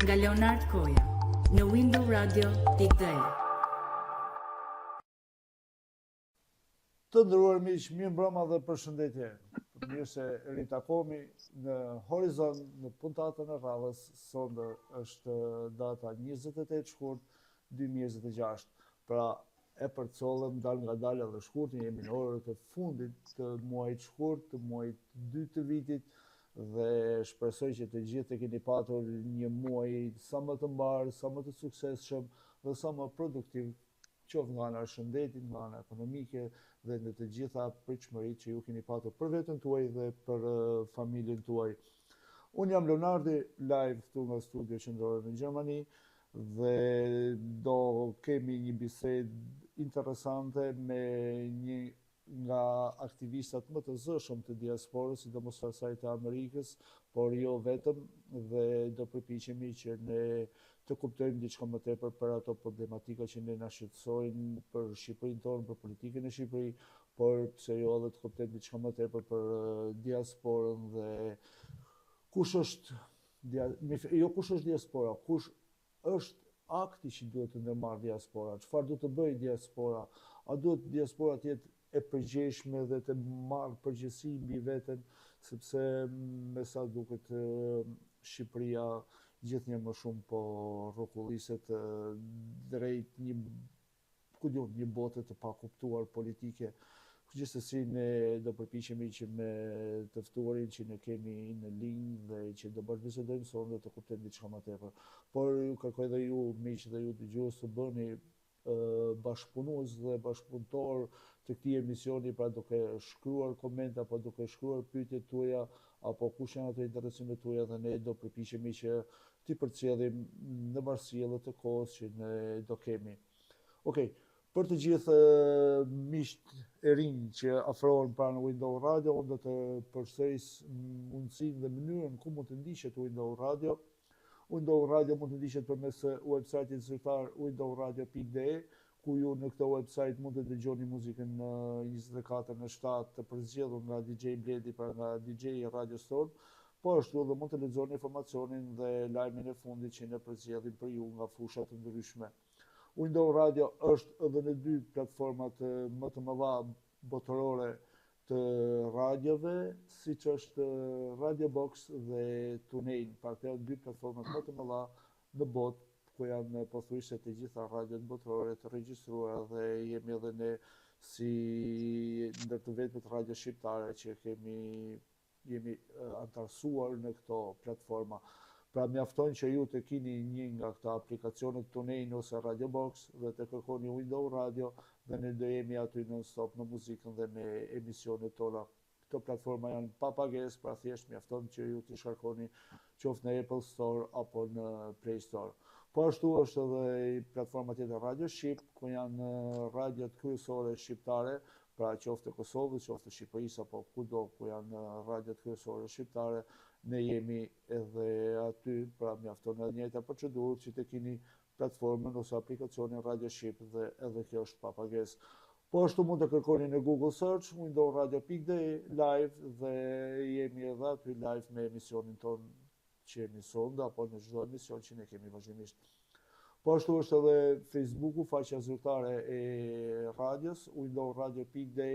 Nga Leonard Koja në windowradio.de. Të nderuar miq, mirëmbrëma dhe përshëndetje. Mirë se ritakohemi në Horizon në puntatën e radhës. Sonde është data 28 shkurt 2026. Pra e përcollëm dalëngadalë edhe shkurtin, jemi në orët e fundit të muajit shkurt, të muajit të dytë të vitit dhe shpresoj që të gjithë të keni patur një muaj sa më të mbarë, sa më të suksesshëm dhe sa më produktiv, qoftë nga ana e shëndetit, nga ana ekonomike dhe në të gjitha pritshmëritë që ju keni patur për veten tuaj dhe për familjen tuaj. Unë jam Leonardi, live këtu nga studio qendrore në Gjermani dhe do kemi një bisedë interesante me një nga aktivistat më të zëshëm të diasporës, sidomos asaj të Amerikës, por jo vetëm, dhe do përpiqemi që ne të kuptojmë diçka më tepër për ato problematika që ne na shqetësojnë për Shqipërinë tonë, për politikën e Shqipëri, por pse jo edhe të kuptojmë diçka më tepër për diasporën dhe kush është jo kush është diaspora, kush është akti që duhet të ndërmarrë diaspora, çfarë duhet të bëjë diaspora, a duhet diaspora të jetë e përgjegjshme dhe të marrë përgjegjësi mbi veten, sepse me sa duket Shqipëria gjithnjë më shumë po rrokulliset drejt një ku di unë, një bote të pakuptuar politike. Gjithsesi ne do përpiqemi që me të ftuarin që ne kemi në linjë dhe që do bashkëbisedojmë sonte të kuptojmë diçka më tepër. Por ju kërkoj dhe ju miq dhe ju dëgjues të bëni bashkëpunues dhe bashkëpunëtor të këtij emisioni, pra duke shkruar komente apo duke shkruar pyetjet tuaja apo kush janë ato interesimet tuaja dhe ne do përpiqemi që t'i përcjellim në varësi edhe të kohës që ne do kemi. Okej, për të gjithë miqtë e rinj që afrohen pranë Window Radio, unë do të përsëris mundësinë dhe mënyrën ku mund të ndiqet Window Radio. Window Radio mund të ndiqet përmes website-it zyrtar windowradio.de, ku ju në këtë website mund të dëgjoni muzikën në 24 në 7 të përzgjedhur nga DJ Bledi, pra nga DJ i radios tonë. Po ashtu edhe mund të lexoni informacionin dhe lajmin e fundit që ne përzgjedhim për ju nga fusha të ndryshme. Window Radio është edhe në dy platformat më të mëdha botërore të radiove, siç është Radio Box dhe TuneIn. Pra këto janë dy platformat më të mëdha në botë, ku janë pothuajse të gjitha radiot botërore të regjistruara dhe jemi edhe ne si ndër të vetmet radio shqiptare që kemi jemi anëtarësuar në këto platforma. Pra mjafton që ju të kini një nga këto aplikacionet TuneIn ose Radio Box dhe të kërkoni Window Radio dhe ne do jemi aty non stop me muzikën dhe me emisionet tona. Këto platforma janë pa pagesë, pra thjesht mjafton që ju t'i shkarkoni qoftë në Apple Store apo në Play Store. Po ashtu është edhe platforma tjetër Radio Shqip, ku janë radiot kryesore shqiptare, pra qoftë të Kosovës, qoftë të Shqipërisë apo kudo ku janë radiot kryesore shqiptare, ne jemi edhe aty, pra mjafton edhe njëjta procedurë që të kini platformën ose aplikacionin Radio Shqip dhe edhe kjo është pa pagesë. Po ashtu mund të kërkoni në Google Search windowradio.de live dhe jemi edhe aty live me emisionin tonë që jemi sonde apo në çdo emision që ne kemi vazhdimisht. Po ashtu është edhe Facebooku, faqja zyrtare e radios, windowradio.de,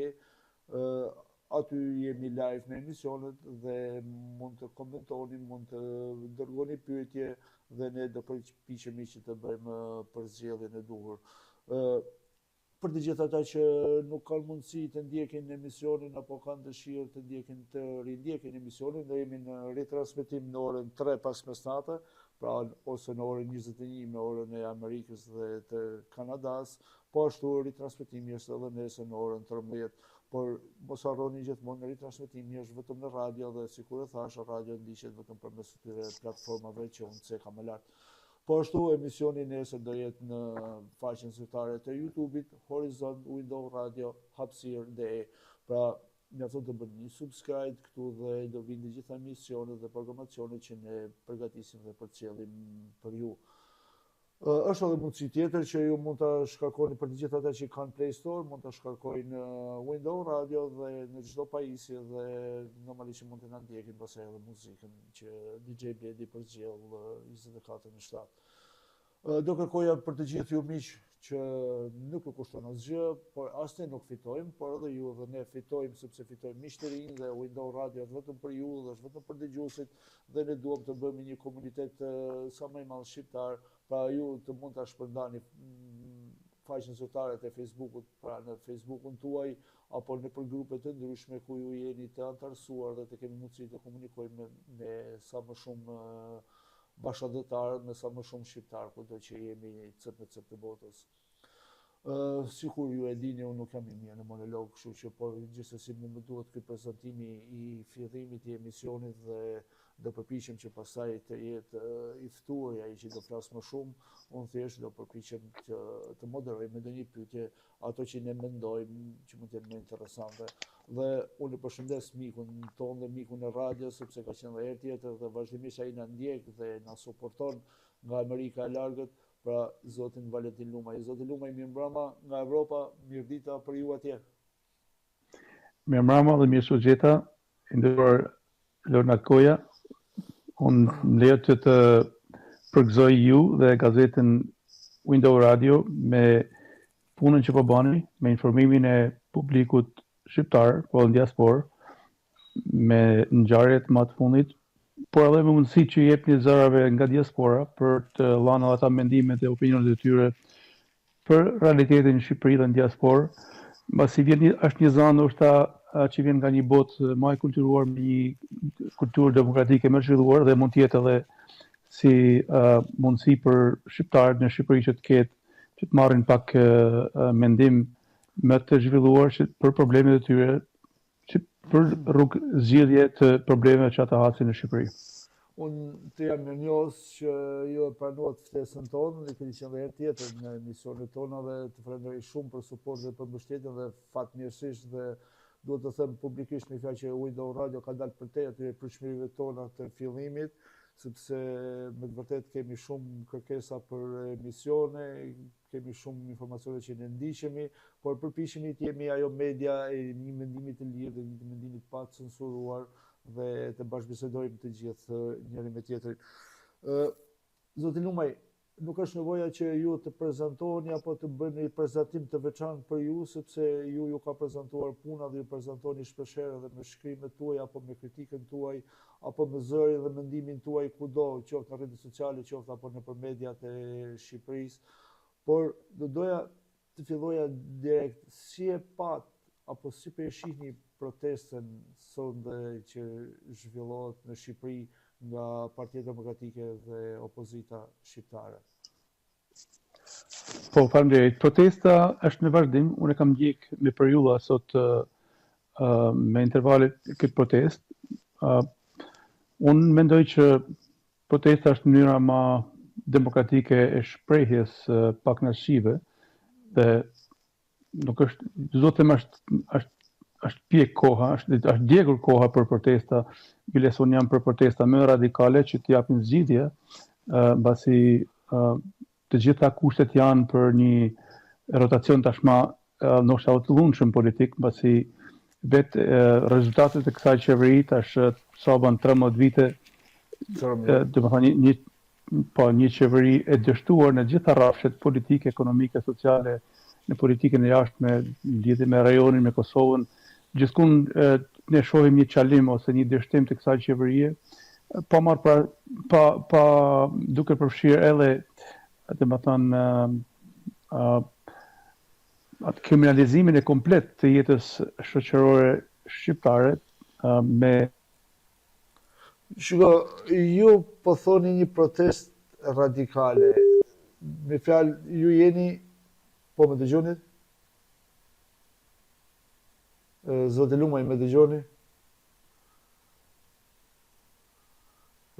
aty jemi live me emisionet dhe mund të komentoni, mund të dërgoni pyetje dhe ne do përpiqemi që të bëjmë përzgjedhjen e duhur. Për të gjithë ata që nuk kanë mundësi të ndjekin emisionin apo kanë dëshirë të ndjekin të rindjekin emisionin, ne jemi në ritransmetim në orën 3 pas mesnate, pra ose në orën 21 me orën e Amerikës dhe të Kanadas, po ashtu ritransmetimi është edhe nesër në orën 13, por mos harroni gjithmonë ritransmetimi është vetëm në radio dhe sikur e thash, radio ndiqet vetëm përmes këtyre platformave që unë ceka më lart. Po ashtu emisioni nesër do jetë në faqen zyrtare të YouTube-it Horizon Window Radio Hapësirë DE. Pra mjafton të bëni një subscribe këtu dhe do vinë të gjitha emisionet dhe programacionet që ne përgatisim dhe përcjellim për ju. Është edhe mundësi tjetër që ju mund ta shkarkoni për të gjithë ata që kanë Play Store, mund ta shkarkojnë Window Radio dhe në çdo pajisje dhe normalisht që mund të na ndjekin pastaj edhe muzikën që DJ Bledi përzgjedh 24 në 7. Do kërkoja për të gjithë ju miq që nuk ju kushton asgjë, por as ne nuk fitojmë, por edhe ju dhe ne fitojmë sepse fitojmë miq të rinj dhe Window Radio është vetëm për ju dhe është vetëm për dëgjuesit dhe ne duam të bëhemi një komunitet sa më i madh shqiptar, pra ju të mund ta shpërndani mm, faqen zyrtare të Facebookut, pra në Facebookun tuaj apo nëpër grupe të ndryshme ku ju jeni të anëtarësuar dhe të kemi mundësi të komunikojmë me, me sa më shumë bashkatdhetarët me sa më shumë shqiptarë kudo që jemi cep me cep të botës. Ë sikur ju e dini, unë nuk jam i mirë në monolog, kështu që por gjithsesi mu më duhet ky prezantimi i fillimit i emisionit dhe do përpiqem që pastaj të jetë i ftuari ai që do flas më shumë, unë thjesht do përpiqem të të moderoj me ndonjë pyetje ato që ne mendojmë që mund të jenë më interesante. Dhe unë e përshëndes mikun tonë dhe mikun e radios, sepse ka qenë dhe herë tjetër dhe vazhdimisht ai na ndjek dhe na suporton nga Amerika e largët, pra zotin Valentin Lumaj. Zoti Lumaj, mirëmbrëma nga Evropa, mirëdita për ju atje. Mirëmbrëma dhe mirë se u gjeta, i nderuar Leonard Koja. Unë më lejo që të përgëzoj ju dhe gazetën Window Radio me punën që po bani, me informimin e publikut shqiptar, po në diasporë, me ngjarjet më të fundit, por edhe me mundësi që jepni zërave nga diaspora për të dhënë edhe ata mendimet e opinionet e tyre për realitetin në Shqipëri dhe në diasporë, mbasi vjen një, është një zë ndoshta që vjen nga një botë më e kulturuar me një kulturë demokratike më të zhvilluar dhe mund të jetë edhe si uh, mundësi për shqiptarët në Shqipëri që të ketë që të marrin pak uh, mendim më të zhvilluar që për problemet e tyre që për rrugë zgjidhje të problemeve që ata hasin në Shqipëri. Unë të jam mirënjohës që ju e pranuat ftesën tonë, dhe keni qenë dhe herë tjetër në emisionet tona dhe të falenderoj shumë për suport dhe për mbështetjen dhe fatmirësisht dhe duhet të them publikisht me fjalë që Window Radio ka dalë përtej atyre pritshmërive tona të fillimit, sepse me të vërtetë kemi shumë kërkesa për emisione, kemi shumë informacione që ne ndiqemi, por përpiqemi të jemi ajo media e një mendimi të lirë dhe një mendimi të pacensuruar dhe të bashkëbisedojmë të gjithë njëri me tjetrin. Ë Zoti Lumaj, nuk është nevoja që ju të prezantoheni apo të bëjmë një prezantim të veçantë për ju, sepse ju ju ka prezantuar puna dhe ju prezantoni shpeshherë edhe me shkrimet tuaja apo me kritikën tuaj, apo me zërin dhe mendimin tuaj kudo, qoftë në rrjetet sociale, qoftë apo nëpër mediat e Shqipërisë. Por do doja të filloja direkt, si e pat apo si po e shihni protestën sot dhe që zhvillohet në Shqipëri nga Partia Demokratike dhe opozita shqiptare? Po, faleminderit. Protesta është në vazhdim. Unë e kam ndjek me periudha sot uh, me intervale këtë protestë. Uh, unë mendoj që protesta është mënyra më demokratike e shprehjes uh, pakënaqësive dhe nuk është, do të them është është është pjek koha, është është djegur koha për protesta, biles unë jam për protesta më radikale që të japin zgjidhje, ë mbasi ë të gjitha kushtet janë për një rotacion tashmë ndoshta të dhunshëm politik, mbasi vetë rezultatet e kësaj qeveri tash sa bën 13 vite, domethënë një, një Po, një qeveri e dështuar në gjitha rrafshet politike, ekonomike, sociale, në politikën e jashtme, në lidhje me rajonin, me Kosovën, gjithkund ne shohim një çalim ose një dështim të kësaj qeverie, pa marrë pra, pa pa duke përfshirë edhe, domethënë, atë kriminalizimin e komplet të jetës shoqërore shqiptare me Shiko, ju po thoni një protestë radikale. Me fjalë, ju jeni, po më dëgjoni? Zoti Lumaj, më dëgjoni?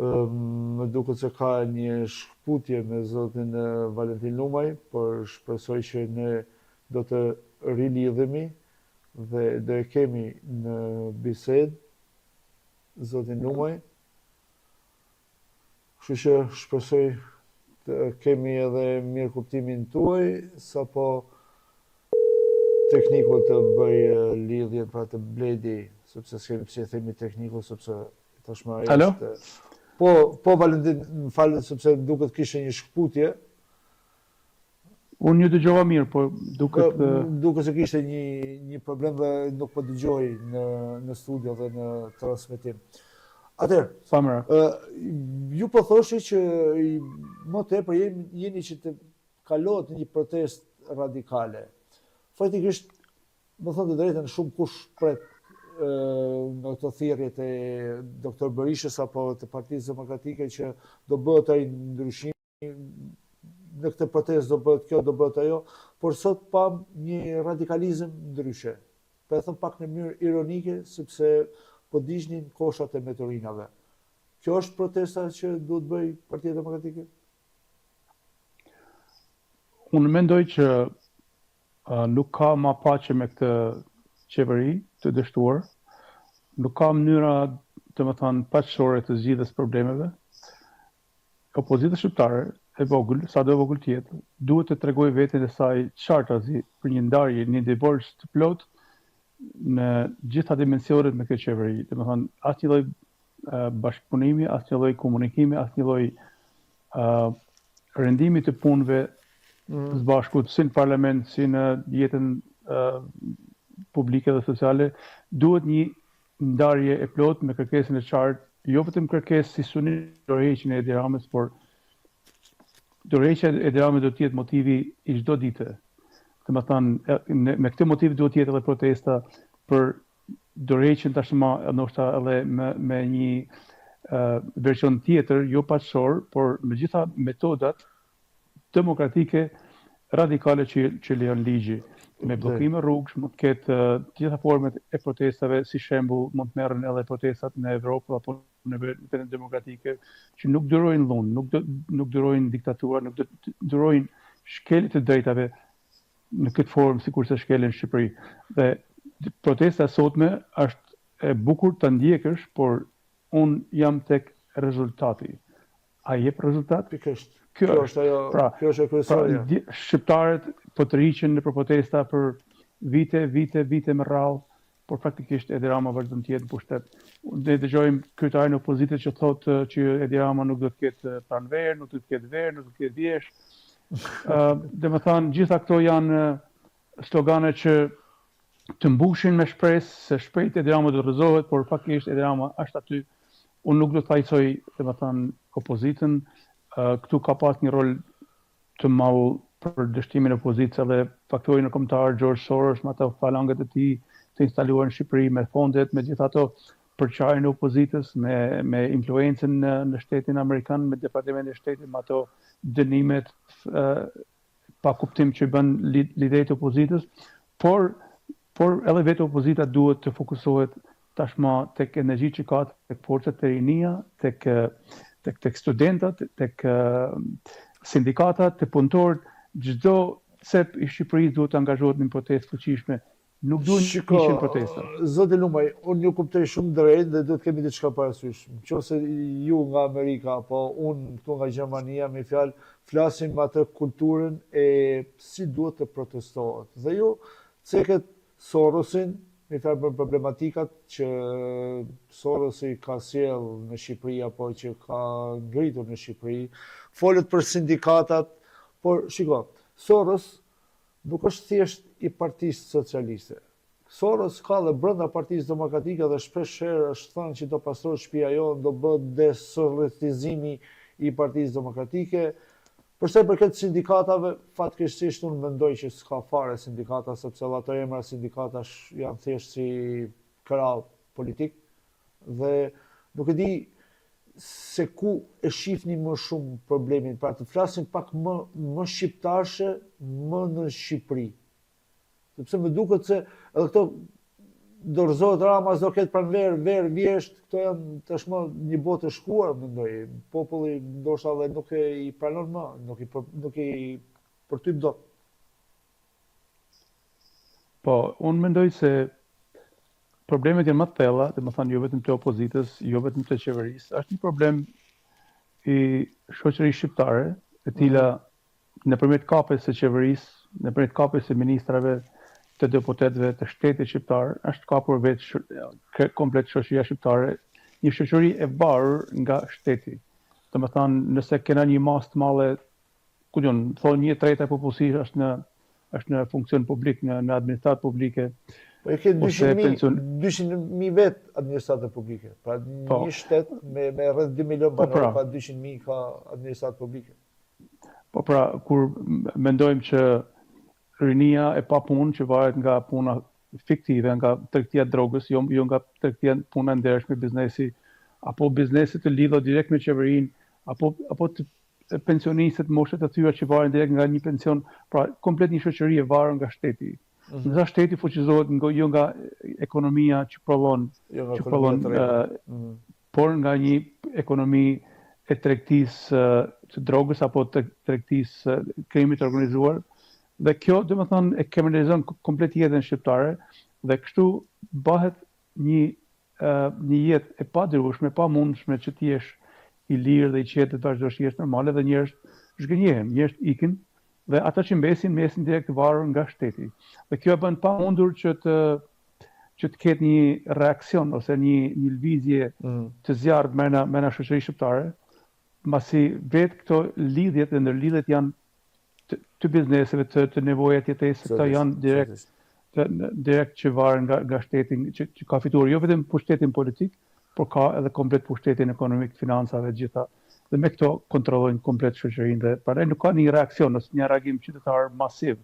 Më duket se ka një shkëputje me zotin Valentin Lumaj, por shpresoj që ne do të rilidhemi dhe do e kemi në bisedë zotin Lumaj. Kështu që shpresoj Kemi edhe mirëkuptimin tuaj, sapo tekniku të bëjë lidhjen, pra të Bledi, sepse s'kemi pse i themi tekniku, sepse tashmë ai është... Po, po Valentin, më fal, sepse duket kishte një shkëputje. Unë ju dëgjova mirë, po duket... Po, duket se kishte një, një problem dhe nuk po dëgjohej në, në studio dhe në transmetim. Atëherë, Pa merak. ju po thoshi që më tepër jeni, jeni që të kalohet në një protestë radikale. Faktikisht, me thënë të drejtën, shumë kush pret nga këto thirrjet e doktor Berishës apo të Partisë Demokratike që do bëhet ai ndryshim në këtë protestë do bëhet kjo, do bëhet ajo, por sot pamë një radikalizëm ndryshe. Po e them pak në mënyrë ironike, sepse po digjnin koshat e mbeturinave. Kjo është protesta që duhet bëjë Partia Demokratike? Unë mendoj që nuk ka ma paqe me këtë qeveri të dështuar, nuk ka mënyra, domethënë, paqësore të zgjidhjes problemeve. Opozita shqiptare, e vogël, sado e vogël të jetë, duhet të tregojë veten e saj qartazi për një ndarje, një divorc të plotë në gjitha dimensionet me këtë qeveri. Domethënë, asnjë lloj bashkëpunimi, asnjë lloj komunikimi, asnjë lloj rendimi të punëve mm. së bashku, si në parlament, si në jetën publike dhe sociale, duhet një ndarje e plotë me kërkesën e qartë, jo vetëm kërkesë si synim dorëheqjen e Edi Ramës, por dorëheqja e Edi Ramës do të jetë motivi i çdo dite. Domethënë, me këtë motiv duhet të jetë edhe protesta për dorëheqjen tashmë ndoshta edhe me, me një uh, version tjetër, jo paqësor, por me gjitha metodat demokratike radikale që që lejon ligji. Me bllokime rrugësh mund të ketë të gjitha format e protestave, si shembull mund të merren edhe protestat në Evropë apo në vendet demokratike që nuk durojnë dhunë, nuk nuk durojnë diktatura, nuk durojnë shkelje të drejtave në këtë formë sikurse shkelen në Shqipëri. Dhe protesta e sotme është e bukur ta ndjekësh, por unë jam tek rezultati. A jep rezultat? Pikërisht. Kjo, kjo është ajo, pra, kjo është e kryesorja. Pra, shqiptarët po tërhiqen nëpër protesta për vite, vite, vite me radhë, por faktikisht Edi Rama vazhdon të jetë në pushtet. Ne dëgjojmë kryetarin e opozitës që thotë që Edi Rama nuk do të ketë pranverë, nuk do të ketë verë, nuk do të ketë vjeshtë. Ë, domethënë gjitha këto janë slogane që të mbushin me shpresë se shpejt Edi Rama do të rrëzohet, por faktikisht Edi Rama është aty. Unë nuk do të fajësoj, domethënë, opozitën. Këtu ka pas një rol të madh për dështimin e opozitës edhe faktori ndërkombëtar George Soros me ato falangët e tij të instaluar në Shqipëri me fondet, me gjithë ato përçarjen e opozitës, me me influencën në në shtetin amerikan, me departamentin e shtetit, me ato dënimet pa kuptim që bën liderët e opozitës, por por edhe vetë opozita duhet të fokusohet tashmë tek energjitë që ka, tek forcat e rinia, tek tek tek studentat, tek sindikatat, te punëtorët, çdo cep i Shqipërisë duhet të angazhohet në një protestë të fuqishme Nuk duhen Shiko, 100 protesta. Zoti Lumaj, unë ju kuptoj shumë drejt dhe duhet kemi diçka parasysh. Në qoftë se ju nga Amerika apo unë këtu nga Gjermania, me fjalë, flasim me atë kulturën e si duhet të protestohet. Dhe ju cekët Sorosin, me fjalë për problematikat që Sorosi ka sjellë në Shqipëri apo që ka ngritur në Shqipëri, folët për sindikatat, por shiko, Soros Nuk është thjesht i Partisë Socialiste. Soros ka dhe brenda Partisë Demokratike dhe shpesh herë është thënë që do pastrohet shtëpia jonë, do bëhet desorotizimi i Partisë Demokratike. Për sa i përket sindikatave, fatkeqësisht unë mendoj që s'ka fare sindikata, sepse edhe ato emra sindikatash janë thjesht si krah politik dhe nuk e di se ku e shihni më shumë problemin, pra të flasim pak më më shqiptarshe, më në Shqipëri. Sepse më duket se edhe këto do rrëzohet Rama, s'do ketë pranverë, verë, vjeshtë, këto janë tashmë një botë e shkuar, mendoj. Populli ndoshta edhe nuk e i pranon më, nuk i nuk i përtyp dot. Po, unë mendoj se problemet janë më të thella, domethënë jo vetëm të opozitës, jo vetëm të qeverisë, është një problem i shoqërisë shqiptare. e cila mm. nëpërmjet kapjes së qeverisë, nëpërmjet kapjes së ministrave, të deputetëve, të shtetit shqiptar, është kapur vetë komplet shoqëria shqiptare, një shoqëri e varur nga shteti. Domethënë, nëse kena një masë të madhe ku di unë, thonë një e treta e popullsisë është në është në funksion publik, në në administratë publike. Po e ke 200.000 200.000 vetë administratë publike. Pra po. një shtet me me rreth 2 milion po, banorë pra, ka 200.000 ka administratë publike. Po pra, kur mendojmë që rinia e papunë që varet nga puna fiktive, nga tregtia e drogës, jo jo nga tregtia puna e ndershme, biznesi apo biznese të lidhura direkt me qeverinë, apo apo të pensionistët, moshat e thyera që varen direkt nga një pension, pra komplet një shoqëri e varur nga shteti. Mm -hmm. Ndërsa shteti fuqizohet nga jo nga ekonomia që prodhon, jo nga që prodhon, uh, mm -hmm. por nga një ekonomi e tregtisë të drogës apo të tregtisë krimit të organizuar dhe kjo domethënë e kriminalizon komplet jetën shqiptare dhe kështu bëhet një një jetë e padurueshme, e pamundshme që të jesh i lirë dhe i qetë dhe të vazhdosh të jesh normale dhe njerëzit zhgënjehen, njerëzit ikin dhe ata që mbesin, mbesin direkt të varur nga shteti. Dhe kjo e bën të pamundur që të që të ketë një reaksion ose një një lëvizje mm. të zjarrtë mrena mrena shoqërisë shqiptare, mbasi vetë këto lidhjet dhe ndërlidhjet janë të, të bizneseve, të, të nevojat jetesës, këto janë direkt të, direkt që varen nga nga shteti që, që ka fituar jo vetëm pushtetin politik, por ka edhe komplet pushtetin ekonomik, financave të gjitha dhe me këto kontrollojnë komplet shoqërinë dhe prandaj nuk ka një reaksion ose një reagim qytetar masiv.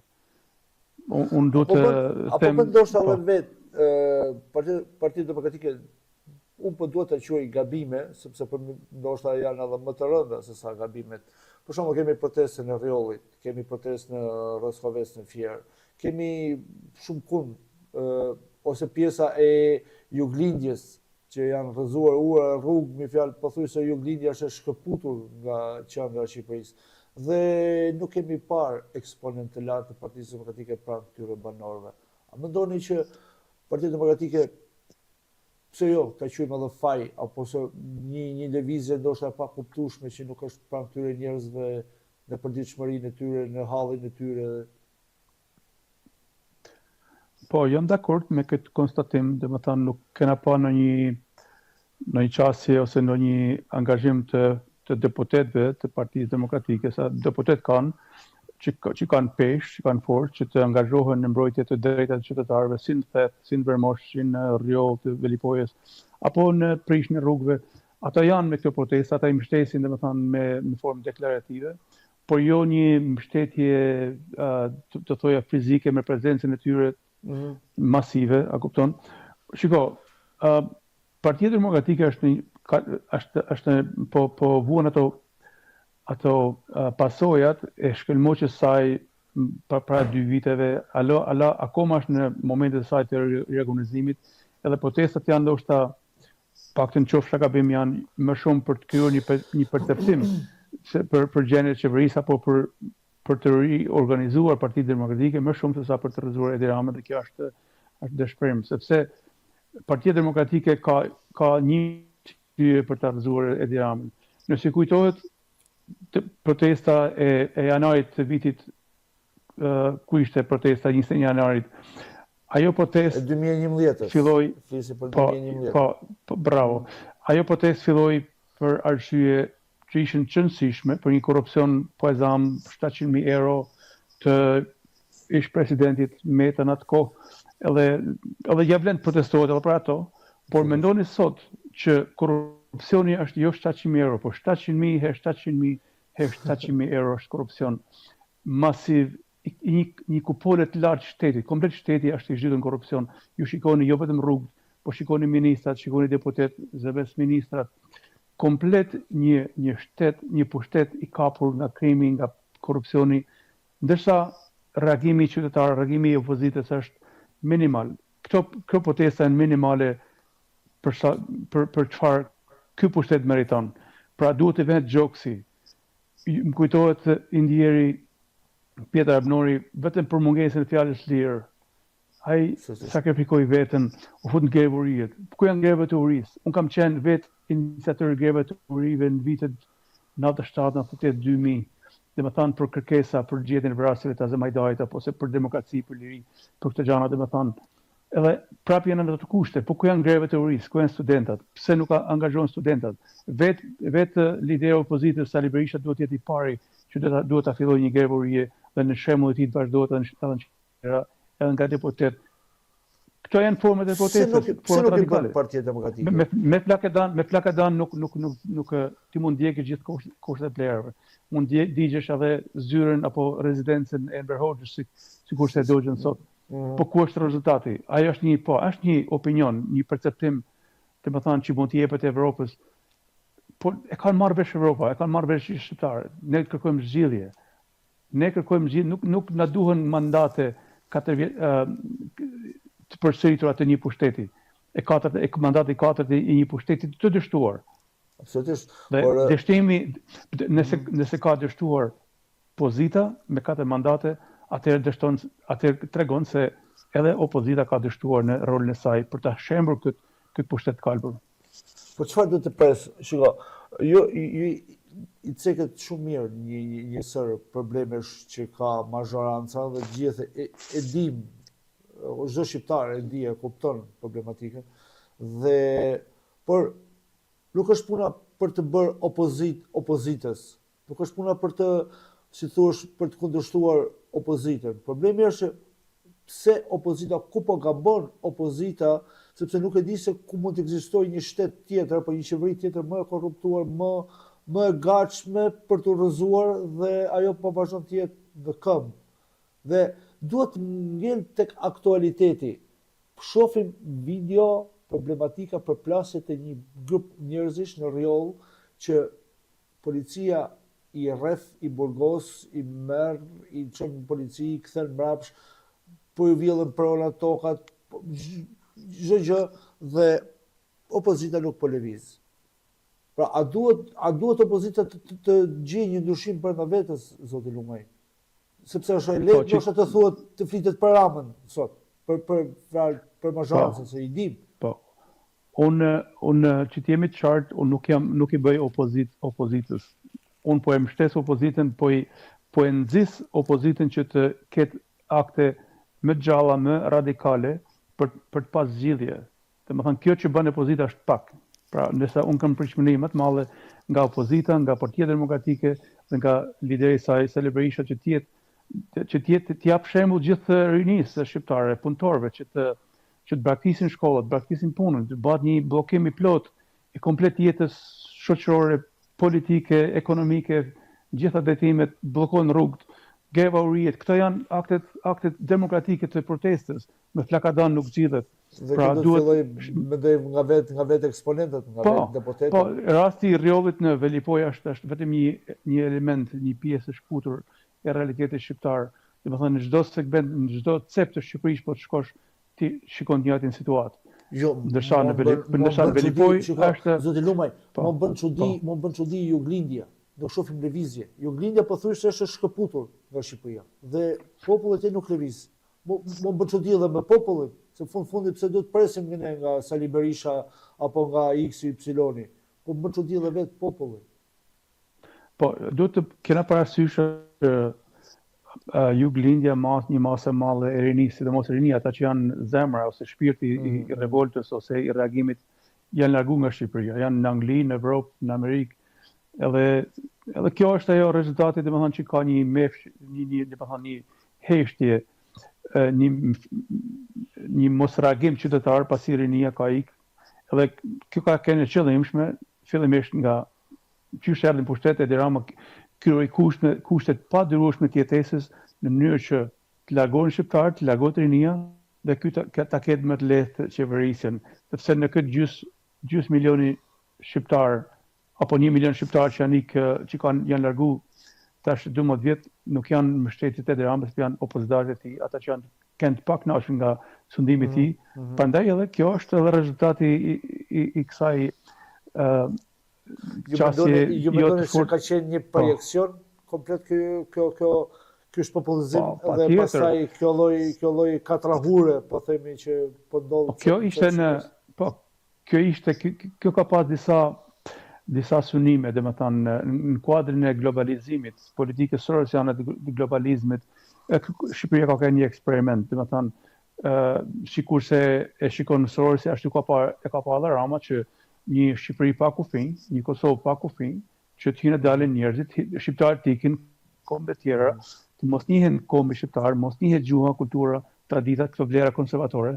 Unë du të them apo po ndoshta edhe po. vetë Partia Partia Demokratike unë po dua ta quaj gabime, sepse për ndoshta janë edhe më të rënda se sa gabimet. Për shembull kemi protestën e Rrjollit, kemi protestë në Roskovec në Fier, kemi shumë kund ose pjesa e juglindjes që janë rrëzuar ura, rrugë, me fjalë, pothuajse juglindja është e shkëputur nga qendra e Shqipërisë. Dhe nuk kemi parë eksponentë të lartë të Partisë Demokratike pranë këtyre banorëve. A mendoni që Partia Demokratike pse jo, ta quajmë edhe faj, apo se një, një lëvizje ndoshta e pakuptueshme që nuk është pranë këtyre njerëzve në përditshmërinë e tyre, në hallin e tyre. Po, jam dakord me këtë konstatim, domethënë nuk kena pa ndonjë ndonjë qasje ose ndonjë angazhim të të deputetëve të Partisë Demokratike, sa deputetë kanë që që kanë peshë, që kanë forcë, që të angazhohen në mbrojtje të drejtave të qytetarëve, si në Theth, si në Vermosh, si në Rrjoll të Velipojës, apo në prishjen e rrugëve. Ata janë me këto protesta, ata i mbështesin, domethënë me në formë deklarative, por jo një mbështetje të, të thoja fizike me prezencën e tyre mm -hmm. masive, a kupton? Shiko, uh, Partia Demokratike është një ka, është është po po vuan ato ato uh, pasojat e shkëlmoqjes saj pa para dy viteve, alo ala akoma është në momentet e saj të riorganizimit, edhe protestat janë ndoshta paktën qofsha gabim janë më shumë për të krijuar një një perceptim se për për gjendjen e qeverisë apo për për të riorganizuar Partinë Demokratike më shumë se sa për të rrëzuar Edi Ramën dhe kjo është është dëshpërim sepse Partia Demokratike ka ka një arsye për ta rrëzuar Edi Ramën. Nëse kujtohet të, protesta e, e janarit të vitit uh, ku ishte protesta 21 janarit, ajo protestë e 2011-ës. Filloi flisi për 2011. Po, po, po, bravo. Ajo protestë filloi për arsye që ishin të rëndësishme për një korrupsion po e zam 700.000 euro të ish presidentit Meta në atë kohë, edhe edhe ja vlen të protestohet edhe për ato, por mendoni sot që korrupsioni është jo 700.000 euro, por 700.000 herë 700.000 herë 700.000 euro është korrupsion masiv i një një kupole të lartë shtetit, komplet shteti është i zhytur në korrupsion. Ju shikoni jo vetëm rrugët, po shikoni ministrat, shikoni deputet, zëvendësministrat, komplet një një shtet, një pushtet i kapur nga krimi, nga korrupsioni, ndërsa reagimi qytetar, reagimi i opozitës është minimal. Këto këto protesta janë minimale për sa për për çfarë ky pushtet meriton. Pra duhet të vehet gjoksi. Më kujtohet i ndjeri Pjetër Arbnori vetëm për mungesën e fjalës lirë. Ai sakrifikoi veten, u fut në grevë urie. Ku janë grevat e urisë? Unë kam qenë vetë iniciator i grevave të urive në vitet 97, 98, 2000. domethënë për kërkesa për gjetjen e vrasësve të Azem Hajdarit apo se për demokraci, për liri, për këto gjana, domethënë edhe prapë janë në ato kushte, po ku janë grevet e urisë, ku janë studentat, pse nuk angazhohen studentat? Vetë vetë lideri i opozitës Sali Berisha duhet të jetë i pari që do ta duhet ta fillojë një grevë urie dhe në shembull të tij të vazhdohet edhe në edhe në tjera, edhe nga deputet. Këto janë format e protestës, pse nuk, pse nuk i bën Partia Demokratike? Me, me flakadan, me flakadan nuk nuk nuk nuk ti mund djegësh gjithë koshtet, koshtet e plehrave. Mund digjesh edhe zyrën apo rezidencën e Enver Hoxhës si sikurse e dogjën sot. Mm. Po ku është rezultati? Ajo është një po, është një opinion, një perceptim, domethënë që mund t'i jepet Evropës. Po e kanë marrë vesh Evropa, e kanë marrë vesh shqiptarët. Ne kërkojmë zgjidhje. Ne kërkojmë zgjidhje, nuk nuk na duhen mandate katër vjet të përsëritura të një pushteti. E katërt e mandati i katërt i një pushteti të dështuar. Absolutisht. Dhe por dështimi nëse mm. nëse ka dështuar pozita me katër mandate, atëherë dështon, atëherë tregon se edhe opozita ka dështuar në rolin e saj për ta shembur këtë këtë pushtet të kalbur. Po çfarë duhet të pres? Shiko, ju ju i cekët shumë mirë një një, një sërë problemesh që ka mazhoranca dhe të gjithë e, e dim, çdo shqiptar e di e kupton problematikën dhe por nuk është puna për të bërë opozitë opozitës. Nuk është puna për të, si thuash, për të kundërshtuar opozitën. Problemi është që pse opozita, ku po gabon opozita, sepse nuk e di se ku mund të ekzistojë një shtet tjetër apo një qeveri tjetër më e korruptuar, më më e gatshme për t'u rrëzuar dhe ajo po vazhdon të jetë në këmbë. Dhe duhet të ngel tek aktualiteti. Shohim video problematika përplasje të një grup njerëzish në Rrjoll që Policia i rreh, i burgos, i merr, i çon në polici, i kthen mbrapsht, po ju vjedhin pronat, tokat, po, çdo gjë dhe opozita nuk po lëviz. Pra, a duhet, a duhet opozita të, të, të gjejë një ndryshim brenda vetes, zoti Lumaj? Sepse është e lehtë po, ndoshta të thuhet të flitet për Ramën sot, për për për, për mazhorancën, po, se i dim. Po. Unë unë që të jemi të qartë, unë nuk jam nuk i bëj opozitë opozitës. Unë po e mbështes opozitën, po i po e nxis opozitën që të ketë akte më të gjalla, më radikale për për të pas zgjidhje. Domethënë kjo që bën opozita është pak. Pra, ndërsa unë kam pritshmëri më të madhe nga opozita, nga Partia Demokratike dhe nga lideri i saj Sali Berisha që të jetë që të jetë të jap shembull gjithë rinisë shqiptare, punëtorëve që të që të braktisin shkollat, të braktisin punën, të bëhet një bllokim i plotë i komplet jetës shoqërore, politike, ekonomike, gjitha drejtimet, bllokohen rrugët, greva uriet, këto janë aktet aktet demokratike të protestës, me flakadan nuk zgjidhet. Dhe pra, kjo do të fillojë mendoj nga vetë nga vetë eksponentët, nga po, vetë deputetët. Po, rasti i Rrjollit në Velipojë është është vetëm një një element, një pjesë e shkëputur e realitetit shqiptar. Domethënë në çdo segment, në çdo cep të Shqipërisë po të shkosh ti shikon të njëjtën situatë. Jo, ndërsa në Veli, ndërsa në Velipojë është zoti Lumaj, po, më bën çudi, po. më bën çudi juglindja. Nuk shohim lëvizje. Juglindja pothuajse është shkëputur nga Shqipëria dhe populli atje nuk lëviz. Më më bën çudi edhe me popullin, se fund fundit pse duhet presim ne nga Sali Berisha apo nga X Y. Po më bën çudi edhe vetë populli. Po, duhet të kena parasysh që juglindja mas, një masë e madhe e rinisë, sidomos rinia, ata që janë zemra ose shpirti mm. i revoltës ose i reagimit, janë largu nga Shqipëria, janë në Angli, në Evropë, në Amerikë, edhe edhe kjo është ajo rezultati, domethënë që ka një mefsh, një një domethënë një heshtje, një një mosreagim qytetar pasi rinia ka ik, edhe kjo ka qenë e qëllimshme, fillimisht nga qysh erdhi në pushtet Edi Rama krijoi kushte kushte të padurueshme të jetesës në mënyrë që të largohen shqiptarët, të largohet rinia dhe ky ta, ta ketë më të lehtë qeverisjen, sepse në këtë gjys gjys milioni shqiptar apo 1 milion shqiptar që janë ik që kanë janë largu tash 12 vjet nuk janë mbështetësit e Edi Ramës, por janë opozitarët e tij, ata që janë kanë të pakënaqur nga sundimi i tij. Mm -hmm. Prandaj edhe kjo është edhe rezultati i i, i kësaj ë uh, Ju mendoni, ju jo mendoni se ka qenë një po. projeksion komplet ky kjo kjo ky shpopullizim po, dhe pastaj kjo lloj kjo lloj katrahure, po themi që po ndodh. Po, kjo ishte në po kjo ishte kjo, kjo ka pas disa disa synime, domethënë në kuadrin e globalizimit, politikës sorosiane të globalizmit, e Shqipëria ka qenë një eksperiment, domethënë ë sikurse e shikon Sorosi, ashtu ka pa e ka pa edhe Rama që një Shqipëri pa kufinj, një Kosovë pa kufinj, që të hyjnë e dalin njerëzit, shqiptarët të ikin kombe tjera, të mos njihen kombi shqiptar, mos njihet gjuha, kultura, traditat, këto vlera konservatore.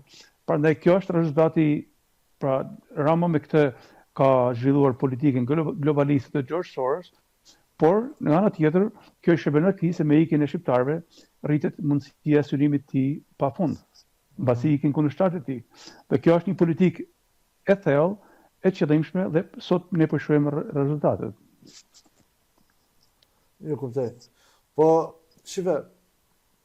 Prandaj kjo është rezultati, pra Rama me këtë ka zhvilluar politikën globaliste të George Soros, por nga ana tjetër kjo i shërben atij se me ikjen e shqiptarëve rritet mundësia e synimit të tij pafund, mbasi ikin kundërshtarët e tij. Dhe kjo është një politikë e thellë, e qëllimshme dhe sot ne po shohim rezultatet. Ju kuptoj. Po, shife,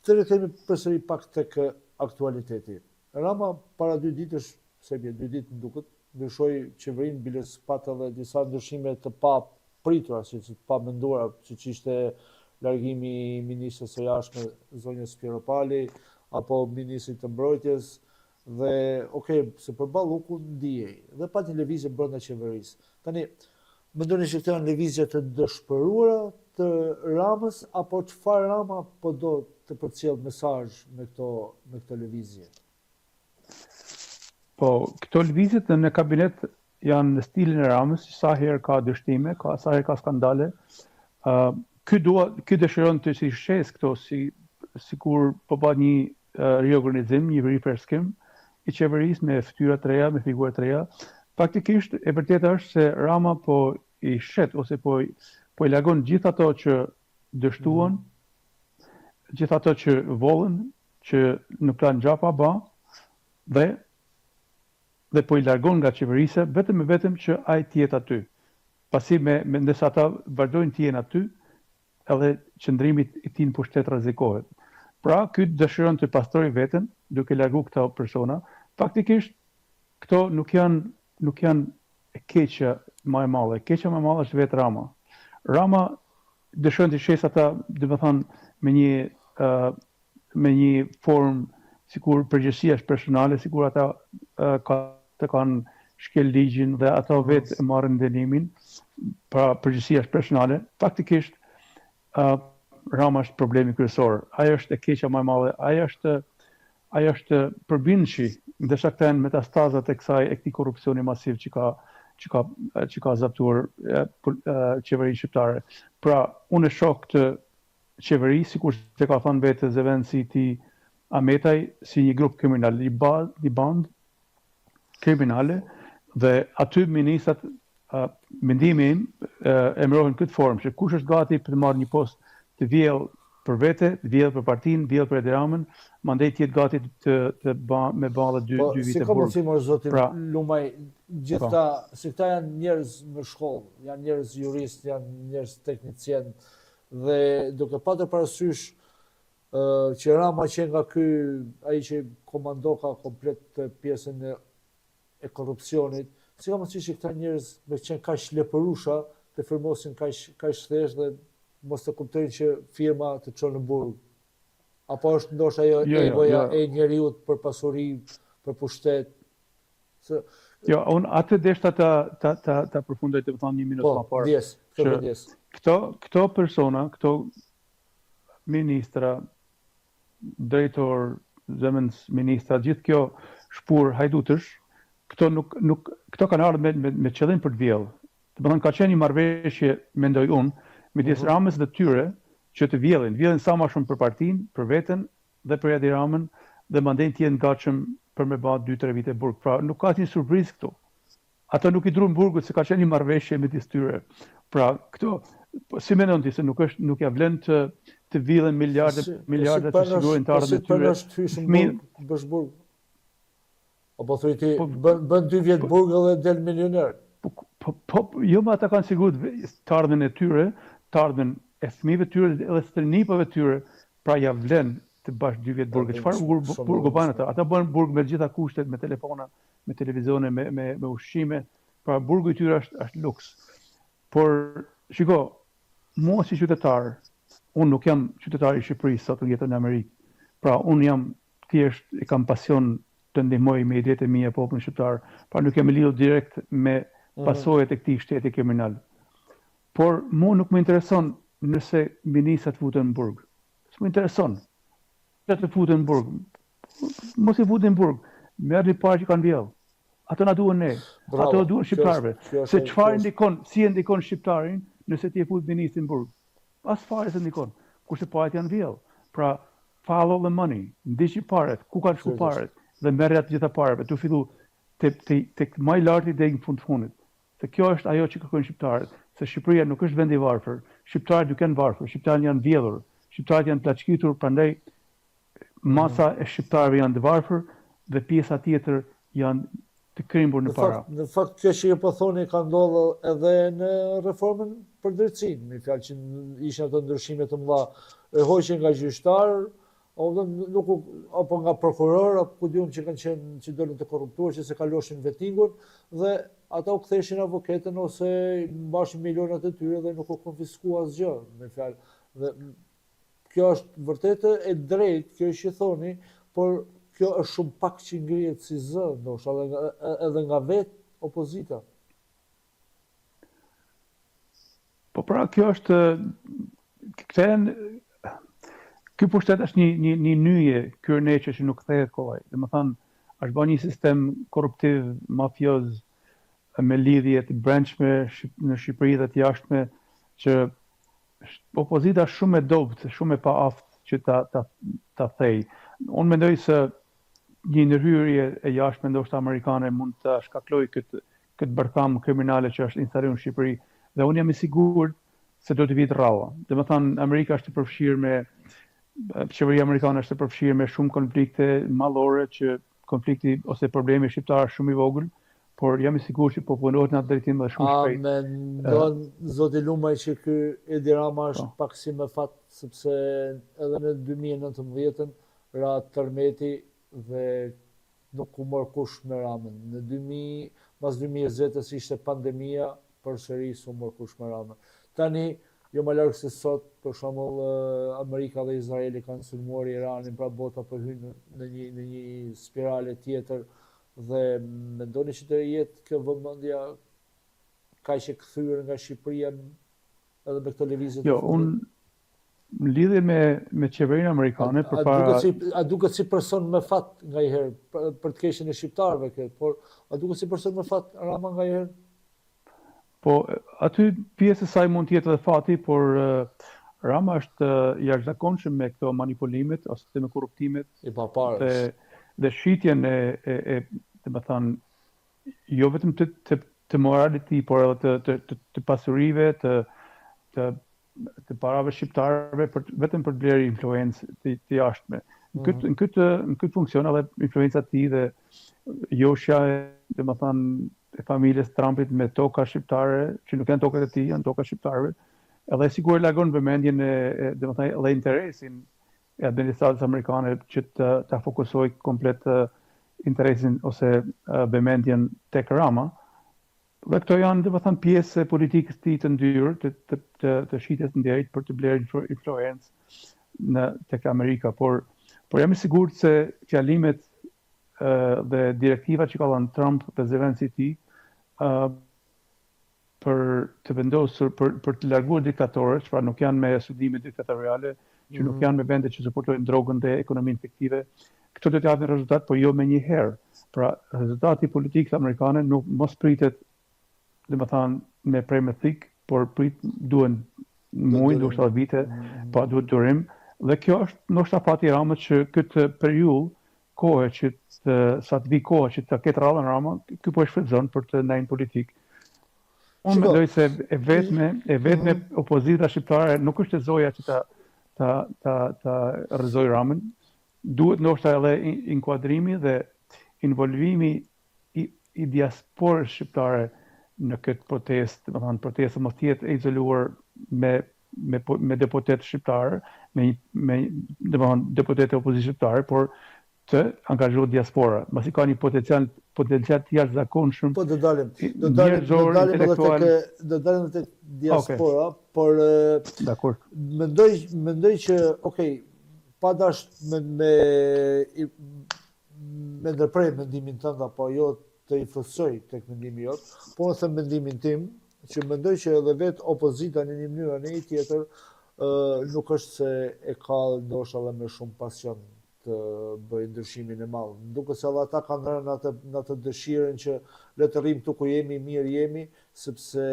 të rikthehemi përsëri pak tek aktualiteti. Rama para dy ditësh, se bie dy ditë më duket, ndryshoi qeverinë, biles pat edhe disa ndryshime të papritura, si të pamenduara, siç ishte largimi i ministres së jashtme, zonjës Spiropali, apo ministrit të mbrojtjes, Dhe, ok, se për Ballukun dihej, dhe pat një lëvizje brenda qeverisë. Tani, mendoni që këto janë lëvizje të dëshpëruara të Ramës, apo çfarë Rama po do të përcjellë mesazh me këto, me këto lëvizje? Po, këto lëvizjet në kabinet janë në stilin e Ramës, sa herë ka dështime, ka sa herë ka skandale. Ë uh, ky dua, ky dëshiron të si shes këto si sikur po bën një uh, riorganizim, një rifreskim i qeverisë me fytyra të reja, me figura të reja. Faktikisht e vërteta është se Rama po i shet ose po po i largon gjithë ato që dështuan, mm -hmm. gjithë ato që vollën, që nuk lanë gja pa ba dhe dhe po i largon nga qeverisja vetëm e vetëm që ai të jetë aty. Pasi me, me nëse ata vazhdojnë të jenë aty, edhe qëndrimi i tij në pushtet rrezikohet. Pra, ky dëshiron të pastrojë veten duke largu këto persona. Faktikisht, këto nuk janë nuk janë e keqja më e madhe. E keqja më e madhe është vetë Rama. Rama dëshiron të shesë ata, domethënë, me një uh, me një formë sikur përgjegjësia është personale, sikur ata uh, ka të kanë shkel ligjin dhe ata mm. vetë e marrin dënimin, pra përgjegjësia është personale. Faktikisht uh, Rama është problemi kryesor. Ai është e keqja më e madhe. Ai është ai është përbindshi, ndërsa këta janë metastazat e kësaj e këtij korrupsioni masiv që ka që ka që ka zaptuar qeverinë shqiptare. Pra, unë e shoh këtë qeveri, sikurse ka thënë vetë zëvendësi i tij Ahmetaj, si një grup kriminal, një bandë, një bandë kriminale dhe aty ministrat mendimi im emërohen në këtë formë që kush është gati për të marrë një post të vjell për vete, të vjell për partinë, vjell për Edi Ramën, mandej të jetë gati të të ba, me ba dhe dy po, dy vite burg. Si ka mundësi mor zoti pra, Lumaj, gjithë po. këta, si këta janë njerëz me shkollë, janë njerëz juristë, janë njerëz teknicien dhe duke patur parasysh që Rama qe nga ky ai që komandoka komplet pjesën e e korrupsionit, si ka mundësi që këta njerëz me qenë kaq lepërusha të firmosin kaq kaq thjesht dhe mos të kuptojnë që firma të çon në burg. Apo është ndoshta ajo jo, jo, egoja jo. e njeriut për pasuri, për pushtet. Se... Jo, unë atë deshta ta ta ta ta përfundoj të them një minutë po, më parë. Ndjesë, këtë ndjesë. Këto këto persona, këto ministra, drejtor, zëvendës ministra, gjithë kjo shpurë hajdutësh, këto nuk nuk këto kanë ardhur me me, me qëllim për të vjellë. Domethënë ka qenë një marrëveshje, mendoj unë, midis mhm. Ramës dhe tyre që të vjellin, vjellin sa më shumë për partinë, për veten dhe për Edi Ramën dhe mandej të jenë gatshëm për me ba 2-3 vite burg. Pra nuk ka asnjë surprizë këtu. Ato nuk i drunë burgut se ka qenë një marrëveshje midis tyre. Pra, këto, po, si mendon ti se nuk është nuk ja vlen të të vidhen miliarde si, miliarde të sigurojnë të ardhmen e tyre. Si të hysh në burg, bësh burg. Apo thuj ti, po, bën bën dy vjet po, burg edhe del milioner. Po, po, po, jo më ata kanë sigurt të ardhmen e tyre, të ardhmen e fëmijëve të tyre edhe stërnipave të tyre, pra ja vlen të bash dy vjet burg. Çfarë burg burg bën ata? Ata bëjnë burg me të gjitha kushtet, me telefona, me televizione, me me me ushqime, pra burgu i tyre është është luks. Por shiko, mua si qytetar, unë nuk jam qytetar i Shqipërisë sot unë jetoj në Amerikë. Pra unë jam thjesht e kam pasion të ndihmoj me idetë e mia popullin shqiptar. Pra nuk jam i lidhur direkt me mhm. pasojat e këtij shteti kriminal. Por mu nuk më intereson nëse ministrat futen në burg. S'më intereson. Që të futen në burg. Mos i futni në burg. Merrni paret që kanë vjedhë. Ato na duhen ne. Bravo. Ato duhen shqiptarëve. Se çfarë ndikon, si e ndikon shqiptarin nëse ti e fut ministrin në burg? As fare s'e ndikon. Kurse paret janë vjedhë. Pra, follow the money. Ndiqi paret, ku kanë shku paret dhe merrja të gjitha pareve. Tu fillu te te tek ma i larti deri në fund të fundit. Se kjo është ajo që kërkojnë shqiptarët, se Shqipëria nuk është vend i varfër, shqiptarët nuk janë varfër, shqiptarët janë vjedhur, shqiptarët janë plaçkitur, prandaj masa e shqiptarëve janë të varfër dhe pjesa tjetër janë të krimbur në para. Në fakt kjo që ju po thoni ka ndodhur edhe në reformën për drejtësinë, me fjalë që ishin ato ndryshime të mëdha, e hoqën nga gjyqtar, apo nuk u, apo nga prokuror, apo ku di unë që kanë qenë që dolën të korruptuar që s'e kaloshin vetingun dhe ata u ktheshin avokatën ose mbashin milionat e tyre dhe nuk u konfiskua asgjë, me fjalë. Dhe kjo është vërtet e drejtë, kjo që thoni, por kjo është shumë pak që ngrihet si zë, ndoshta edhe nga, edhe nga vetë opozita. Po pra, kjo është këtë ky pushtet është një një një nyje kryeneçe që nuk kthehet kollaj. Domethënë, është bërë një sistem korruptiv, mafioz me lidhje të brendshme në Shqipëri dhe të jashtme që opozita është shumë e dobët, shumë e paaftë që ta ta ta thej. Unë mendoj se një ndërhyrje e jashtme ndoshta amerikane mund ta shkatërrojë këtë këtë bërthamë kriminale që është instaluar në Shqipëri dhe unë jam i sigurt se do të vijë radha. Domethënë Amerika është e përfshirë me qeveria amerikane është e përfshirë me shumë konflikte madhore që konflikti ose problemi shqiptar është shumë i vogël, por jam i sigurt që po punohet në atë drejtim dhe shumë shpejt. A mendon zoti Lumaj që ky Edi Rama është po. pak si me fat sepse edhe në 2019-ën ra tërmeti dhe nuk u mor kush me Ramën. Në 2000, mas 2020-ës ishte pandemia, përsëri s'u mor kush me Ramën. Tani, jo më larg se sot, për shembull, Amerika dhe Izraeli kanë sulmuar Iranin, pra bota po hyn në një në një spirale tjetër dhe mendoni që do jetë kjo vëmendja kaq e kthyer nga Shqipëria edhe me këto lëvizje të Jo, unë Në lidhje me me qeverinë amerikane përpara A duket si a duket si person me fat nganjëherë për, për të keqen e shqiptarëve këtë, por a duket si person me fat Rama nganjëherë? Po, aty pjesë e saj mund të jetë edhe fati, por Rama është i jashtëzakonshëm me këto manipulimet ose me korruptimet i paparë dhe dhe shitjen e e, e domethënë jo vetëm të të të moralit të tij, por edhe të të të, të pasurive, të të të parave shqiptarëve për vetëm për të blerë influencë të, të jashtme. Në këtë mhm. në këtë në këtë funksion edhe influenca e tij dhe joshja e, domethënë, e familjes Trumpit me toka shqiptare, që nuk janë tokat e tij, janë toka shqiptarëve, edhe sigurisht largon vëmendjen e, e domethënë, edhe interesin e administratës amerikane që të ta fokusojë komplet interesin ose vëmendjen tek Rama, Dhe këto janë, domethënë, pjesë e politikës tij të ndyrë, të të të, të shitjes të nderit për të blerë influencë në tek Amerika, por por jam i sigurt se fjalimet dhe direktivat që ka dhënë Trump dhe zëvendësi i tij për të vendosur për për të larguar diktatorët, çfarë nuk janë me sundime diktatoriale, që nuk mhm. janë me vende që suportojnë drogën dhe ekonominë fiktive, Këto do të japin rezultat, por jo menjëherë. Pra, rezultati i politikës amerikane nuk mos pritet, domethënë, me pre me thikë, por prit duhen muaj, ndoshta edhe vite, mm. pa duhet durim. Dhe kjo është ndoshta fati i Ramës që këtë periudhë kohe që të, sa të vijë koha që të ketë radhën Rama, ky po e shfrytëzon për të ndajnë politikë. Unë mendoj se e vetme, e vetme mm. opozita shqiptare nuk është e zoja që ta ta ta ta rrëzojë Ramën, Duhet ndoshta edhe inkuadrimi dhe involvimi i i diasporës shqiptare në këtë protestë, domethënë protesta mos të jetë e izoluar me me me deputetë shqiptarë, me me domethënë deputetë të opozitës shqiptare, por të angazhohet diaspora, pasi ka një potencial potencial të jashtëzakonshëm. Po do dalim, do dalim, do dalim edhe tek do dalim edhe tek diaspora, okay. por dakord. Mendoj mendoj që okay, Pa dasht me me me ndërpre mendimin tënd apo jo të influencoj tek mendimi jot, por unë them mendimin tim, që mendoj që edhe vetë opozita në një mënyrë a në një tjetër, ë nuk është se e ka ndoshta edhe me shumë pasion të bëjë ndryshimin e madh. Më duket se edhe ata kanë rënë në atë në atë dëshirën që le të rrimë këtu ku jemi, mirë jemi, sepse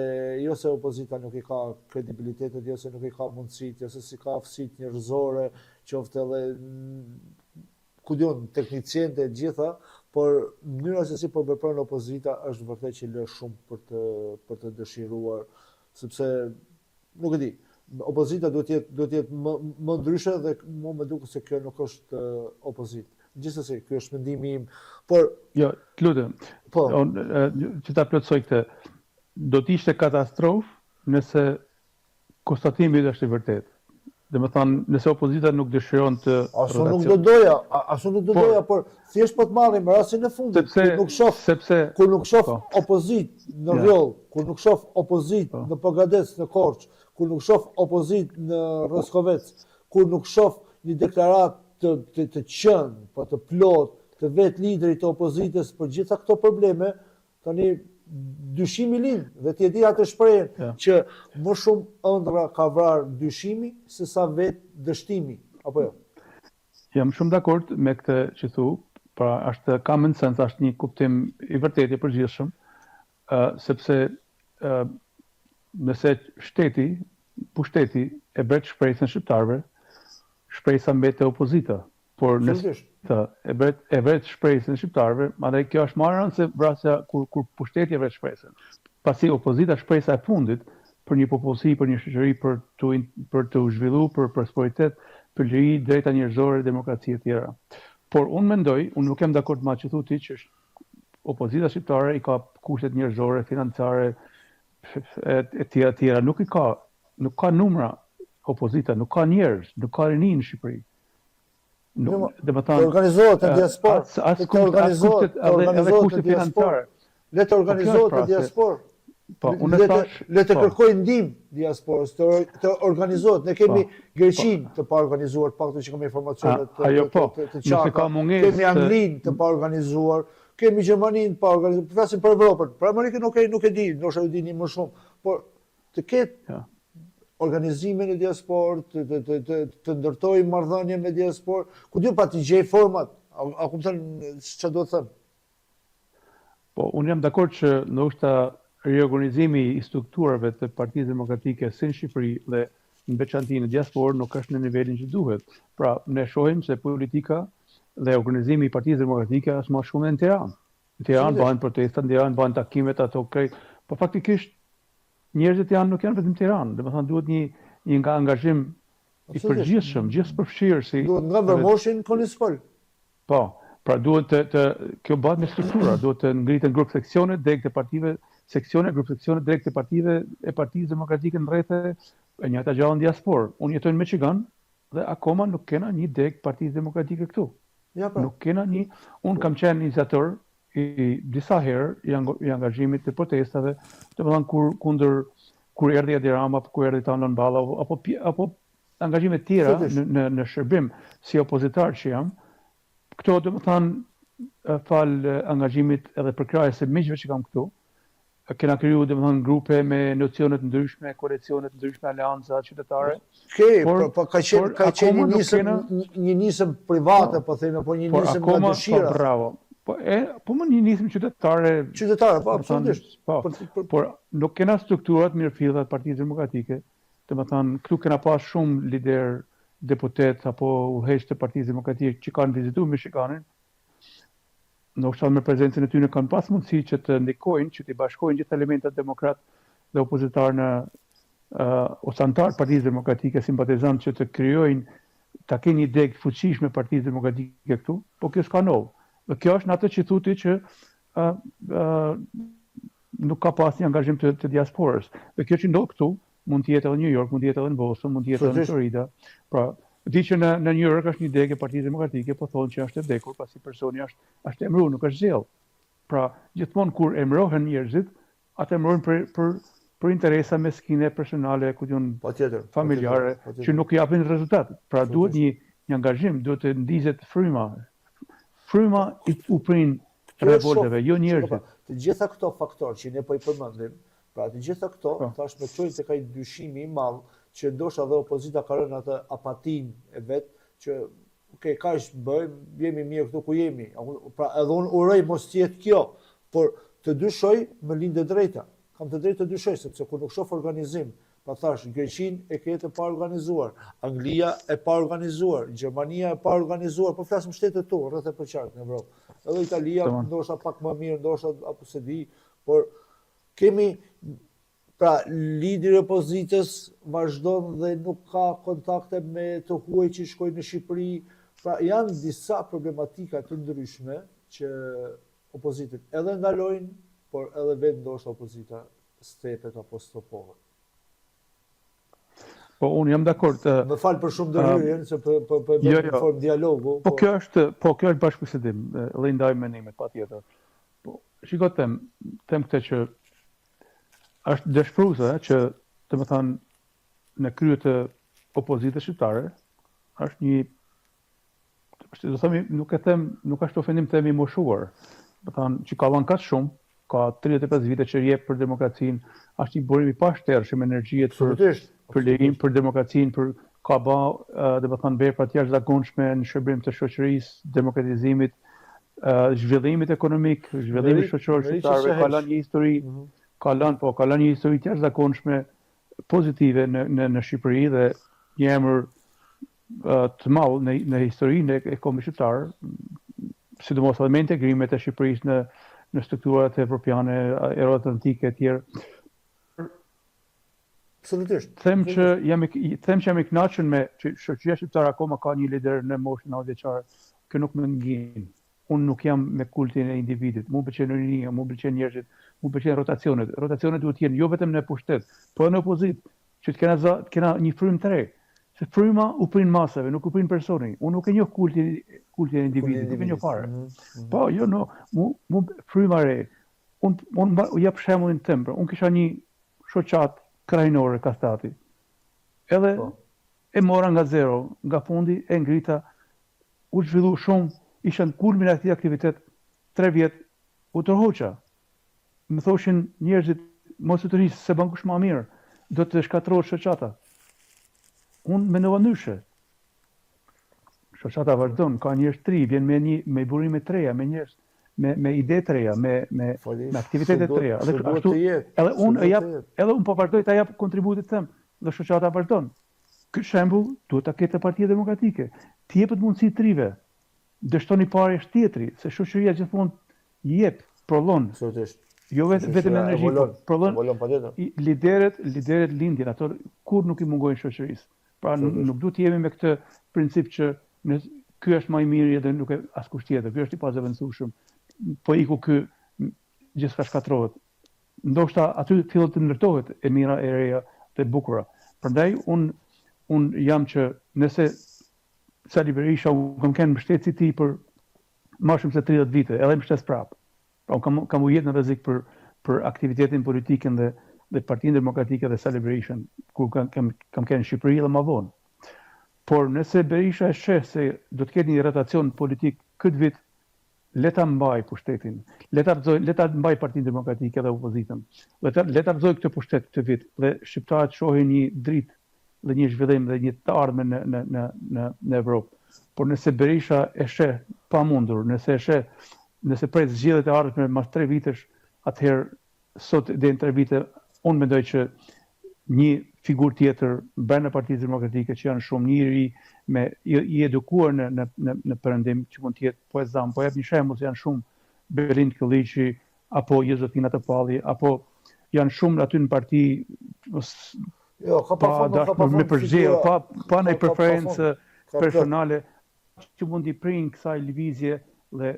jo se opozita nuk i ka kredibilitetet, jo se nuk i ka mundësitë, jo se s'i ka aftësitë njerëzore, qoftë edhe ku di unë, tekniciente e gjitha, por mënyra se si po vepron opozita është vërtet që lë shumë për të për të dëshiruar, sepse nuk e di, opozita duhet të jetë duhet të jetë më më ndryshe dhe mua më duket se kjo nuk është opozitë. Gjithsesi, ky është mendimi im, por Jo, të lutem. Po. On, që ta plotësoj këtë, do të ishte katastrofë nëse Konstatimi është i vërtetë. Domethënë, nëse opozita nuk dëshiron të As unë nuk do doja, as unë nuk do doja, por thjesht po të marrim rastin e fundit, sepse, kur nuk shoh, sepse, kur nuk shoh po. opozitë në Rrjoll, kur nuk shoh opozitë po. në Pogradec, në Korçë, kur nuk shoh opozitë në Roskovec, kur nuk shoh një deklaratë të të, të qenë, po të plotë, të vetë liderit të opozitës për gjitha këto probleme, Tani dyshimi lind dhe ti e di atë shprehjen ja. që më shumë ëndrra ka vrarë dyshimi se sa vetë dështimi, apo jo? Jam shumë dakord me këtë që thu, pra është common sense, është një kuptim i vërtetë i përgjithshëm, ë sepse ë nëse shteti, pushteti e vret shpresën shqiptarëve, shpresa mbetet opozita. Por nëse e vret e vret shpresën e shqiptarëve, madje kjo është më e rëndë se vrasja kur kur pushteti e vret shpresën. Pasi opozita shpresa e fundit për një popullsi, për një shoqëri për t'u për t'u zhvillu, për prosperitet, për liri, drejta njerëzore, demokraci e tjera. Por unë mendoj, unë nuk jam dakord me atë që thu ti që opozita shqiptare i ka kushtet njerëzore, financiare e e tjera e tjera, nuk i ka, nuk ka numra opozita, nuk ka njerëz, nuk ka rini në Shqipëri. Nuk, domethënë, të organizohet në diasporë, as, të organizohet, të organizohet në diasporë. Le të po organizohet në diasporë. Po, unë le të le të po. kërkojë ndihmë diasporës, të të organizohet. Ne kemi po. Greqinë po. të paorganizuar, të paktën që kemi informacione të ajo po. të, të, të qarta. Kemi Anglinë të paorganizuar, kemi Gjermaninë të paorganizuar. Flasim për Evropën. Për Amerikën, okay, nuk e di, ndoshta ju dini më shumë, por të ketë ja. organizime në diasporë, të, të, të, të, të ndërtojë marrëdhënie me diasporë, ku di unë pa t'i gjejë format, a, a kupton çfarë do të them? Po, unë jam dakord që ndoshta riorganizimi i strukturave të Partisë Demokratike si në Shqipëri dhe në veçanti në diasporë nuk është në nivelin që duhet. Pra, ne shohim se politika dhe organizimi i Partisë Demokratike është më shumë në Tiranë. Në Tiranë bëhen protesta, në Tiranë bëhen takimet ato krejt, po faktikisht njerëzit janë nuk janë vetëm në Tiranë, domethënë duhet një një nga angazhim i përgjithshëm, gjithëpërfshirës si Duhet nga Vermoshi në Konispol. Po, pra duhet të të kjo bëhet me struktura, duhet të ngriten grup seksione, degë të partive, seksione, grup seksione, degë të partive e Partisë Demokratike në rrethe, e njëjta gjë në diasporë. Unë jetoj në Michigan dhe akoma nuk kena një degë Partisë Demokratike këtu. Ja pra. Nuk kena një, unë kam qenë iniciator i disa herë i, i angazhimit të protestave, domethënë kur kundër kur erdhi Edi Rama apo kur erdhi Taulant Balla apo apo angazhime të tjera në në në shërbim si opozitar që jam, këto domethënë falë angazhimit edhe përkrahjes së miqve që kam këtu, Kena kriju domethënë grupe me nocione të ndryshme, koalicione të ndryshme, aleanca qytetare. Okej, por, po, po ka qenë ka qenë një nisëm kena... një nisëm private, po, po themi, apo një nisëm nga po, dëshira. Po bravo. Po e po më një nisëm qytetare. Qytetare, po absolutisht. Po, por, por nuk kena strukturat mirëfillta të Partisë Demokratike. Domethënë, këtu kena pas shumë lider, deputet apo udhëheqës të Partisë Demokratike që kanë vizituar Michiganin, ndoshta me prezencën e tyre kanë pas mundësi që të ndikojnë, që t'i bashkojnë gjithë elementat demokrat dhe opozitar në uh, ose anëtarë Partisë Demokratike, simpatizantë që të krijojnë ta kenë një degë të fuqishme Partisë Demokratike këtu, po kjo s'ka ndodhur. Dhe kjo është në atë që thu ti që uh, uh, nuk ka pas një angazhim të, të diasporës. Dhe kjo që ndodh këtu, mund të jetë edhe në New York, mund të jetë edhe në Boston, mund të jetë edhe në Florida. Pra, di që në në New York është një degë e Partisë Demokratike, po thonë që është e vdekur, pasi personi është është emëruar, nuk është zgjedhur. Pra, gjithmonë kur emërohen njerëzit, ata emërohen për për për interesa meskine personale, ku di unë, patjetër, familjare, patjetër, që nuk japin rezultat. Pra, duhet një një angazhim, duhet të ndizet fryma. Fryma i u prin. Revoltave, jo njerëzit. Pra, të gjitha këto faktorë që ne po i përmendim, pra të gjitha këto, po. thash më çojnë tek ai dyshimi i madh që ndoshta dhe opozita ka rënë atë apatinë e vet që ok, kaq bëjmë, jemi mirë këtu ku jemi. Pra edhe unë uroj mos të jetë kjo, por të dyshoj më lind e drejta. Kam të drejtë të dyshoj sepse kur nuk shoh organizim, Pra thash, Greqinë e ke të paorganizuar, Anglia e paorganizuar, Gjermania e paorganizuar, po flasim shtetet këtu, rreth e përqark në Evropë. Edhe Italia, ndoshta pak më mirë, ndoshta apo s'e di, por kemi pra lideri i opozitës vazhdon dhe nuk ka kontakte me të huaj që shkojnë në Shqipëri. Pra janë disa problematika të ndryshme që opozitën edhe ndalojnë, por edhe vetë ndoshta opozita stepet apo stopohet. Po unë jam dakord. Më fal për shumë ndërhyrjen, se po po po jo, jo. formë dialogu. Po, po kjo është, po kjo është bashkëbisedim, dhe i ndaj mendimet patjetër. Po shiko them, them këtë që është dëshpëruese që domethënë në krye të opozitës shqiptare është një do themi, nuk e them, nuk është ofendim të themi i moshuar. Domethënë që ka dhënë kaq shumë, ka 35 vite që jep për demokracinë, është një burim i pashtershëm energjie për për lirinë, për demokracinë, për ka ba, domethënë vepra të jashtëzakonshme në shërbim të shoqërisë, demokratizimit, zhvillimit ekonomik, zhvillimit shoqëror shqiptarëve, ka lënë një histori, mhm. ka lënë po, ka lënë një histori të jashtëzakonshme pozitive në në në Shqipëri dhe një emër të madh në në historinë e kombit shqiptar, sidomos edhe me integrimet e Shqipërisë në në strukturat evropiane, euroatlantike etj. Absolutisht. Them që jam i them që jam i kënaqur me që shoqëria shqiptare akoma ka një lider në moshën 90 vjeçare. Kjo nuk më ngin. Unë nuk jam me kultin e individit. Mu pëlqen rinia, mu pëlqen njerëzit, mu pëlqen rotacionet. Rotacionet duhet të jenë jo vetëm në pushtet, por edhe në opozitë. Që të kena za, të kena një frymë të re. Se fryma u prin masave, nuk u prin personi. Unë nuk e njoh kultin, kultin e individit, nuk e njoh fare. Mm -hmm. Po, jo, no, mu, mu fryma e re. Unë un, u jap shembullin tim, pra, unë kisha një shoqatë krahinore Kastrati. Edhe po. e mora nga zero, nga fundi e ngrita, u zhvillu shumë, isha në kulmin e atij aktivitet, tre vjet u tërhoqa. Më thoshin njerëzit mos u tërhiq se bën kush ma mirë, do të shkatërrohet shoqata. Unë mendova ndryshe. Shoqata vazhdon, ka njerëz të ri, vjen me një me burime të reja, me njerëz me me ide të reja, me me me aktivitete të reja. Dhe ashtu edhe unë e jap, edhe unë po vazhdoj ta jap kontributin tim dhe shoqata vazhdon. Ky shembull duhet ta ketë Partia Demokratike. T'i jepet mundësi të rive. Dështon i pari është tjetri, se shoqëria gjithmonë Jep, prodhon. Absolutisht. Jo vetëm vetëm energji, po prodhon. Evolon patjetër. Liderët, liderët lindin, ato kurrë nuk i mungojnë shoqërisë. Pra nuk duhet të jemi me këtë princip që në ky është më i miri edhe nuk e askush tjetër, ky është i pazëvendësueshëm. Po iku ky gjithçka shkatërrohet. Ndoshta aty fillon të ndërtohet e mira e reja dhe e bukura. Prandaj un un jam që nëse Sali Berisha unë kam qenë mbështetës i tij për më shumë se 30 vite, edhe mbështes prapë. Pra unë kam kam vu jetën në rrezik për për aktivitetin politikën dhe dhe Partinë Demokratike dhe Sali Berishën kur kam kam kam qenë në Shqipëri dhe më vonë. Por nëse Berisha e sheh se do të ketë një rotacion politik këtë vit, le ta mbajë pushtetin, le ta rrëzojë, le ta mbajë Partinë Demokratike dhe opozitën. Le ta le ta rrëzojë këtë pushtet këtë vit dhe shqiptarët shohin një dritë dhe një zhvillim dhe një të ardhme në në në në në Evropë. Por nëse Berisha e sheh pamundur, nëse e sheh, nëse pret zgjedhjet e ardhshme mas tre vitesh, atëherë sot deri në tre vite unë mendoj që një figurë tjetër brenda Partisë Demokratike që janë shumë një i ri me i, i edukuar në në në në perëndim që mund të jetë po e zam, po jap një shembull se janë shumë Belind Këlliçi apo Jozefina Topalli apo janë shumë aty në parti Jo, ka pa fund, ka pa fund. Me përzgjedh, pa pa ndonjë preferencë personale që mund t'i prijnë kësaj lëvizje dhe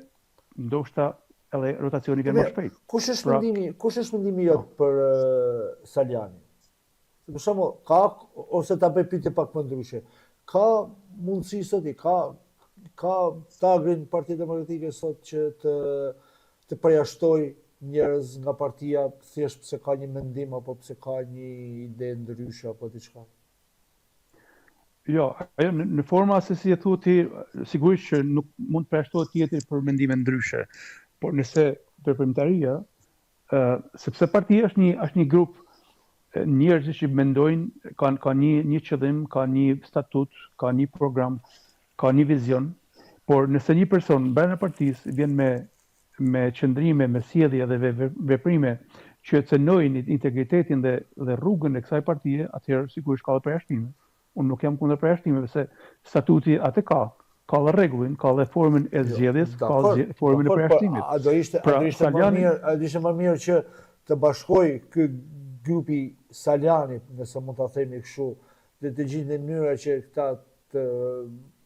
ndoshta edhe rotacioni vjen më shpejt. Kush është pra, mendimi, kush është mendimi jot po. për uh, Salianjin? Për shembull, ka ose ta bëj pyetje pak më ndryshe. Ka mundësi sot i ka ka tagrin Partia Demokratike sot që të të përjashtojë njerëz nga partia thjesht pse ka një mendim apo pse ka një ide ndryshe apo diçka? Jo, ajo në, në forma se si e thua ti, sigurisht që nuk mund të përjashtohet tjetri për mendime ndryshe. Por nëse veprimtaria, ë sepse partia është një është një grup njerëzish që mendojnë, kanë ka një një qëllim, ka një statut, ka një program, ka një vizion, por nëse një person brenda partisë vjen me me qëndrime, me sjellje dhe veprime që e cenojnë integritetin dhe dhe rrugën e kësaj partie, atëherë sigurisht ka dhe përjashtime. Unë nuk jam kundër përjashtimeve se statuti atë ka, ka dhe rregullin, ka dhe formën e jo, zgjedhjes, ka dhe formën e po, përjashtimit. A do ishte, pra, a do ishte më mirë, a do ishte më mirë që të bashkohej ky grupi Salianjit, nëse mund ta themi kështu, dhe të gjente mënyra që këta të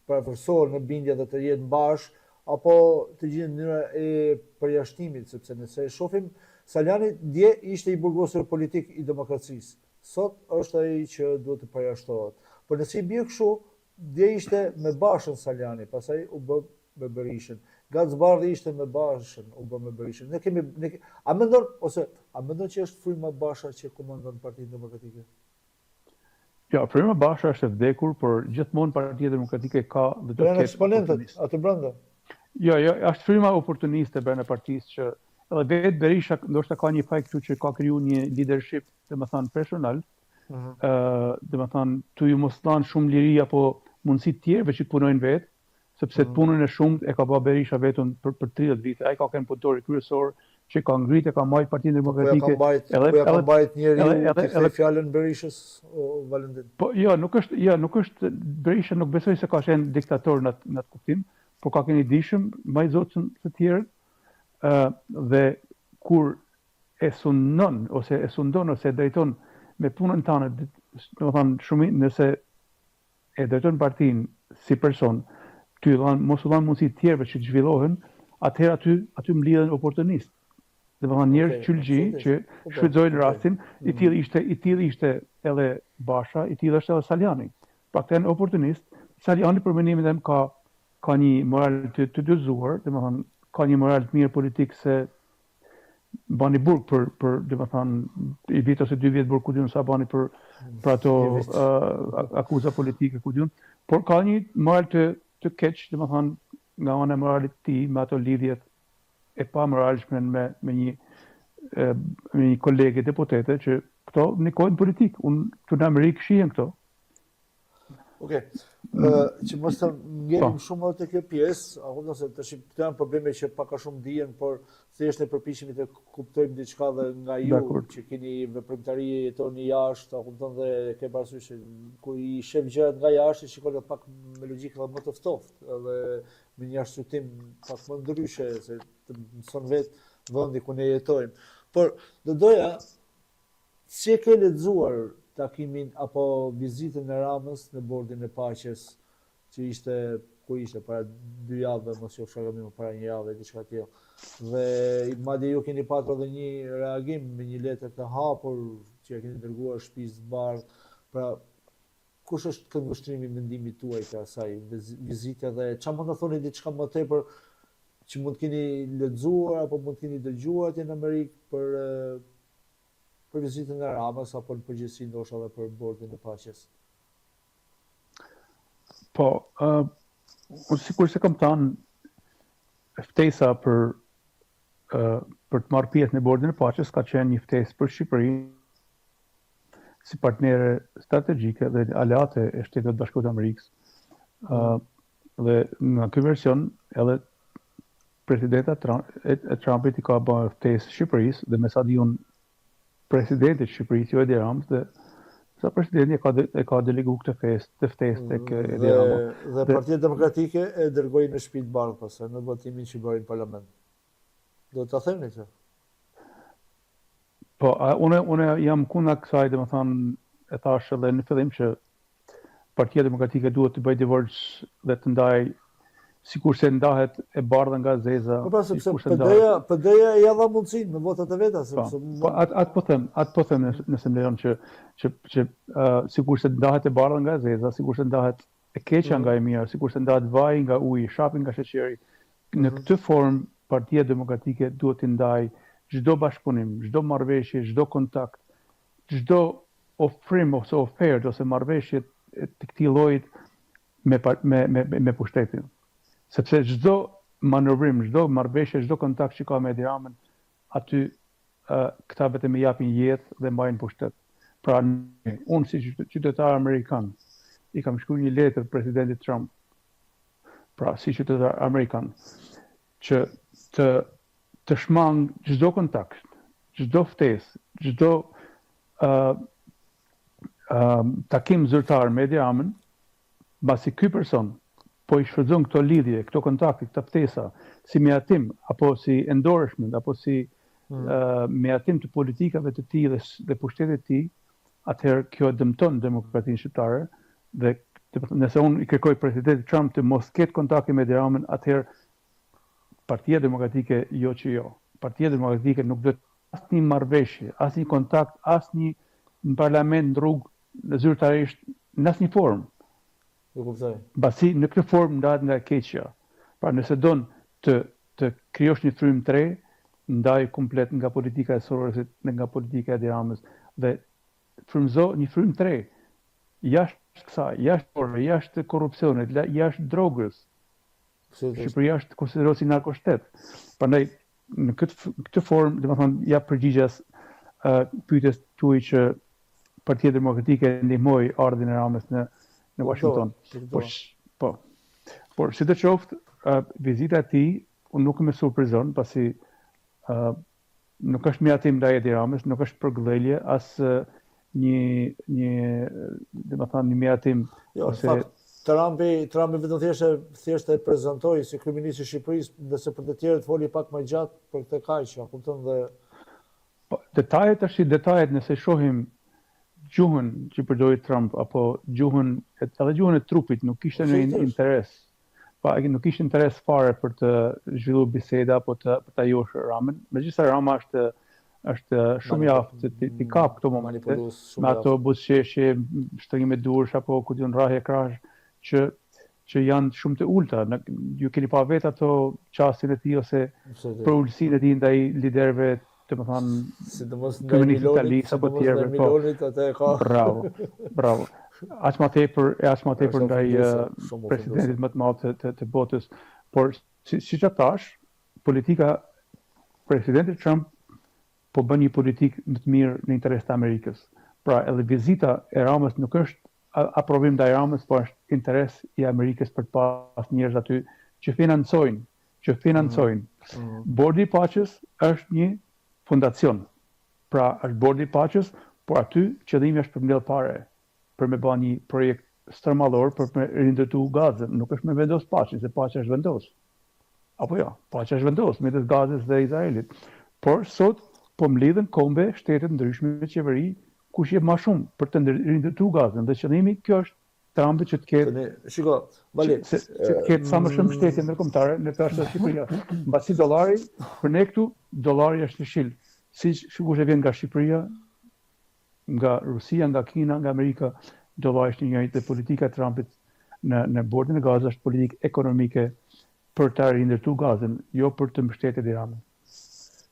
përafërsohen në bindje dhe të jenë bashkë, apo të gjente mënyra e përjashtimit, sepse nëse e shohim, Salianji dje ishte i burgosur politik i demokracisë. Sot është ai që duhet të përjashtohet. Por nëse i bie kështu, dje ishte me Bashën Salianji, pastaj u bë me Berishën. Gaz Bardhi ishte me Bashën, u bë me Berishën. Ne kemi ne a mendon ose a mendon që është fryma Basha që komandon Partinë Demokratike? Jo, fryma Basha është e vdekur, por gjithmonë Partia Demokratike ka dhe do të ketë eksponentët aty brenda. Jo, jo, është fryma oportuniste brenda partisë që edhe vetë Berisha ndoshta ka një faj këtu që ka kriju një leadership, domethënë personal, ëh, uh -huh. domethënë tu ju mos dhanë shumë liri apo mundësi të tjerëve që të punojnë vetë, sepse mm. punën e shumtë e ka ba Berisha vetëm për për 30 vite. Ai ka qenë punëtori kryesor që ka ngrit e ka mbajt Partinë Demokratike. Po ja ka mbajt, edhe, po ja ka mbajt njeriu edhe, edhe, edhe fjalën Berishës o Valentin. Po jo, nuk është, jo, nuk është Berisha nuk besoj se ka qenë diktator në atë në atë kuptim, por ka qenë i dijshëm, më i zotshëm se të tjerët, ë dhe kur e sundon ose e sundon ose e drejton me punën tënde, domethënë shumë nëse e drejton partinë si person, tu i dhanë, mos u dhanë mundësi të tjerëve që të zhvillohen, atëherë aty aty mblidhen oportunistë. Domethënë njerëz okay, qylxhi që po, po, shfrytëzojnë okay. rastin, i mm. tillë ishte i tillë ishte edhe Basha, i tillë është edhe Salianji. Pra këta janë oportunistë. Salianji për mendimin tim ka ka një moral të të dyzuar, domethënë ka një moral të mirë politik se bani burg për për domethënë një vit ose dy vjet burg ku di unë sa bani për për ato uh, akuza politike ku di unë, por ka një moral të të keq, domethënë nga ana e moralit të tij me ato lidhjet e pamoralshme me me një e, me një kolege deputete që këto ndikojnë në politikë. Unë këtu në Amerikë shihen këto. Okej. Ë që mos të ngelim po. shumë te kjo pjesë, a kupton se tash këto janë probleme që pak a shumë dihen, por thjesht ne përpiqemi të kuptojmë diçka dhe nga ju që keni veprimtari jetoni jashtë, a kupton dhe ke parasysh që kur i shef gjërat nga jashtë, i shikon edhe pak me logjikë edhe më të ftohtë, edhe me një arsyetim pak më ndryshe se të mëson vetë vendi ku ne jetojmë. Por do doja Si e ke lexuar takimin apo vizitën e Ramës në Bordin e Paqes që ishte kur ishte para dy javëve, mos qofsha gabim, para një jave, diçka e tillë. Dhe madje ju keni patur edhe një reagim me një letër të hapur që e keni dërguar Shtëpisë së Bardhë. Pra, kush është këndvështrimi i mendimit tuaj të asaj vizite dhe ça mund të thoni diçka më tepër që mund të keni lexuar apo mund të keni dëgjuar atje në Amerikë për për vizitën e Ramës apo në përgjithësi ndoshta edhe për Bordin e Paqes? Po, ë uh, unë sikurse kam thënë ftesa për uh, për të marrë pjesë në Bordin e Paqes ka qenë një ftesë për Shqipërinë si partnere strategjike dhe aleate e Shteteve të Bashkuara të Amerikës. Ë uh, dhe nga ky version edhe Presidenta Trump, e, e Trumpit i ka bërë ftesë Shqipërisë dhe me sa di unë presidentit të Shqipërisë, jo Edi Ramës dhe sa presidenti e ka de, e ka delegu këtë ftesë, të ftesë tek Edi Rama. Dhe, dhe Partia Demokratike e dërgoi në Shtëpi të Bardhë pastaj në votimin që bëri në parlament. Do ta themi këtë. Po, a, unë unë jam kundër kësaj, domethënë e thash edhe në fillim që Partia Demokratike duhet të bëjë divorc dhe të ndajë sikurse ndahet e bardha nga e zeza. Po pra sepse PD-ja, PD-ja ia dha mundësinë me votat e veta, po, sepse po atë at po them, atë po them nëse, nëse më lejon që që që uh, sikurse ndahet e bardha nga e zeza, sikurse ndahet e keqja mm. nga e mira, sikurse ndahet vaji nga uji, shapi nga sheqeri, në mm. këtë formë Partia Demokratike duhet të ndajë çdo bashkëpunim, çdo marrëveshje, çdo kontakt, çdo ofrim ose ofertë ose marrëveshje të këtij lloji me me me me pushtetin. Sepse çdo manovrim, çdo marrëveshje, çdo kontakt që ka me Edi Ramën, aty këta vetëm i japin jetë dhe mbajnë pushtet. Pra, unë si qytetar amerikan i kam shkruar një letër presidentit Trump, pra si qytetar amerikan, që të të shmang çdo kontakt, çdo ftesë, çdo uh, uh, takim zyrtar me Edi Ramën, mbasi ky person po i shfrytëzon këto lidhje, këto kontakte, këto ftesa si miratim apo si endorsement apo si mm. uh, miratim të politikave të tij dhe, dhe pushtetit të tij, atëherë kjo e dëmton demokracinë shqiptare dhe nëse unë i kërkoj presidentit Trump të mos ketë kontakte me Edi Ramën, atëherë Partia Demokratike jo që jo. Partia Demokratike nuk do asnjë marrëveshje, asnjë kontakt, asnjë në parlament, në rrugë, në zyrtarisht, në asnjë formë. Ju kuptoj. Mbasi në këtë formë ndahet nga e keqja. Pra nëse don të të krijosh një frymë të re, ndaj komplet nga politika e Sorosit dhe nga politika e Edi Ramës dhe frymëzo një frymë të re jashtë kësaj, jashtë orëve, jashtë korrupsionit, jashtë drogës. Shqipëria është konsiderohet si narkoshtet. Prandaj në këtë këtë formë, domethënë ja përgjigja uh, pyetjes tuaj që Partia Demokratike ndihmoi ardhjen e Ramës në në Washington. Po po. Por sidoqoftë, uh, vizita e tij unë nuk më surprizon pasi uh, Nuk është miratim ndaj Edi Ramës, nuk është përkëdhelje, as një një, domethënë një miratim jo, ose në fakt Trumpi, Trumpi vetëm thjesht e thjesht e prezantoi si kryeministër i Shqipërisë, ndërsa për të tjerët foli pak më gjatë për këtë kaq, a kupton dhe Po, detajet tash detajet nëse shohim gjuhën që përdori Trump apo gjuhën edhe gjuhën e trupit nuk kishte ndonjë interes Pa, nuk kishte interes fare për të zhvilluar biseda apo të për ta joshur Ramën. Megjithëse Rama është është shumë i aftë të t'i kap këto momente me ato buzëqeshje, shtrëngime duarsh apo ku di unë rrahje krahësh që që janë shumë të ulta. Në, ju keni pa vetë ato qasjen e tij ose përulësinë e tij ndaj liderëve domethënë, sidomos ndaj Milonit, apo të tjerëve, po. Milonit atë e ka. Bravo. Bravo. Aq më tepër e aq më tepër ndaj presidentit më të madh të, të, të botës. Por si siç e thash, politika presidenti Trump po bën një politikë më të mirë në interes të Amerikës. Pra edhe vizita e Ramës nuk është aprovim ndaj Ramës, po është interes i Amerikës për të pas njerëz aty që financojnë që financojnë. Mm. mm. Bordi i Paqes është një fondacion. Pra, është Bordi i Paqes, por aty qëllimi është për mbledh pare, për me ba një projekt stërmadhor për me rindërtu Gazën, nuk është me vendos paqen, se paqja është vendos. Apo jo, paqja është vendos midis Gazës dhe Izraelit. Por sot po mblidhen kombe, shtete të ndryshme, qeveri, kush jep ma shumë për të rindërtu Gazën dhe qëllimi kjo është Trumpit që të ketë Tani, shiko, Vali, që, që të ketë sa më shumë mbështetje ndërkombëtare në të është Shqipëria. Mbasi dollari, për ne këtu dollari është jeshil. Si sigurisht e vjen nga Shqipëria, nga Rusia, nga Kina, nga Amerika, dollari është i njëjtë dhe politika e Trumpit në në bordin e Gazës është politikë ekonomike për ta rindërtu Gazën, jo për të mbështetur Edi Ramën.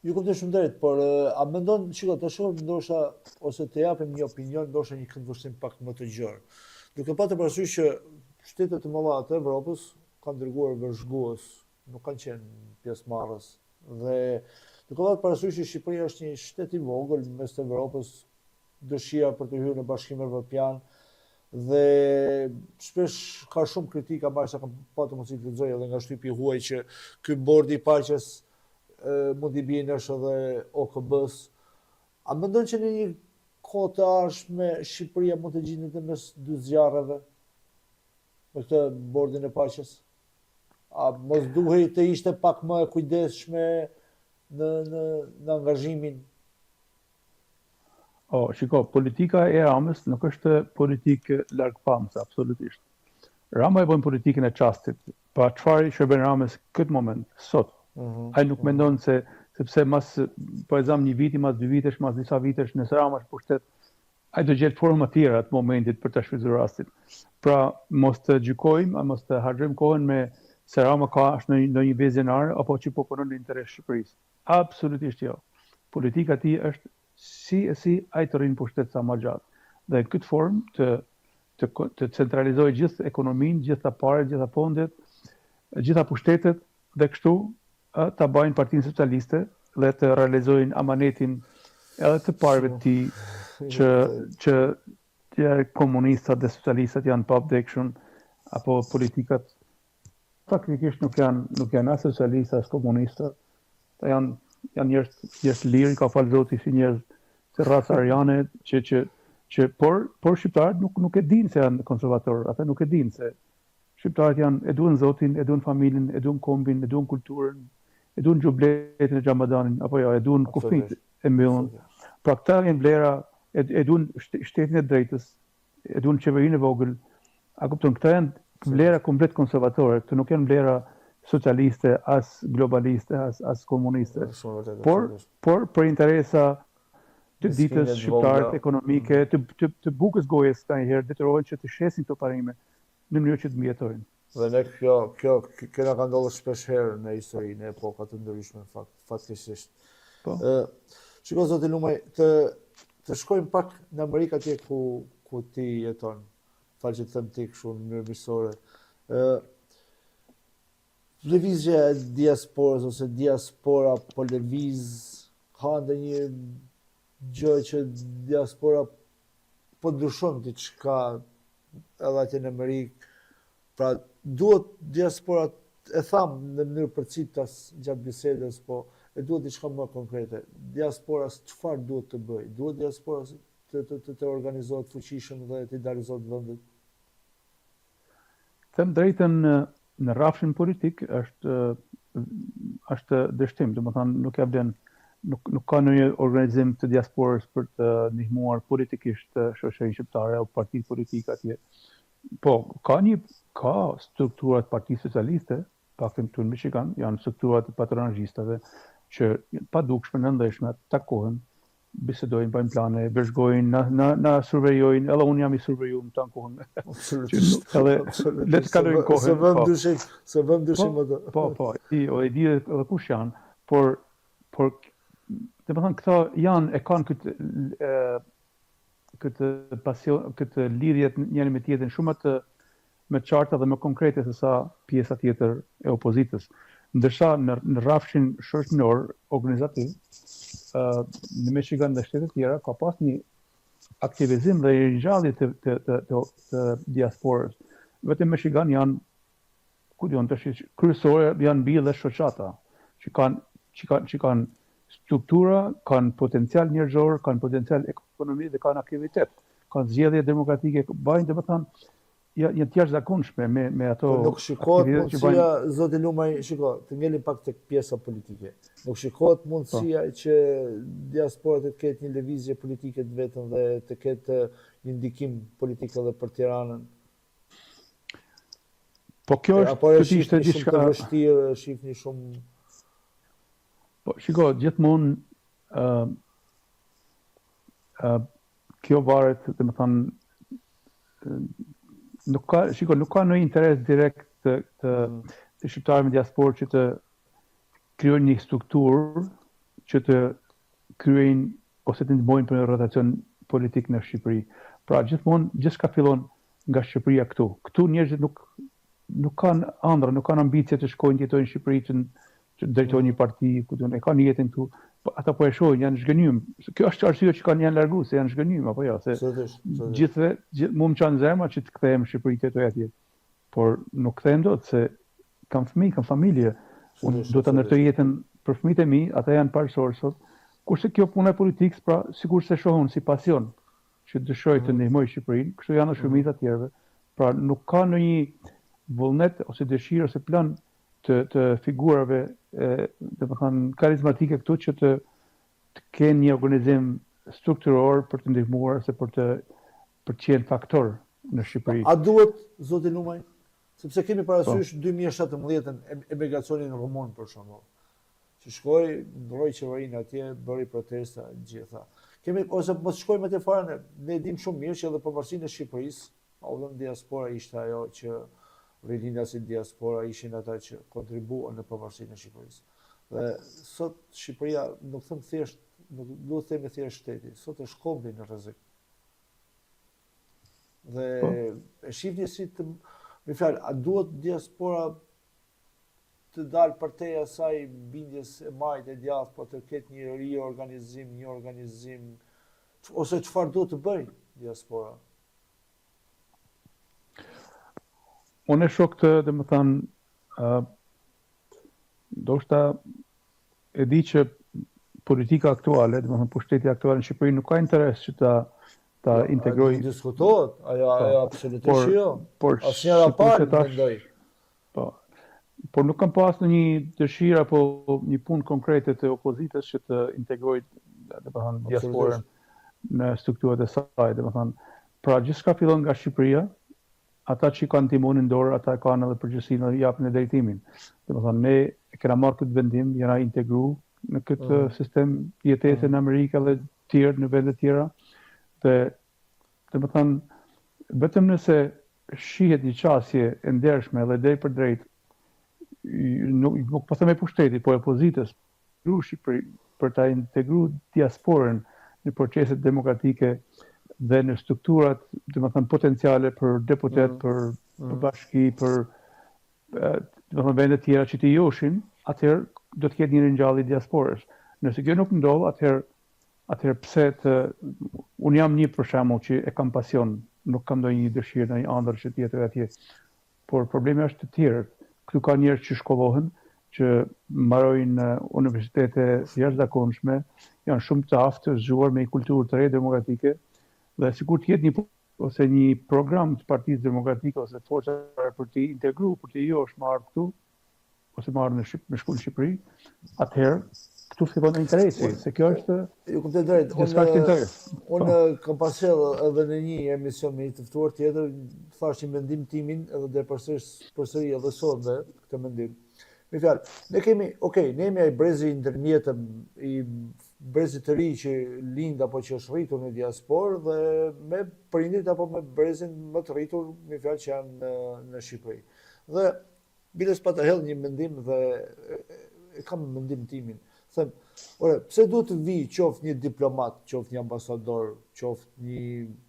Ju kuptoj shumë drejt, por a mendon, shiko, të shohim ndoshta ose të japim një opinion, ndoshta një këndvështrim pak më të gjerë. Duke patur parasysh që shtetet e mëdha të Evropës kanë dërguar vëzhgues, nuk kanë qenë pjesëmarrës dhe duke patur parasysh që Shqipëria është një shtet i vogël në mes të Evropës, dëshira për të hyrë në Bashkim Evropian dhe shpesh ka shumë kritika, me sa kam patur mundësi të lexoj edhe nga shtypi i huaj që ky bordi i paqes mund t'i bie ndesh edhe OKB-s. A mendon që në një kohë të ardhshme Shqipëria mund të gjendet në mes dy zjarreve me këtë bordin e paqes? A mos duhej të ishte pak më e kujdesshme në në në angazhimin O, shiko, politika e Ramës nuk është politikë largpamëse, absolutisht. Rama e bën politikën e çastit. Pa çfarë i shërben Ramës këtë moment, sot. Mm -hmm. Ai nuk mm -hmm. mendon se sepse mas po e zam një viti, mas dy vitesh, mas disa vitesh, nëse Rama është pushtet, ai do gjetë forma të tjera të momentit për ta shfrytëzuar rastin. Pra, mos të gjykojmë, mos të harxhojmë kohën me se Rama ka është ndonjë ndonjë vizionar apo që po punon në interes Shqipërisë. Absolutisht jo. Politika e tij është si e si ai të rrinë në pushtet sa më gjatë. Dhe në këtë formë të të të centralizojë gjithë ekonominë, gjitha paret, gjitha fondet, gjitha pushtetet Dhe kështu ë ta bajnë Partinë Socialiste dhe të realizojnë amanetin edhe të parëve të tij që që që komunistat dhe socialistat janë të pavdekshëm apo politikat faktikisht nuk janë nuk janë as socialista as komunista, ata janë janë njerëz njerëz të lirë, i ka falë Zoti si njerëz si racë ariane që që që por por shqiptarët nuk nuk e dinë se janë konservatorë, ata nuk e dinë se Shqiptarët janë e duan Zotin, e duan familjen, e duan kombin, e duan kulturën, e duan xhubletën e xhamadanin, apo jo, e duan kufijtë e mbyllun. Pra këta janë vlera, e, e duan shtetin e drejtës, e duan qeverinë e vogël. A kupton, këta janë vlera komplet konservatore, këto nuk janë vlera socialiste, as globaliste, as as komuniste. Por por për interesa të ditës shqiptarët ekonomike, mm. të, të, të bukës gojës nganjëherë detyrohen që të shesin këto parime në mënyrë që të mbijetojnë. Dhe ne kjo, kjo, kjo na ka ndodhur shpesh herë në histori, në epoka të ndryshme, në fakt, fatkeqësisht. Po. Ë, shiko zoti Lumaj, të të shkojmë pak në Amerikë atje ku ku ti jeton. Fal që të them ti kështu në mënyrë miqësore. Ë, lëvizja e diasporës ose diaspora po lëviz ka ndonjë gjë që diaspora po ndryshon diçka edhe atje në Amerikë. Pra duhet diaspora e thamë në mënyrë përciptas gjatë bisedës, po e duhet diçka më konkrete. Diaspora çfarë duhet të bëjë? Duhet diaspora të të të, të organizohet fuqishëm dhe t'i dalë zot vendit? Them drejtën në rrafshin politik është është dështim, domethënë nuk ja vlen nuk nuk ka ndonjë organizim të diasporës për të ndihmuar politikisht shoqërinë shqiptare apo partitë politike atje. Po, ka një ka struktura të Partisë Socialiste, paktën këtu në Michigan, janë struktura të patronazhistëve që padukshme, nëndheshme, takohen, bisedojnë, bëjnë plane, vëzhgojnë, na na na survejojnë, edhe unë jam i survejuar në tanë kohën. Absolutisht. Edhe le të kalojnë kohën. S'e vëmë po. dyshim, s'e vëmë dyshim po, atë. Po, po, i, o, e di edhe kush janë, por por domethënë këto janë e kanë këtë e, këtë pasion, këtë lidhje njëri me tjetrin shumë më të më të qarta dhe më konkrete se sa pjesa tjetër e opozitës. Ndërsa në, në rrafshin shoqëror organizativ, ë në Michigan dhe shtete të tjera ka pas një aktivizim dhe ringjallje të të të të, të diasporës. Vetëm Michigan janë ku di unë tash kryesore janë mbi 10 shoqata që kanë që kanë që kanë struktura, kanë potencial njerëzor, kanë potencial ekonomik dhe kanë aktivitet, kanë zgjedhje demokratike, bajnë domethënë janë të jashtëzakonshme me me ato po nuk shikohet mundësia zoti Lumaj shiko të ngelim pak tek pjesa politike nuk shikohet po. mundësia po. që diaspora të ketë një lëvizje politike të vetën dhe të ketë një ndikim politik edhe për Tiranën Po kjo është apo e shihni diçka të vështirë, e shihni shumë Po shiko, gjithmonë ë uh, ë uh, kjo varet, domethënë nuk ka, shiko, nuk ka ndonjë interes direkt të të, mm. të shqiptarëve në diasporë që të krijojnë një strukturë që të kryejnë ose të ndihmojnë për një rotacion politik në Shqipëri. Pra gjithmonë gjithçka fillon nga Shqipëria këtu. Këtu njerëzit nuk nuk kanë ëndrra, nuk kanë ambicie të shkojnë të jetojnë në Shqipëri të të drejtojnë një mm. parti, ku do e kanë jetën këtu, po ata po e shohin, janë zhgënjym. Kjo është arsyeja që kanë janë larguar, se janë zhgënjym apo jo, se gjithëve, gjithë mu më qan zemra që të kthehem në Shqipëri të jetoj atje. Por nuk kthehem dot se kam fëmijë, kam familje. Unë do ta ndërtoj jetën për fëmijët e mi, ata janë parësor sot. Kurse kjo puna e politikës, pra sikurse shoh unë si pasion që dëshiroj të mm. ndihmoj Shqipërinë, kështu janë edhe shumica e tjerëve. Pra nuk ka ndonjë vullnet ose dëshirë ose plan të të figurave, domethënë karizmatike këtu që të të kenë një organizim strukturor për të ndihmuar ose për të për të qenë faktor në Shqipëri. A duhet, zoti Lumaj? Sepse kemi parasysh po. 2017-ën emigracionin rumun për shembull. Që shkoi, ndroi qeverinë atje, bëri protesta gjitha. Kemi ose mos shkojmë atje fare ne, ne dimë shumë mirë që edhe pavarësinë e Shqipërisë, a u dhënë diaspora ishte ajo që rilindasit diaspora ishin ata që kontribuan në pavarësinë e Shqipërisë. Dhe sot Shqipëria nuk them thjesht, nuk duhet të themi thjesht shteti, sot është kombi në rrezik. Dhe po. e shihni si të me fjalë, a duhet diaspora të dalë përtej asaj bindjes e majtë e djathtë, po të ketë një riorganizim, një organizim ose çfarë duhet të bëjë diaspora? Unë e shoh këtë, domethënë, ë ndoshta e di që politika aktuale, domethënë pushteti aktual në Shqipëri nuk ka interes që ta ta jo, integrojë. Nuk diskutohet, ajo po, ajo absolutisht jo. Por asnjëra palë mendoj. Po. Por nuk kam pas ndonjë dëshirë apo një punë konkrete të opozitës që të integrojë, domethënë, diasporën në strukturat e saj, domethënë, pra gjithçka fillon nga Shqipëria, ata që kanë timonin në dorë, ata kanë edhe përgjegjësinë dhe japin edhe drejtimin. Domethënë, ne e kena marrë këtë vendim, jena integru në këtë mm. sistem jetese mm. në Amerikë dhe tjerë në vende tjera, dhe domethënë, vetëm nëse shihet një qasje e ndershme dhe drejtpërdrejt, nuk, nuk po them e pushtetit, po e opozitës, për, për ta integru diasporën në proceset demokratike dhe në strukturat, domethënë, potenciale për deputet, mm. për, mm. për bashki, për domethënë, vende tjera që t'i joshin, atëherë do të ketë një ringjallje diasporës. Nëse kjo nuk ndodh, atëherë atëherë pse të unë jam një për shembull që e kam pasion, nuk kam ndonjë dëshirë, ndonjë ëndërr që të jetoj atje. Por problemi është të tjerët. Këtu ka njerëz që shkollohen, që mbarojnë universitete të jashtëzakonshme, janë shumë të aftë, të zgjuar me një kulturë të re demokratike dhe sikur të jetë një ose një program të Partisë Demokratike ose forca për t'i integru, për t'i josh me ardhë këtu, ose me ardhë në Shqip, me shku në Shqipëri, atëherë këtu fillon interesi, se kjo është Ju kuptoj drejt. Unë është interes. Unë po. kam pas edhe në një emision me një të ftuar tjetër, thash një mendim timin edhe dhe përsëri përsëri edhe sot dhe këtë mendim. Me fjalë, ne kemi, okay, ne jemi ai brezi i ndërmjetëm i brezit të ri që lind apo që është rritur në diasporë dhe me prindrit apo me brezin më të rritur, me fjalë që janë në, në Shqipëri. Dhe Biles pata hedh një mendim dhe e kam mendim timin. Them, ore, pse duhet të vijë qoftë një diplomat, qoftë një ambasador, qoftë një,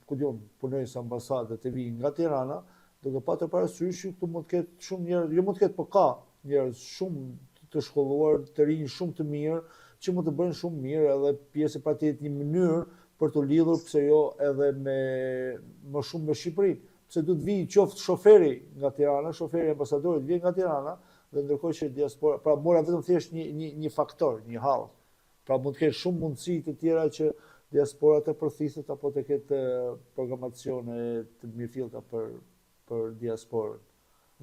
ku di unë, punonjës ambasade të vijë nga Tirana, duke patur parasysh që këtu mund të ketë shumë njerëz, jo mund të ketë, po ka njerëz shumë të shkolluar, të rinj shumë të mirë, që mund të bëjnë shumë mirë edhe pjesë pra të jetë një mënyrë për të lidhur pse jo edhe me më shumë me Shqipërinë. Pse duhet të vijë qoftë shoferi nga Tirana, shoferi i ambasadorit vjen nga Tirana dhe ndërkohë që diaspora, pra mora vetëm thjesht një një një faktor, një hall. Pra mund të ketë shumë mundësi të tjera që diaspora të përthithet apo të ketë programacione të mirëfillta për për diasporën.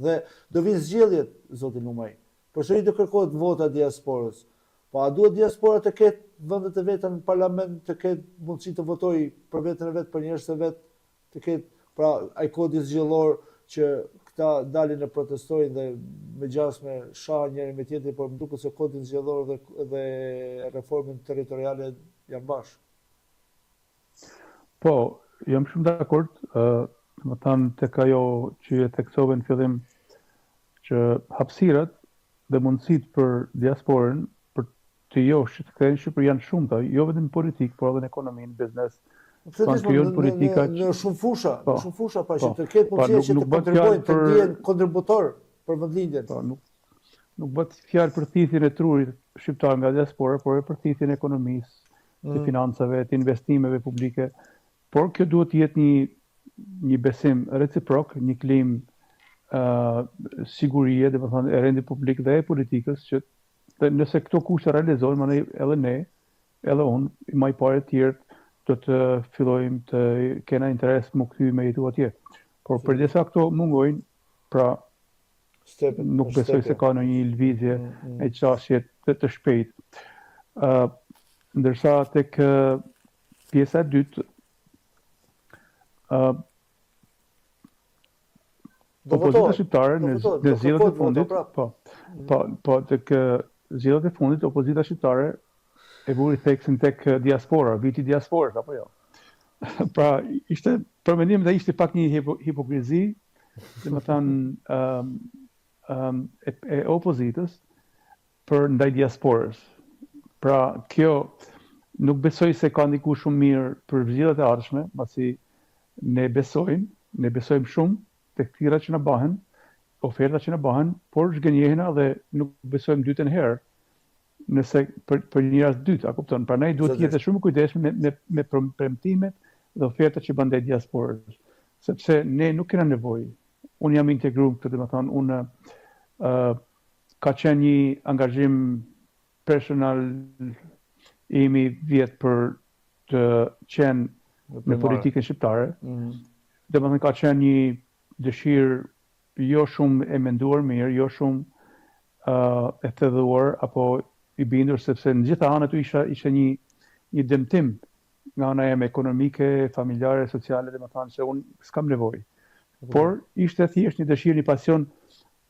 Dhe do vinë zgjedhjet, zoti Lumaj. Përsëri do kërkohet vota e diasporës. Po a duhet diaspora të ketë vendet e veta në parlament, të ketë mundësi të votojë për veten e vet, për njerëzit e vet, të ketë pra ai kodi zgjedhor që këta dalin e protestojnë dhe me gjasme shahen njëri me tjetrin, por më duket se kodi zgjedhor dhe dhe reformën territoriale janë bashkë. Po, jam shumë dakord, ë, domethënë tek ajo që e theksove në fillim që hapësirat dhe mundësitë për diasporën për t'i josh që të kthehen në Shqipëri janë shumta, jo vetëm në politikë, por edhe në ekonomi, në biznes. Absolutisht, po, në, politika në, në shumë fusha, po, në shumë fusha, pra po, që të ketë mundësia po, që të kontribuojnë, të ndihen kontributor për vendlindjen. Po, nuk nuk bëhet fjalë për thithjen e trurit shqiptar nga diaspora, por edhe për thithjen e ekonomisë, të mm. financave, të investimeve publike. Por kjo duhet të jetë një një besim reciprok, një klimë uh, sigurie, domethënë e rendit publik dhe e politikës që Dhe nëse këto kushte realizohen, mandej edhe ne, edhe unë, ma i pari e tjerët, do të fillojmë të kena interes m'u kthy me jetu atje. Por përderisa këto mungojnë, pra Stepet, nuk besoj se ka ndonjë lëvizje mm, mm. e qasje të, të shpejtë. Uh, ndërsa tek pjesa e dytë, uh, Opozita shqiptare në në zgjedhjet e fundit, po, mm. po, po tek zgjedhjet e fundit opozita shqiptare e vuri theksin tek diaspora, viti i diasporës apo jo. Pra, ishte për mendim dhe ishte pak një hipo, hipokrizi, domethënë ëm um, um, e, e opozitës për ndaj diasporës. Pra, kjo nuk besoj se ka ndiku shumë mirë për zgjedhjet e ardhshme, pasi ne besojmë, ne besojmë shumë tek thirrjet që na bahen. oferta që na bëhen, por zhgënjehena dhe nuk besojmë dytën herë nëse për për një rast dytë, a kupton? Prandaj duhet të jetë shumë i kujdesshëm me me me premtimet dhe ofertat që bën ndaj diasporës, sepse ne nuk kena nevojë. Unë jam integruar këtu, domethënë unë ë uh, ka qenë një angazhim personal imi vjet për të qenë në politikën shqiptare. Mm -hmm. Domethënë ka qenë një dëshirë jo shumë e menduar mirë, jo shumë uh, e thelluar apo i bindur sepse në gjitha anët isha ishte një një dëmtim nga ana ime ekonomike, familjare, sociale, domethënë se unë s'kam nevojë. Por ishte thjesht një dëshirë, një pasion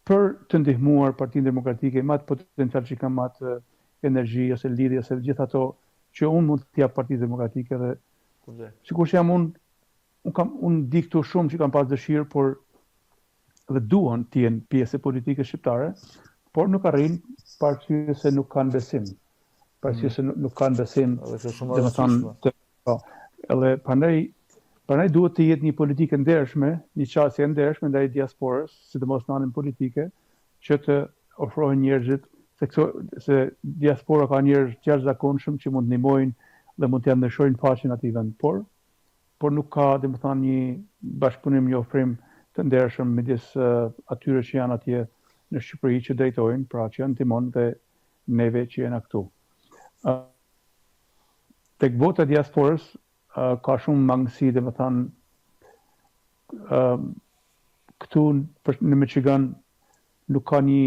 për të ndihmuar Partinë Demokratike me atë potencial që kam atë energji ose lidhje ose gjithë ato që unë mund të jap Partisë Demokratike dhe sikur që jam unë, unë kam unë di këtu shumë që kanë pas dëshirë, por dhe duan të jenë pjesë e politikës shqiptare, por nuk arrijnë për arsye se nuk kanë besim. Për arsye mm. se nuk, nuk kanë besim. Edhe kjo shumë e rëndësishme. Po. Edhe prandaj prandaj duhet të jetë një politikë e ndershme, një qasje e ndershme ndaj diasporës, sidomos në anën politike, që të ofrohen njerëzit se këto se diaspora ka njerëz të jashtëzakonshëm që mund të ndihmojnë dhe mund t'ia ndryshojnë faqen atij vend, por por nuk ka, domethënë, një bashkëpunim, një ofrim të ndershëm midis atyre që janë atje në Shqipëri që drejtojnë, pra që janë në timon dhe neve që jena këtu. Tek vota e diasporës ka shumë mangësi, domethënë këtu në Michigan nuk ka një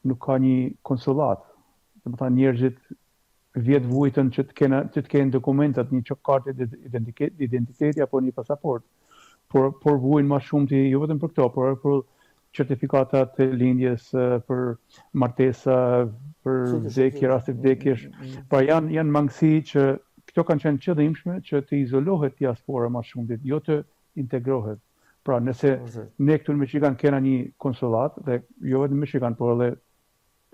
nuk ka një konsullatë. Domethënë njerëzit vjet vuajtën që të kenë që të kenë dokumentat, një kartë identiteti apo një pasaportë. Por por vuajnë më shumti jo vetëm për këto, por edhe për certifikata të lindjes, për martesa, për vdekje, raste vdekjesh. Mm, mm, mm. Pra janë janë mangësi që këto kanë qenë qëllimshme që të izolohet diaspora më shumti, jo të integrohet. Pra nëse ne këtu në Michigan kena një konsullatë dhe jo vetëm në Michigan, por edhe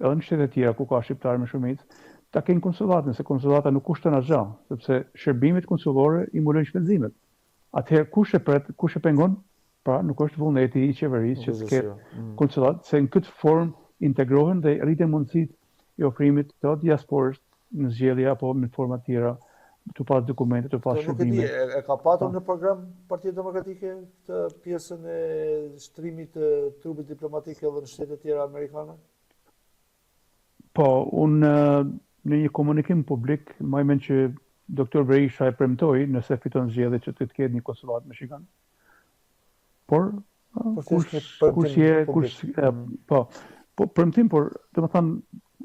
edhe në shtete të tjera ku ka shqiptarë me shumicë, ta kenë konsullatën, se konsullata nuk kushton asgjë, sepse shërbimet konsullore i mbulojnë shpenzimet. Atëherë kush e pret, kush e pengon? Pra nuk është vullneti i qeverisë që të ketë mm. konsullat, se në këtë formë integrohen dhe rriten mundësitë e ofrimit të diasporës në zgjedhje apo në forma të tjera, të pas dokumente, të pas shërbime. Nuk e di, e, e ka patur po. në program Partia Demokratike këtë pjesën e shtrimit të trupit diplomatik edhe në shtetet e tjera amerikane? Po, unë në një komunikim publik, maj mend që doktor Berisha e premtoi nëse fiton zgjedhjet që të të ketë një konsullatë në Michigan. Por, po, kush, kush je, kush, mm. po, po, premtim, por, domethënë,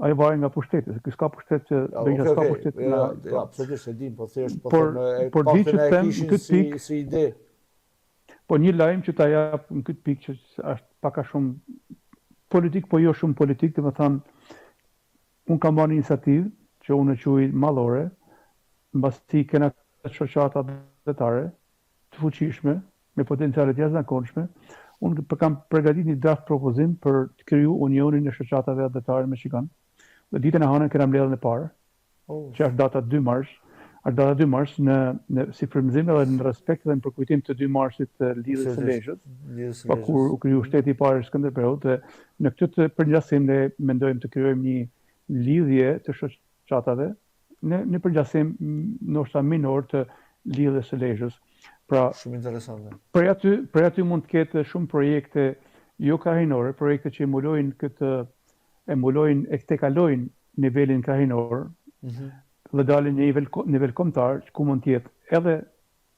ajo varet nga pushteti, se ky s'ka pushtet që ja, Berisha s'ka pushtet. Ja, ja, ja, absolutisht e dim, po thjesht po them, e por di që them në këtë si, pikë si ide. Po një lajm që ta jap në këtë pikë që është pak a shumë politik, po jo shumë politik, domethënë unë kam marrë një iniciativë që unë e quaj madhore, mbasi kena shoqata atdhetare të fuqishme, me potenciale të jashtëzakonshme, unë kam përgatitur një draft propozim për të kriju Unionin e Shoqatave Atdhetare në Michigan. Dhe ditën e hënë kena mbledhjen e parë. Oh. Që është data 2 mars, është data 2 mars në në si frymëzim edhe në respekt dhe në përkujtim të 2 marsit të Lidhjes së Lezhës, pa po kur u kriju shteti i parë i Skënderbeut dhe në këtë të përngjasim ne mendojmë të krijojmë një lidhje të shoqatave në në përngjasim ndoshta minor të Lidhjes së Lezhës. Pra, shumë interesante. Prej aty, prej aty mund të ketë shumë projekte jo krahinore, projekte që emulojnë këtë emulojnë e tejkalojnë nivelin krahinor mm -hmm. dhe dalin në nivel nivel kombëtar, ku mund të jetë edhe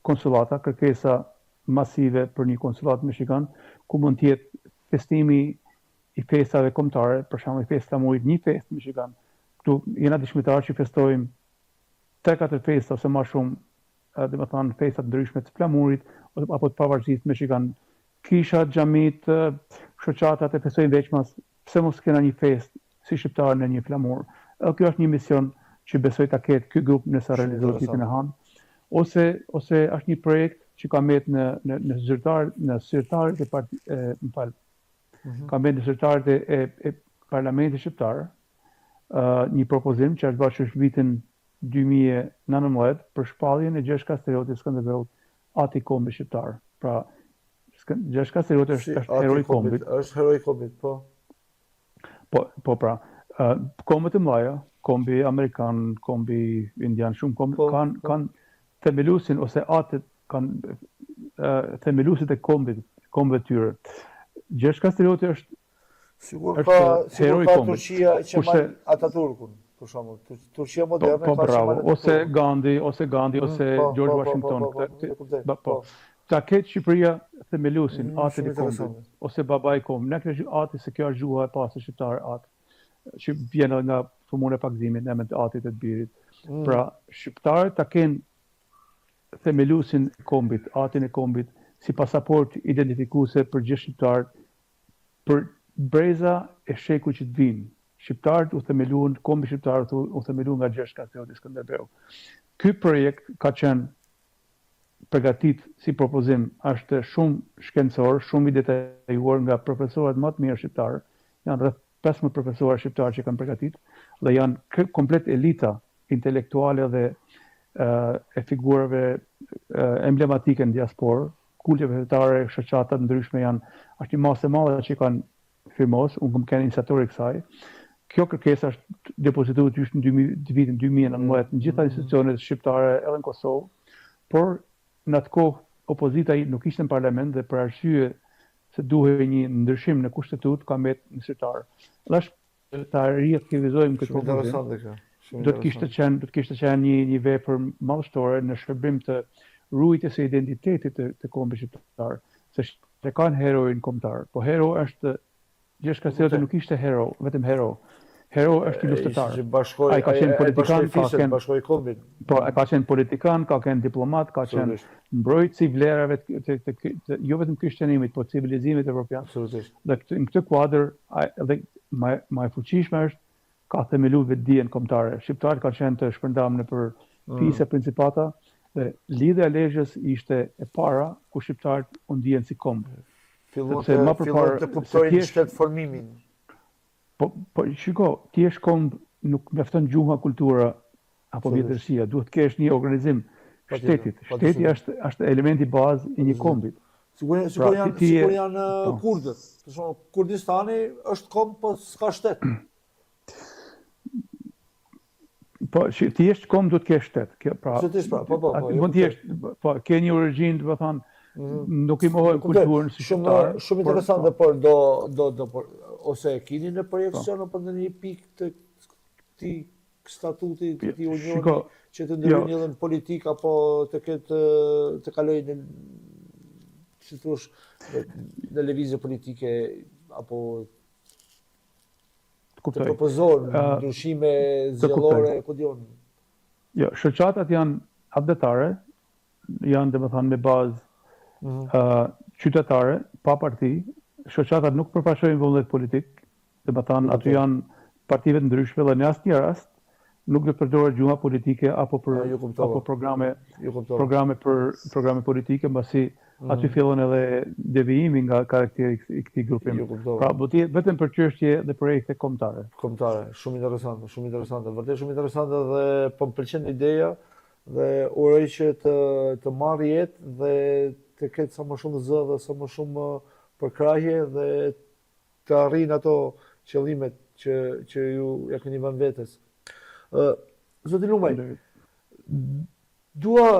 konsullata, kërkesa masive për një konsullatë në Michigan, ku mund të jetë festimi i festave kombëtare, për shembull i festa muajit, një festë në Michigan. Këtu jena dëshmitarë që festojmë 3-4 festa ose më shumë, domethënë festa të ndryshme të flamurit apo të pavarësisë në Michigan. Kishat, xhamitë, shoqatat e festojnë veçmas, pse mos kena një festë si shqiptarë në një flamur. Edhe kjo është një mision që besoj ta ketë ky grup nëse realizohet ditën e hënë. Ose ose është një projekt që ka met në në në zyrtar në sirtarët e parti e, më fal. Mm -hmm. Ka met në sirtarët e, e, e parlamentit shqiptar, ë uh, një propozim që është bërë që vitin 2019 për shpalljen e Gjergj Kastriotit Skënderbeut ati i kombit shqiptar. Pra. Gjergj Kastrioti është, si, është hero i kombit. Është hero i kombit, po. Po, po pra. Uh, kombet e mëdha, kombi amerikan, kombi indian, shumë kombe po, kanë po. kanë themeluesin ose atë kanë uh, themeluesit e kombit, kombeve të tyre. Gjergj Kastrioti është Sikur ka, sikur ka Turqia Qemal Ataturkun, për shembull. Turqia po, moderne po, ka bravo, ose Gandhi, ose Gandhi, mm, ose po, George po, Washington. Po, po, po, po, Ta ketë Shqipëria themeluesin, mm, atin e kombit, ose babai i kombit. Ne kemi ati se kjo është gjuha e pastër shqiptare atë, që vjen edhe nga formula e pagëzimit në emër të atit e të birit. Mm. Pra, shqiptarët ta kenë themeluesin e kombit, atin e kombit, si pasaportë identifikuese për gjithë shqiptarët, për breza e shekuj që të vijnë. Shqiptarët u themeluan, kombi shqiptar u themelua nga Gjergj Kastrioti Skënderbeu. Ky projekt ka qenë përgatit si propozim, është shumë shkencor, shumë i detajuar nga profesorët më të mirë shqiptarë, janë rreth 15 profesorë shqiptarë që kanë përgatit dhe janë komplet elita intelektuale dhe e figurave emblematike në diasporë, kulteve fetare, shoqata të ndryshme janë, është një masë e madhe që kanë firmos, unë kam qenë iniciatori i kësaj. Kjo kërkesë është depozituar qysh në 2000, vitin 2019 në gjitha mm. institucionet shqiptare edhe në Kosovë, por në atë kohë opozita nuk ishte në parlament dhe për arsye se duhej një ndryshim në kushtetutë ka mbet në sirtar. Dhe është ta riaktivizojmë këtë propozim. Do të kishte qenë, do të kishte qenë një një vepër madhështore në shërbim të ruajtjes së identitetit të, të kombit shqiptar, se e kanë heroin kombëtar, po hero është Gjergj Kastrioti nuk ishte hero, vetëm hero. Hero është një luftëtar. Bashkoi, ai ka qenë politikan, ka qenë bashkoi kombin. Po, ai ka qenë politikan, ka qenë diplomat, ka qenë mbrojtës i vlerave të, të, të, të jo vetëm krishtenimit, po civilizimit evropian. Absolutisht. Dhe këtë, në këtë kuadër, dhe më më e fuqishme është ka themelu vetëdijen kombëtare. Shqiptarët kanë qenë të shpërndarë nëpër mm. fise, principata dhe lidhja e Lezhës ishte e para ku shqiptarët u ndien si komb. Filluan të, më përpara, të kuptojnë shtetformimin. Po, po, shiko, të jesh komb nuk mjafton gjuha, kultura apo vjetërsia, duhet të kesh një organizim shtetit. Shteti është është elementi bazë i një kombi. Sikur pra, sikur janë sikur janë po. kurdët. Për shembull, Kurdistani është komb, po s'ka shtet. Po, që të jesh komb duhet të kesh shtet. Kjo pra. Shtetisht pra, po po po. Mund të jesh, po, ke një origjinë, do të thonë, mm. nuk i mohojmë kulturën si shqiptar. Shumë shumë interesante, por do do do por ose e keni në projeksion po. apo në një pikë të këtij statuti të këtij unioni që të ndërhyjë jo. edhe në politikë apo të ketë të kalojë në si thosh në lëvizje politike apo Të kuptoj. Të propozon uh, ndryshime zgjedhore, ku di unë. Jo, shoqatat janë atdhetare, janë domethënë me bazë mm -hmm. uh, qytetare, pa parti. Shoqatat nuk përfaqësojnë vullnet politik, domethënë aty janë partive të ndryshme dhe në asnjë rast nuk do të përdoret gjuha politike apo për apo programe programe për programe politike mbasi mm. aty fillon edhe devijimi nga karakteri i këtij grupimi. Pra, do të jetë vetëm për çështje dhe projekte kombëtare. Kombëtare, shumë interesante, shumë interesante, vërtet shumë interesante dhe po më pëlqen ideja dhe uroj që të të marrë jetë dhe të ketë sa më shumë zë dhe sa më shumë përkrahje dhe të arrijnë ato qëllimet që që ju ja keni vënë vetes. Ë zoti Lumaj, dua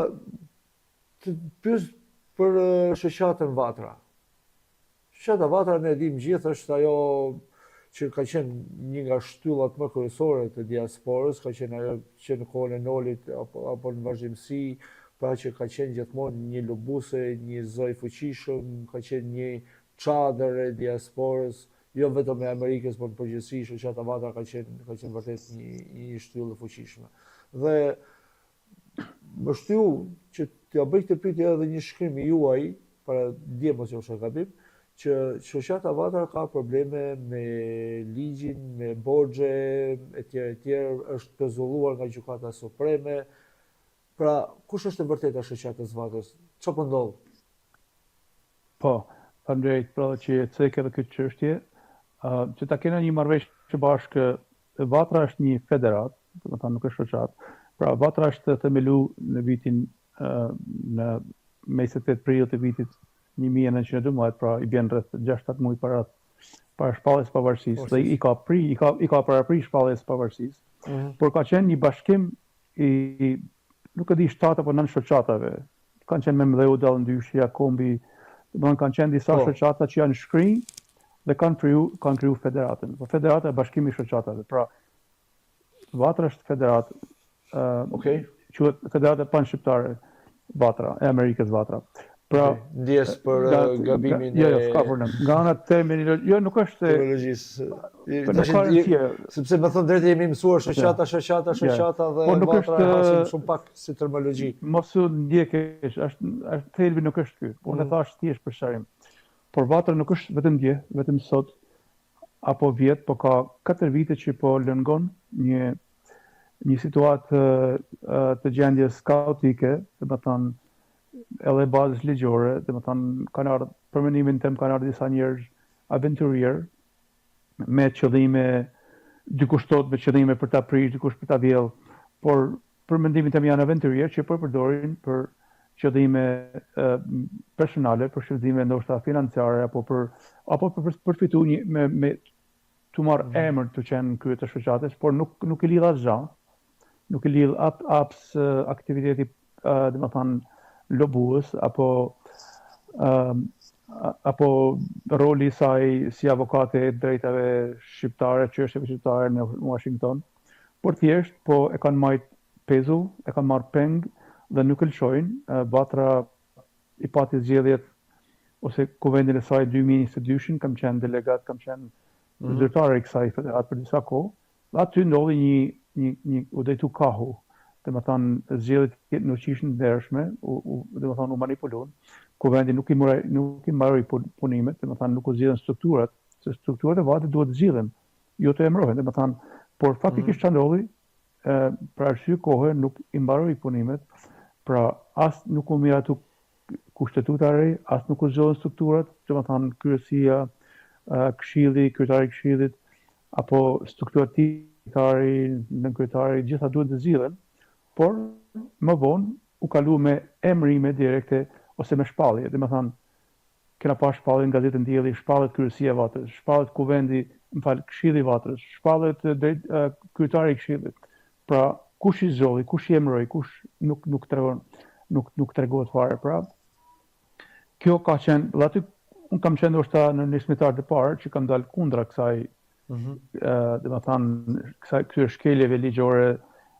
të pyes për shoqatën Vatra. Shoqata Vatra ne e dimë gjithë është ajo që ka qenë një nga shtyllat më kryesore të diasporës, ka qenë ajo që në kohën e Nolit apo apo në vazhdimësi, pra që ka qenë gjithmonë një lobuse, një zë i fuqishëm, ka qenë një çadër e diasporës, jo vetëm e Amerikës, por në përgjithësi shoqata Vatra ka qenë ka qenë vërtet një një shtyllë e fuqishme. Dhe më shtyu që t'ja bëj këtë pyetje edhe një shkrim i juaj, para dje mos jam gabim, që shoqata Vatra ka probleme me ligjin, me borxhe etj etj, është pezulluar nga Gjykata Supreme. Pra, kush është e vërteta e shoqatës Vatrës? Çfarë po ndodh? Po, faleminderit pra që e ceke edhe këtë çështje. Uh, që ta kena një marrëveshje bashkë, Vatra është një federatë, domethënë nuk është shoqatë. Pra Vatra është themelu në vitin uh, në me 28 prill të vitit 1912, pra i bjen rreth 6-7 muaj para para shpalljes së pavarësisë dhe i ka pri i ka i ka parapri shpalljes së pavarësisë. Mm -hmm. Por ka qenë një bashkim i nuk e di 7 apo 9 shoqatave. Kanë qenë Memdheu, Dallëndyshja, Kombi, domethënë kanë qenë disa po. shoqata që janë shkri dhe kanë kriju kanë kriju federatën. Po federata e bashkimi i shoqatave. Pra Vatra është federatë. Ë, uh, Okej. Quhet Federata Pan-Shqiptare Vatra e Amerikës Vatra. Pra, okay. ndjesë për nga, gabimin nga, jo, jo, s'ka problem. Nga ana terminologjie, jo, nuk është terminologjisë. Po nuk ka rëndësi. Sepse me thënë drejtë jemi mësuar shoqata, shoqata, shoqata dhe po nuk vatra është hasim shumë pak si terminologji. Mos u ndje keq, është është thelbi nuk është ky. Po unë mm. thash thjesht për sqarim. Por vatra nuk është vetëm dje, vetëm sot, apo vjet, po ka 4 vite që po lëngon një një situatë të gjendjes kaotike, domethënë edhe bazës ligjore, domethënë kanë ardhur për mendimin tim kanë ardhur disa njerëz aventurierë me qëllime dikush thotë me qëllime për ta prish, dikush për ta vjell, por për mendimin tim janë aventurierë që po e përdorin për qëllime personale, për shfrytëzime ndoshta financiare apo për apo për për përfitu një me me tu marr mm. emër të qenë në krye të shoqatës, por nuk nuk i lidh asgjë. Nuk i lidh ap aps aktiviteti domethënë lobues apo apo roli i saj si avokate e drejtave shqiptare, çështjeve shqiptare në Washington. Por thjesht po e kanë majt pezull, e kanë marrë peng dhe nuk e lëshojnë, Vatra i pati zgjedhjet ose kuvendin e saj 2022-shin, kam qenë delegat, kam qenë mm -hmm. zyrtar i kësaj federate për disa kohë, dhe aty ndodhi një, një, një u drejtu kahu, domethënë zgjedhjet nuk ishin të ndershme, u, u, domethënë u manipuluan, kuvendi nuk i mori, nuk i mbaroi punimet, domethënë nuk u zgjidhën strukturat, se strukturat e Vatrës duhet të zgjidhen, jo të emërohen, domethënë, por faktikisht mm. çfarë ndodhi, për arsye kohe nuk i mbaroi punimet, pra as nuk u miratu kushtetuta e re, as nuk u zgjodhën strukturat, domethënë kryesia, këshilli, kryetari i këshillit, apo strukturat kryetari, nënkryetari, gjitha duhet të zgjidhen, por më vonë u kalu me emërime direkte ose me shpallje, domethënë Kena pa shpallje në gazetën Dielli, shpallet kryesia e Vatrës, shpallet kuvendi, më fal, këshilli i Vatrës, shpallet drejt kryetari i këshillit. Pra, kush i zgjodhi, kush i emëroi, kush nuk nuk tregon, nuk nuk tregohet fare. Pra, kjo ka qenë, dhe aty unë kam qenë ndoshta në nismëtarët e parë që kam dalë kundra kësaj Mm -hmm. Domethënë, kësaj këtyre shkeljeve ligjore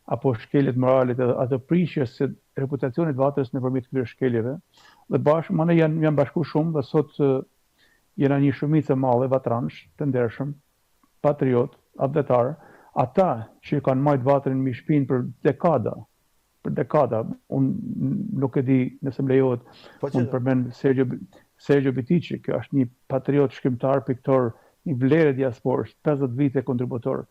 apo shkeljet moralit edhe ato prishjes së reputacionit Vatrës nëpërmjet këtyre shkeljeve. Dhe bashkë, më janë janë bashku shumë dhe sot jena një shumicë e madhe vatransh të ndershëm, patriot, atdhetar, ata që kanë majt Vatrën mbi shpinë për dekada, për dekada, unë nuk e di nëse më lejohet, po unë përmend Sergio, Sergio Bitici, kjo është një patriot, shkrimtar, piktor, një vlerë e diasporës, 50 vite kontributor.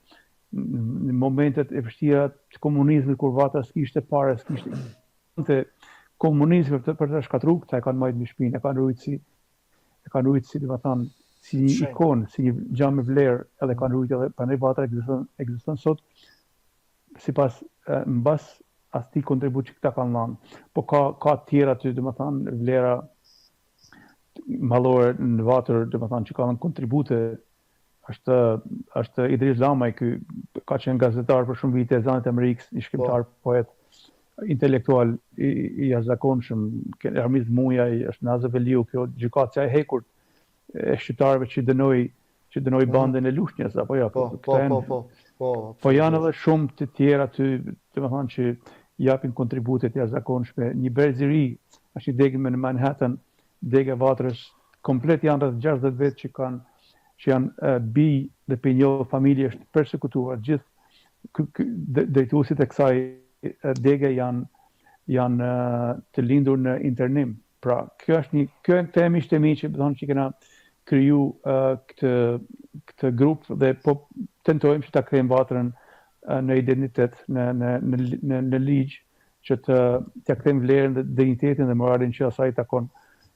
Në momentet e vështira të komunizmit, kur Vatra s'kishte pare, s'kishte të komunizmi për të, për të shkatërru, këta e kanë majtë mbi shpinë, e kanë rujtë si, e kanë rujtë si, domethënë, si një ikonë, si një gja me vlerë, edhe kanë rujtë edhe, prandaj Vatra ekziston, ekziston sot, sipas mbas atij kontribut që këta kanë dhënë. Po ka ka të tjera aty, domethënë vlera madhore në Vatër, domethënë që kanë dhënë kontribute është është Idriz Lamaj, ky ka qenë gazetar për shumë vite e Zanit të Amerikës, një shkrimtar, po. poet, intelektual i, i jashtëzakonshëm, Ramiz Mujaj, është Nazo Veliu, kjo gjykatësja e hekurt e shqiptarëve që dënoi që dënoi mhm. bandën e Lushnjës apo jo? Po, po, po, po, po. Po janë edhe shumë të tjerë aty, domethënë që japin kontribute të jashtëzakonshme. Një brez i ri, është një degë në Manhattan, degë e Vatrës, komplet janë rreth 60 vetë që kanë që janë bij dhe pinjoll familjesh të persekutuar. Gjithë drejtuesit e kësaj dege janë janë të lindur në internim. Pra, kjo është një, kjo janë këta miqtë e mi që thonë që kena kriju uh, këtë këtë grup dhe po tentojmë që ta kthejmë Vatrën uh, në identitet, në në në në, në ligj që të t'ia kthejmë vlerën dhe dinjitetin dhe moralin që asaj i takon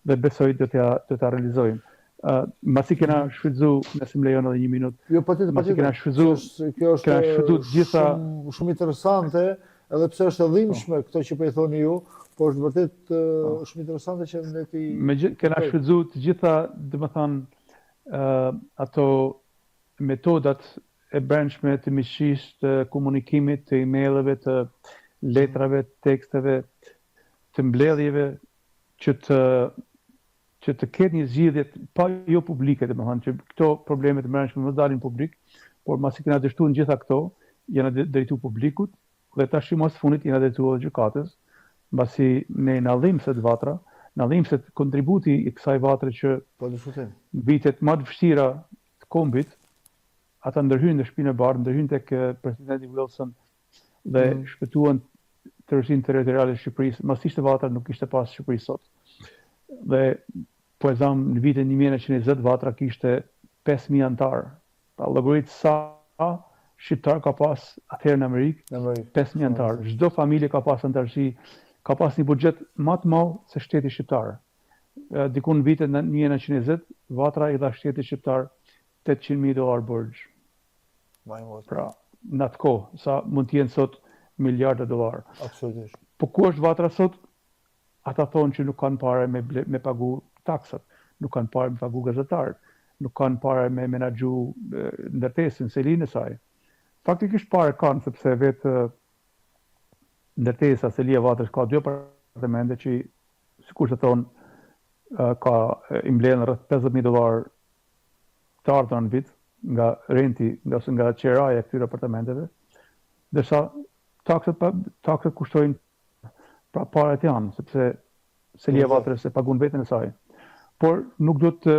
dhe besoj do t'ia do ta realizojmë. Uh, masi kena shfrytzu, nëse më lejon edhe një minutë. Jo, patjetër, patjetër. Masi kena shfrytzu, kjo është kena shfrytzu të gjitha shumë, shumë interesante. Edhe pse është e po. dhimbshme këto që po i thoni ju, po është vërtet po. shumë interesante që ne t'i Me gjithë kena shfrytëzu të gjitha, domethënë, ë ato metodat e brendshme të miqësisë, të komunikimit, të emaileve, të letrave, të teksteve, të mbledhjeve që të që të ketë një zgjidhje pa jo publike, domethënë që këto probleme të brendshme mos dalin publik, por masi kena dështuar në gjitha këto, jena drejtu publikut dhe tash më së fundit jena drejtu edhe gjykatës, mbasi ne na dhimbset vatra, na dhimbset kontributi i kësaj vatre që po diskutim. Vitet më të vështira të kombit, ata ndërhynë në Shtëpinë e Bardhë, ndërhynë tek presidenti Wilson dhe mm. shpëtuan tërësinë territoriale të Shqipërisë, mos ishte vatra nuk kishte pas Shqipëri sot. Dhe po e zam në vitin 1920 vatra kishte 5000 anëtarë. Pra llogarit sa shqiptar ka pas atëherë në Amerikë, në Amerikë. 5000 anëtarë. Çdo familje ka pas anëtarësi, ka pas një buxhet më të madh se shteti shqiptar. Diku në vitet 1920, Vatra i dha shtetit shqiptar 800.000 dollar borxh. Pra, në atë kohë, sa mund të jenë sot miliarda dollar. Absolutisht. Po ku është Vatra sot? Ata thonë që nuk kanë pare me, ble, me pagu taksat, nuk kanë pare me pagu gazetarët, nuk kanë pare me menaxhu ndërtesën, selinë e saj. Faktikisht pare kanë, sepse vetë ndërtesa, selia e Vatrës ka dy apartamente që sikurse thonë, ka i mbledhin rreth 50.000 dollar të ardhura në vit nga renti, nga ose nga qeraja e këtyre apartamenteve, ndërsa taksat pa, taksat kushtojnë pra paret janë, sepse selia e Vatrës e pagun veten e saj. Por nuk do të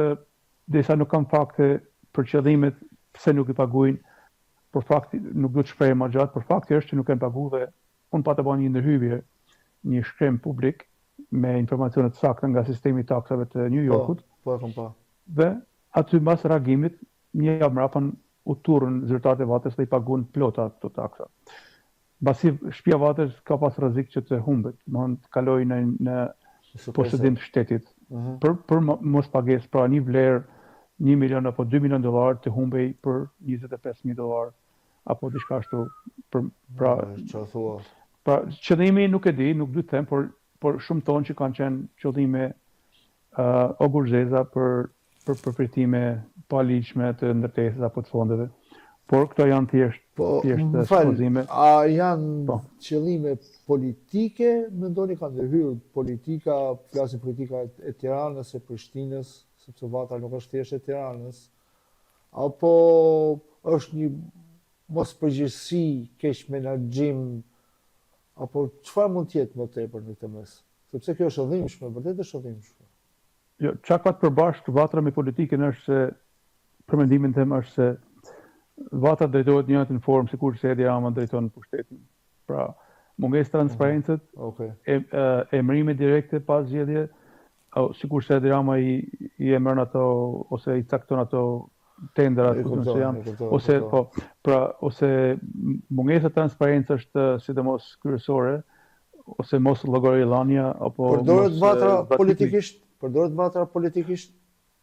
derisa nuk kam fakte për qëllimet pse nuk i paguajnë, por fakti nuk do të shprehem më gjatë, por fakti është që nuk kanë pagu dhe Unë pata ba një ndërhyrje, një shkrim publik me informacione të sakta nga sistemi i taksave të New po, Yorkut. Po, e kam pa. Dhe aty mbas reagimit, një javë mbrapa u turrën zyrtarët e Vatrës dhe i paguan plota këto taksa. Mbasi shtëpia e Vatrës ka pas rrezik që të humbet, domethënë të kalojë në në posedim të shtetit. Uh mhm. -huh. Për për mos pagesë, pra një vlerë 1 milion apo 2 milion dollar të humbej për 25000 dollar apo diçka ashtu për pra çfarë thua pra qëllimi nuk e di nuk du të them por por shumë thonë që kanë qenë qëllime uh, ogurzeza për për përfitime paligjshme të ndërtesës apo të fondeve. Por këto janë thjesht po, thjesht supozime. A janë po. qëllime politike, mendoni ka ndërhyrë politika, flasim politika e Tiranës e Prishtinës, sepse Vatra nuk është thjesht e Tiranës. Apo është një mospërgjegjësi, keqmenaxhim, apo çfarë mund të jetë më tepër në këtë mes? Sepse kjo është e dhimbshme, vërtet është e dhimbshme. Jo, çka ka të përbashkët Vatra me politikën është se, për mendimin tim është se Vatra drejtohet në njëjtën formë sikurse Edi Rama drejton pushtetin. Pra, mungesë transparencet, mm, okay. e, emërime direkte pa zgjedhje, sikurse Edi Rama i, i emëron ato ose i cakton ato tenderat ku do të janë ose po pra ose mungesa e transparencës është sidomos kryesore ose mos llogaridhënia apo përdoret vatra politikisht përdoret vatra politikisht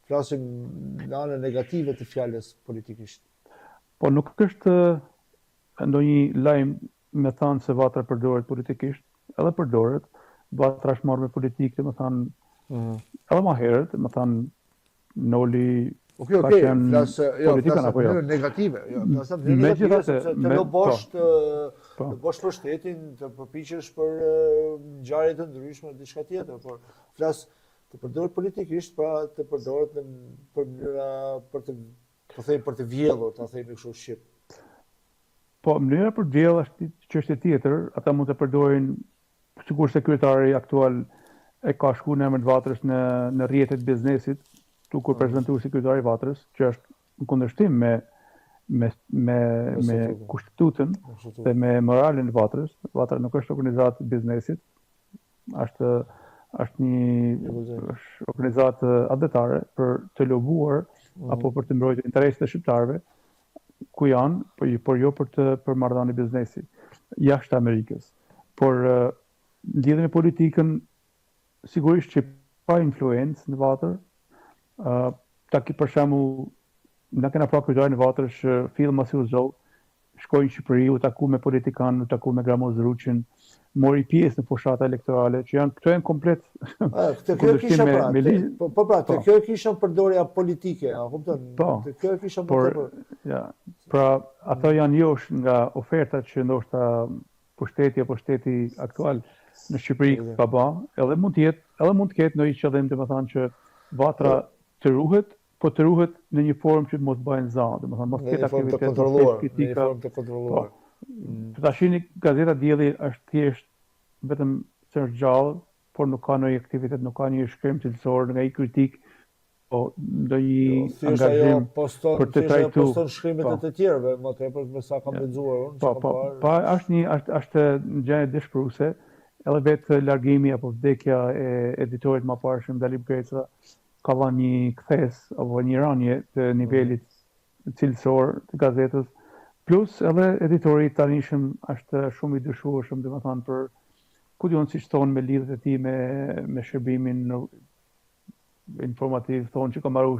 flasim në anën negative të fjalës politikisht po nuk është ndonjë lajm me thanë se vatra përdoret politikisht, edhe përdoret, vatra është marrë me politikë, domethënë, mm -hmm. edhe ma herët, domethënë, Noli Ok, ok, flas, jo, flas apo jo. negative, jo, flas në mënyrë negative sepse të lobosh po. të po. lobosh për shtetin, të përpiqesh për ngjarje të ndryshme, diçka tjetër, por flas të përdoret politikisht, pra të përdoret në për mënyra për të Po themi për të vjedhur, ta themi kështu shqip. Po, mënyra për të vjedhur është çështje tjetër, ata mund të përdorin sikurse kryetari aktual e ka shku në emër të Vatrës në në rrjetet e biznesit, duke u mm. prezantuar si kryetari i Vatrës, që është në kundërshtim me me me me kushtetutën dhe me moralin e Vatrës. Vatra nuk është organizatë e biznesit, Është është një është organizatë atdhetare për të lobuar mm. apo për të mbrojtur interesat e shqiptarëve ku janë, por, por jo për të për marrëdhënie biznesi jashtë Amerikës. Por në lidhje me politikën sigurisht që ka influencë në Vatër, ë uh, ta ki për shembull na kena pa kryetarin e Vatrës që fill masi u zgjodh. shkoi në Shqipëri, u taku me politikanë, u taku me Gramoz Ruçin, mori pjesë në fushata elektorale, që janë këto janë komplet këtë kjo kisha pra, me, me po, po pra, te po. kjo e kisha përdorja politike, a kupton? Po. Te kjo e kisha më tepër. Ja. Pra, ato janë josh nga ofertat që ndoshta pushteti apo shteti aktual në Shqipëri ka ba, edhe mund të jetë, edhe mund të ketë ndonjë qëllim, domethënë që vatra po. të ruhet, po të ruhet në një formë që mos bëjnë za, domethënë mos ketë aktivitet, mos ketë kritika. Në një formë të kontrolluar. Po. Mm. Tash gazeta Dielli është thjesht vetëm se është gjallë, por nuk ka ndonjë aktivitet, nuk ka një shkrim cilësor, ndonjë kritikë, po ndonjë jo, angazhim poston, për të trajtuar. Poston shkrimet po. e të tjerëve, më tepër me sa kam lexuar unë, po, po, po, është një është është një gjendje dëshpëruese, edhe vetë largimi apo vdekja e editorit të mëparshëm Dalip Greca ka dhënë një kthesë apo një rënie të nivelit mm. cilësor të gazetës, plus edhe editori i tanishëm është shumë i dyshueshëm, domethënë për ku di unë siç thonë me lidhjet e tij me me shërbimin informativ thonë që ka mbaru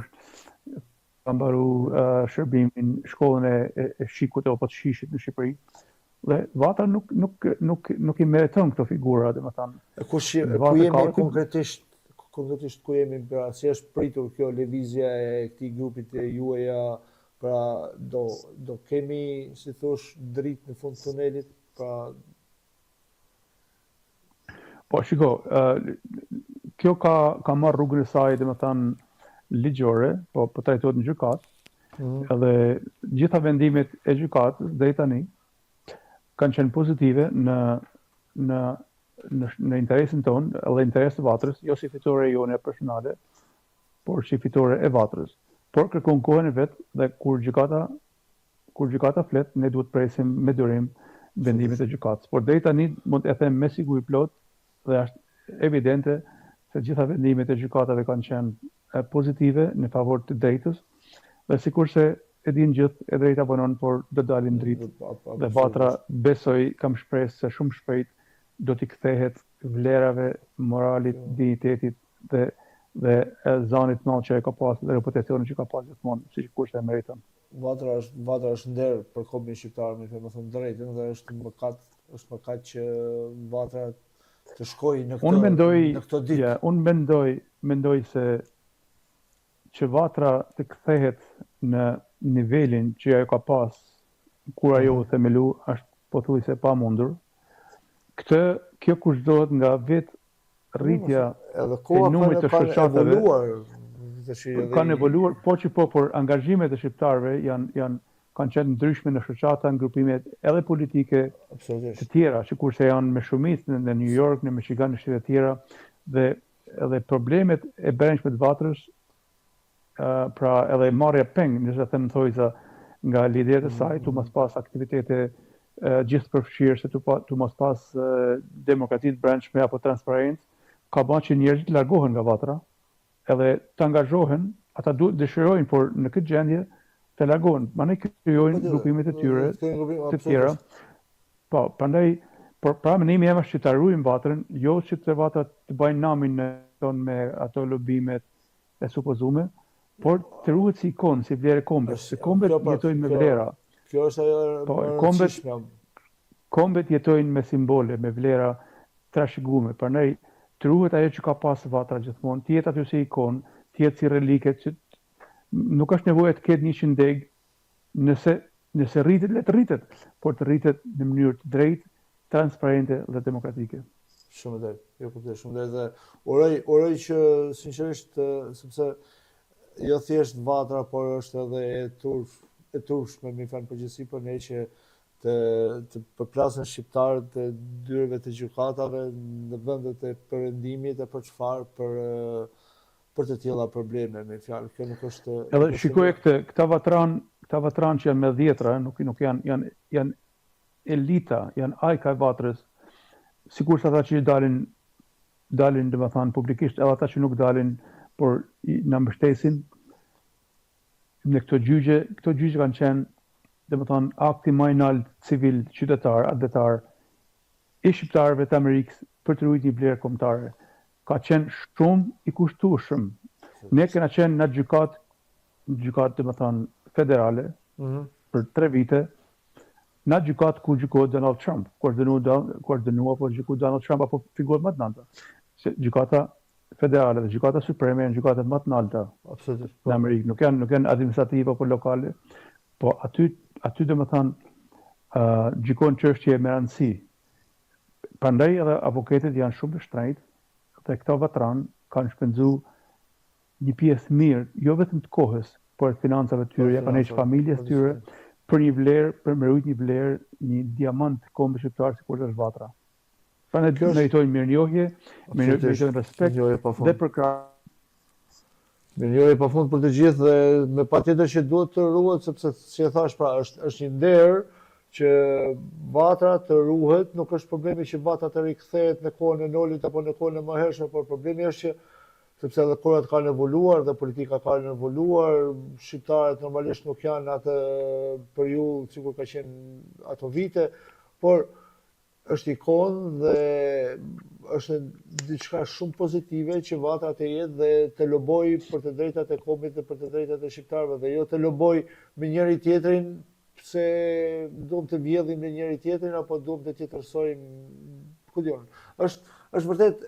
ka mbaru uh, shërbimin shkollën e, e, e SHIK-ut apo të SHISH-it në Shqipëri. Dhe Vatra nuk nuk nuk nuk i meriton këto figura, domethënë. E kush ku jemi konkretisht konkretisht ku jemi pra si është pritur kjo lëvizja e këtij grupit të juaja pra do do kemi si thosh dritë në fund të tunelit pra Po, shiko, kjo ka, ka marrë rrugën e saj, domethënë, ligjore, po, po trajtohet në gjykatë, mm -hmm. edhe gjitha vendimet e gjykatës, deri tani, kanë qenë pozitive në, në, në, në interesin tonë, edhe interes të vatrës, jo si fitore jone personale, por si fitore e vatrës. Por kërkon kohën e vet dhe kur gjykata Kur gjykata flet, ne duhet të presim me durim vendimet e gjykatës. Por deri tani mund e them me siguri plot dhe është evidente se gjitha vendimet e gjykatave kanë qenë pozitive në favor të drejtës dhe sikurse e dinë gjithë, e drejta vonon, por do dalë në dritë dhe Vatra besoj kam shpresë se shumë shpejt do t'i kthehet vlerave, moralit, dinjitetit dhe dhe zanit të madh që e ka pas dhe reputacionit që ka pas gjithmonë, sikurse e meriton. Vatra është Vatra është nder për kombin shqiptar, me thënë të drejtën dhe është mëkat, është mëkat që Vatra të shkojë në këtë unë mendoj, në këto ditë. Ja, unë mendoj, mendoj se që Vatra të kthehet në nivelin që ajo ka pas kur ajo u mhm. themelu, është pothuajse e pamundur. Këtë kjo kushtëzohet nga vetë rritja edhe koha e numrit të shoqatave kanë evoluar, po që po, por angazhimet e shqiptarëve janë janë kanë qenë ndryshme në shoqata, në grupime edhe politike të tjera, sikurse janë me shumicë në, në New York, në Michigan, në shtete të tjera dhe edhe problemet e brendshme të vatrës pra edhe marrja peng, nëse them në thonjëza, nga liderët e saj, tu mos pas aktivitete gjithëpërfshirëse, tu, pa, tu mos pas demokraci të brendshme apo transparencë, ka ba që njerëzit largohen nga vatra, edhe të angazhohen, ata duhet dëshirojnë, por në këtë gjendje të largohen, mandej krijojnë po, grupimet e tyre të tjera. Po, prandaj por pra mendimi jem është që ta ruajmë vatrën, jo që të vatra të bëjnë namin në ton me ato lobimet e supozume, por të ruhet si ikonë, si vlerë e kombit, se kombet pra, jetojnë me vlera. Kjo është ajo e po, kombet, kombet jetojnë me simbole, me vlera trashëgume, prandaj të ruhet ajo që ka pas vatra gjithmonë, të jetë aty si ikonë, të jetë si relike, që nuk është nevoja të ketë 100 degë, nëse nëse rritet, le të rritet, por të rritet në mënyrë të drejtë, transparente dhe demokratike. Shumë e drejtë, jo kuptoj, shumë e drejtë dhe uroj uroj që sinqerisht sepse jo thjesht vatra, por është edhe e turp e turpshme me thënë përgjithësi për ne që të të përplasen shqiptarët të dyerve të gjykatave në vendet e perëndimit e për çfarë për për të tilla probleme me fjalë kjo nuk është edhe shikoje këtë këta vatran këta vatran që janë me dhjetra nuk nuk janë janë janë elita, janë ajka e vatrës, sikurse ata që dalin, dalin domethënë publikisht, edhe ata që nuk dalin, por na mbështesin në këto gjyqe, këto gjyqe kanë qenë, domethënë, akti më i naltë civil, qytetar, atdhetar, i shqiptarëve të Amerikës për të ruajtur një vlerë kombëtare. Ka qenë shumë i kushtueshëm. Ne kena qenë në gjykatë, gjykatë domethënë federale, mm -hmm. për tre vite. Në atë gjykatë ku gjykohet Donald Trump, ku është dënuar ku është dënuar apo gjykuar Donald Trump apo figurat më të nalta. Se gjykata federale dhe gjykata supreme janë gjykatat më të nalta. Absolutisht. Po. Në Amerikë nuk janë nuk janë administrative apo lokale, po aty aty domethënë ë uh, gjykon çështje me rëndësi. Prandaj edhe avokatët janë shumë të shtrenjtë dhe këta vatranë kanë shpenzu një pjesë mirë, jo vetëm të kohës, por të financave të tyre, ja kanë heq familjes tyre për një vlerë, për me rujt një vlerë, një diamant të kombit shqiptar sikur është vatra. Prandaj kjo meritojnë mirënjohje, meritojnë respekt dhe përkrahje. Mirënjohje pa fund për të gjithë dhe me patjetër që duhet të ruhet sepse si e thash pra është është një nder që vatra të ruhet, nuk është problemi që vatra të rikthehet në kohën e Nolit apo në kohën e mëhershme, por problemi është që sepse edhe kohët kanë evoluar dhe politika ka evoluar, shqiptarët normalisht nuk janë në atë periudhë sikur ka qenë ato vite, por është ikonë dhe është diçka shumë pozitive që vatra të jetë dhe të lobojë për të drejtat e kombit dhe për të drejtat e shqiptarëve dhe jo të lobojë me njëri tjetrin pse duam të vjedhim me njëri tjetrin apo duam të tjetërsojmë, ku di unë. Është është vërtet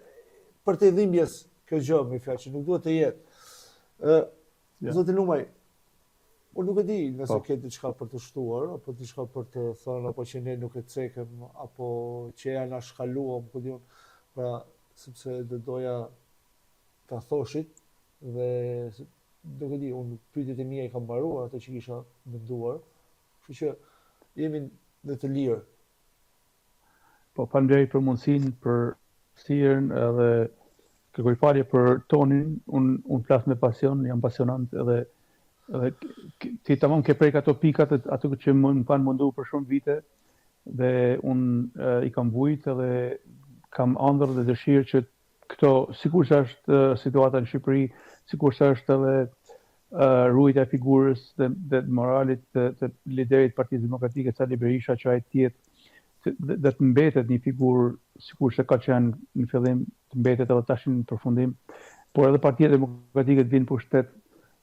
përtej dhimbjes kjo gjë me fjalë që nuk duhet të jetë. Ë ja. Zoti Lumaj, unë nuk e di nëse po. ke diçka për të shtuar apo diçka për të thënë apo që ne nuk e cekëm apo që ja anashkaluam, ku di unë, pra sepse do doja ta thoshit dhe nuk e di, unë pyetjet e mia i kam mbaruar ato që kisha menduar, kështu që jemi në të lirë. Po, faleminderit për mundësinë, për hapësirën edhe kërkoj falje për tonin, unë un flas me pasion, jam pasionant edhe edhe ti tamam ke prek ato pikat ato që më, më kanë mundu për shumë vite dhe unë i kam vujt edhe kam ëndërr dhe dëshirë që këto, sikurse është situata në Shqipëri, sikurse është edhe ruajtja e figurës dhe, dhe moralit të, të liderit të Partisë Demokratike Sali Berisha që ai të jetë dhe, dhe të mbetet një figurë sikurse ka qenë në fillim, të mbetet edhe tash në përfundim, por edhe Partia Demokratike të vinë pushtet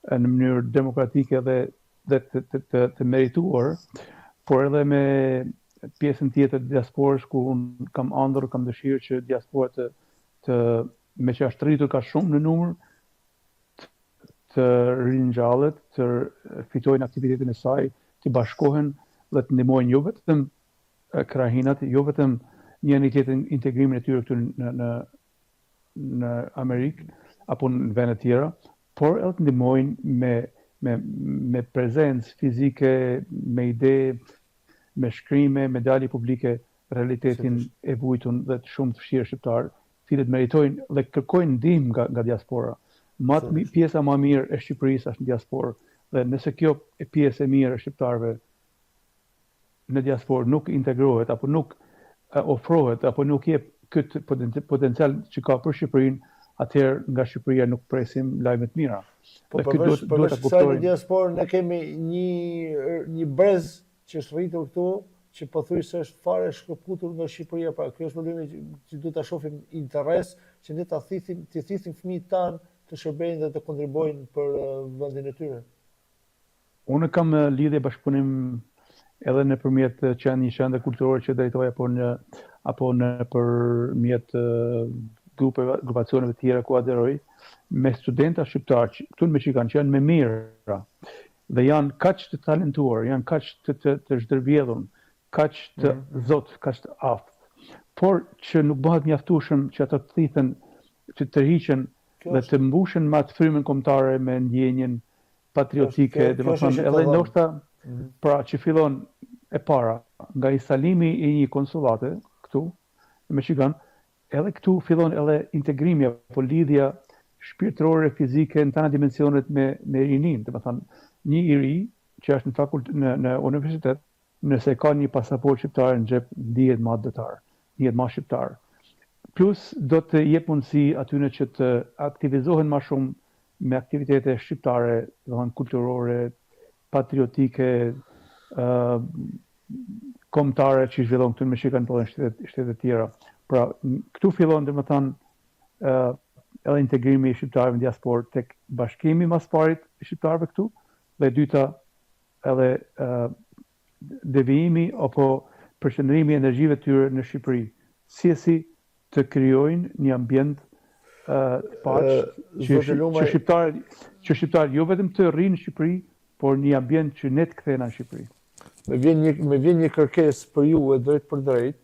në mënyrë demokratike dhe dhe të të të, të merituar, por edhe me pjesën tjetër të diasporës ku unë kam ëndërr, kam dëshirë që diaspora të të me që është rritur ka shumë në numër të ringjallet, të fitojnë aktivitetin e saj, të bashkohen dhe të ndihmojnë jo vetëm krahinat, jo vetëm njëri tjetrin integrimin e tyre këtu në në në Amerikë apo në vende të tjera, por edhe të ndihmojnë me me me prezencë fizike, me ide, me shkrime, me dalje publike realitetin e vujtun dhe të shumë të vështirë shqiptar, të cilët meritojnë dhe kërkojnë ndihmë nga nga diaspora. Ma të pjesa më e mirë e Shqipërisë është në diasporë dhe nëse kjo e pjesë e mirë e shqiptarëve në diasporë nuk integrohet apo nuk ofrohet apo nuk jep këtë potencial që ka për Shqipërinë, atëherë nga Shqipëria nuk presim lajme të mira. Po dhe përveç, duhet, duhet ta kuptojmë. Në diasporë ne kemi një një brez që është rritur këtu, që pothuajse është fare shkëputur nga Shqipëria, pra kjo është problemi që, që duhet ta shohim interes që ne ta thithim, t'i thithim fëmijët tanë të shërbejnë dhe të kontribuojnë për vendin e tyre. Unë kam lidhje bashkëpunim edhe nëpërmjet qend një qendre kulturore që drejtoj apo në apo nëpërmjet grupeve, grupacioneve të tjera ku aderoj me studenta shqiptarë që këtu në Michigan që janë me mira dhe janë kaq të talentuar, janë kaq të të, të zhdërvjellur, kaq të mm -hmm. zot, kaq të aftë, por që nuk bëhet mjaftueshëm që ato të thithen, të tërhiqen dhe të mbushen me atë frymën kombëtare me ndjenjën patriotike, domethënë edhe ndoshta mhm. pra që fillon e para nga instalimi i një konsullate këtu në Michigan, edhe këtu fillon edhe integrimi apo lidhja shpirtërore, fizike në tana dimensionet me me rininë, domethënë një i ri që është në fakult në në universitet, Nëse ka një pasaportë shqiptare në xhep ndihet ma atdhetar, ndihet ma shqiptar. Plus do të jep mundësi atyne që të aktivizohen ma shumë me aktivitete shqiptare, domethënë kulturore, patriotike, ë kombëtare që zhvillon këtu në Michigan po edhe në shtete shtete të tjera. Pra, këtu fillon domethënë ë edhe integrimi i shqiptarëve në diasporë tek bashkimi mas parit i shqiptarëve këtu dhe e dyta edhe ë devijimi apo përqendrimi i energjive të tyre në Shqipëri. Si e si të krijojnë një ambient të paqtë që që shqiptarët që shqiptarët jo vetëm të rrinë në Shqipëri, por një ambient që ne të kthehena në Shqipëri. Më vjen një më vjen një kërkesë për ju e drejtpërdrejt.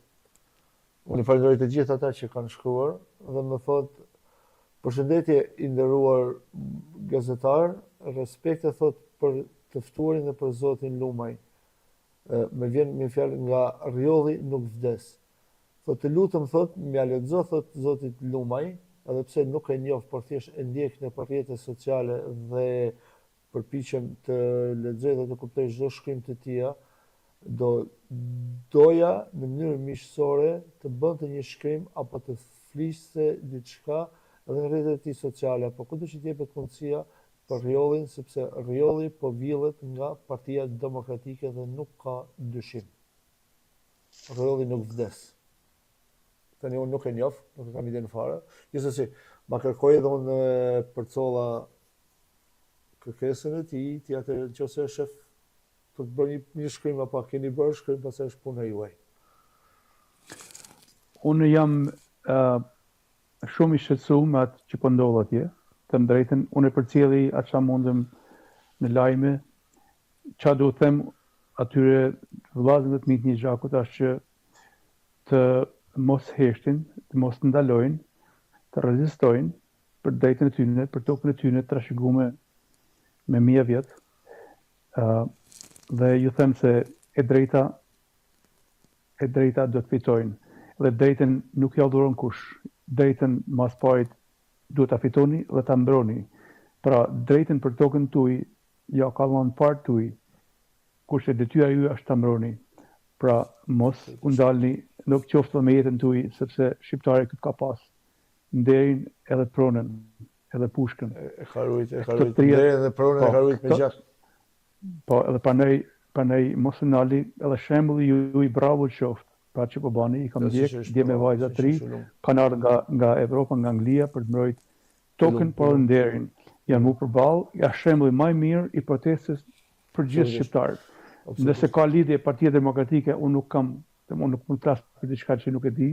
Unë i falenderoj të gjithë ata që kanë shkruar dhe më thotë përshëndetje i nderuar gazetar, respekte thotë për të ftuarin dhe për zotin Lumaj. Më vjen me fjalë nga Rrjolli nuk vdes. Thotë të lutem thotë m'ia lexo thotë zotit Lumaj, edhe pse nuk e njoh por thjesht e ndjek nëpër rrjete sociale dhe përpiqem të lexoj dhe të kuptoj çdo shkrim të tija, do doja në mënyrë miqësore të bënte një shkrim apo të fliste diçka edhe në rrjetet e tij sociale apo kudo që t'i jepet mundësia për Rrjollin sepse Rrjolli po villet nga Partia Demokratike dhe nuk ka dyshim. Rrjolli nuk vdes. Tani unë nuk e njoh, nuk e kam idenë fare. Gjithsesi, ma kërkoi dhe unë përcolla kërkesën e tij, ti atëherë në qoftë se e shef për të bërë një, një shkrim apo keni bërë shkrim, pastaj është puna juaj. Unë jam uh, shumë i shqetësuar me atë që po ndodh atje. Të them drejtën, unë e përcjelli atë sa mundem në lajme, Ça du të them atyre vëllazërve të mi të një gjakut është që të mos heshtin, të mos ndalojnë, të rezistojnë për drejtën e tyre, për tokën e tyre të trashëgume me mija vjet. Ë dhe ju them se e drejta e drejta do të fitojnë dhe drejtën nuk ja dhuron kush. Drejtën mas parit duhet ta fitoni dhe ta mbroni. Pra, drejtën për tokën tuaj Ja ka lënë partë tuj, kurse detyra juaj është ta mbroni. Pra, mos u ndalni, nuk qoftë edhe me jetën tuaj, sepse shqiptari këtë ka pas, nderin edhe pronën, edhe pushkën. E ka rujt, e ka rujt nderin dhe pronën e po, ka rujt me gjak. Po, edhe prandaj, prandaj mos u ndalni, edhe shembulli juaj bravo qoftë, pra që po bani, i kam ndjek, djem e vajza të ri, kanë ardhur nga nga Evropa, nga Anglia për të mbrojt Tokën por edhe nderin. Janë vu përballë, janë shembulli ma i mirë i protestës për gjithë shqiptarët. Nëse ka lidhje Partia Demokratike, unë nuk kam, unë nuk mund të flas për diçka që nuk e di,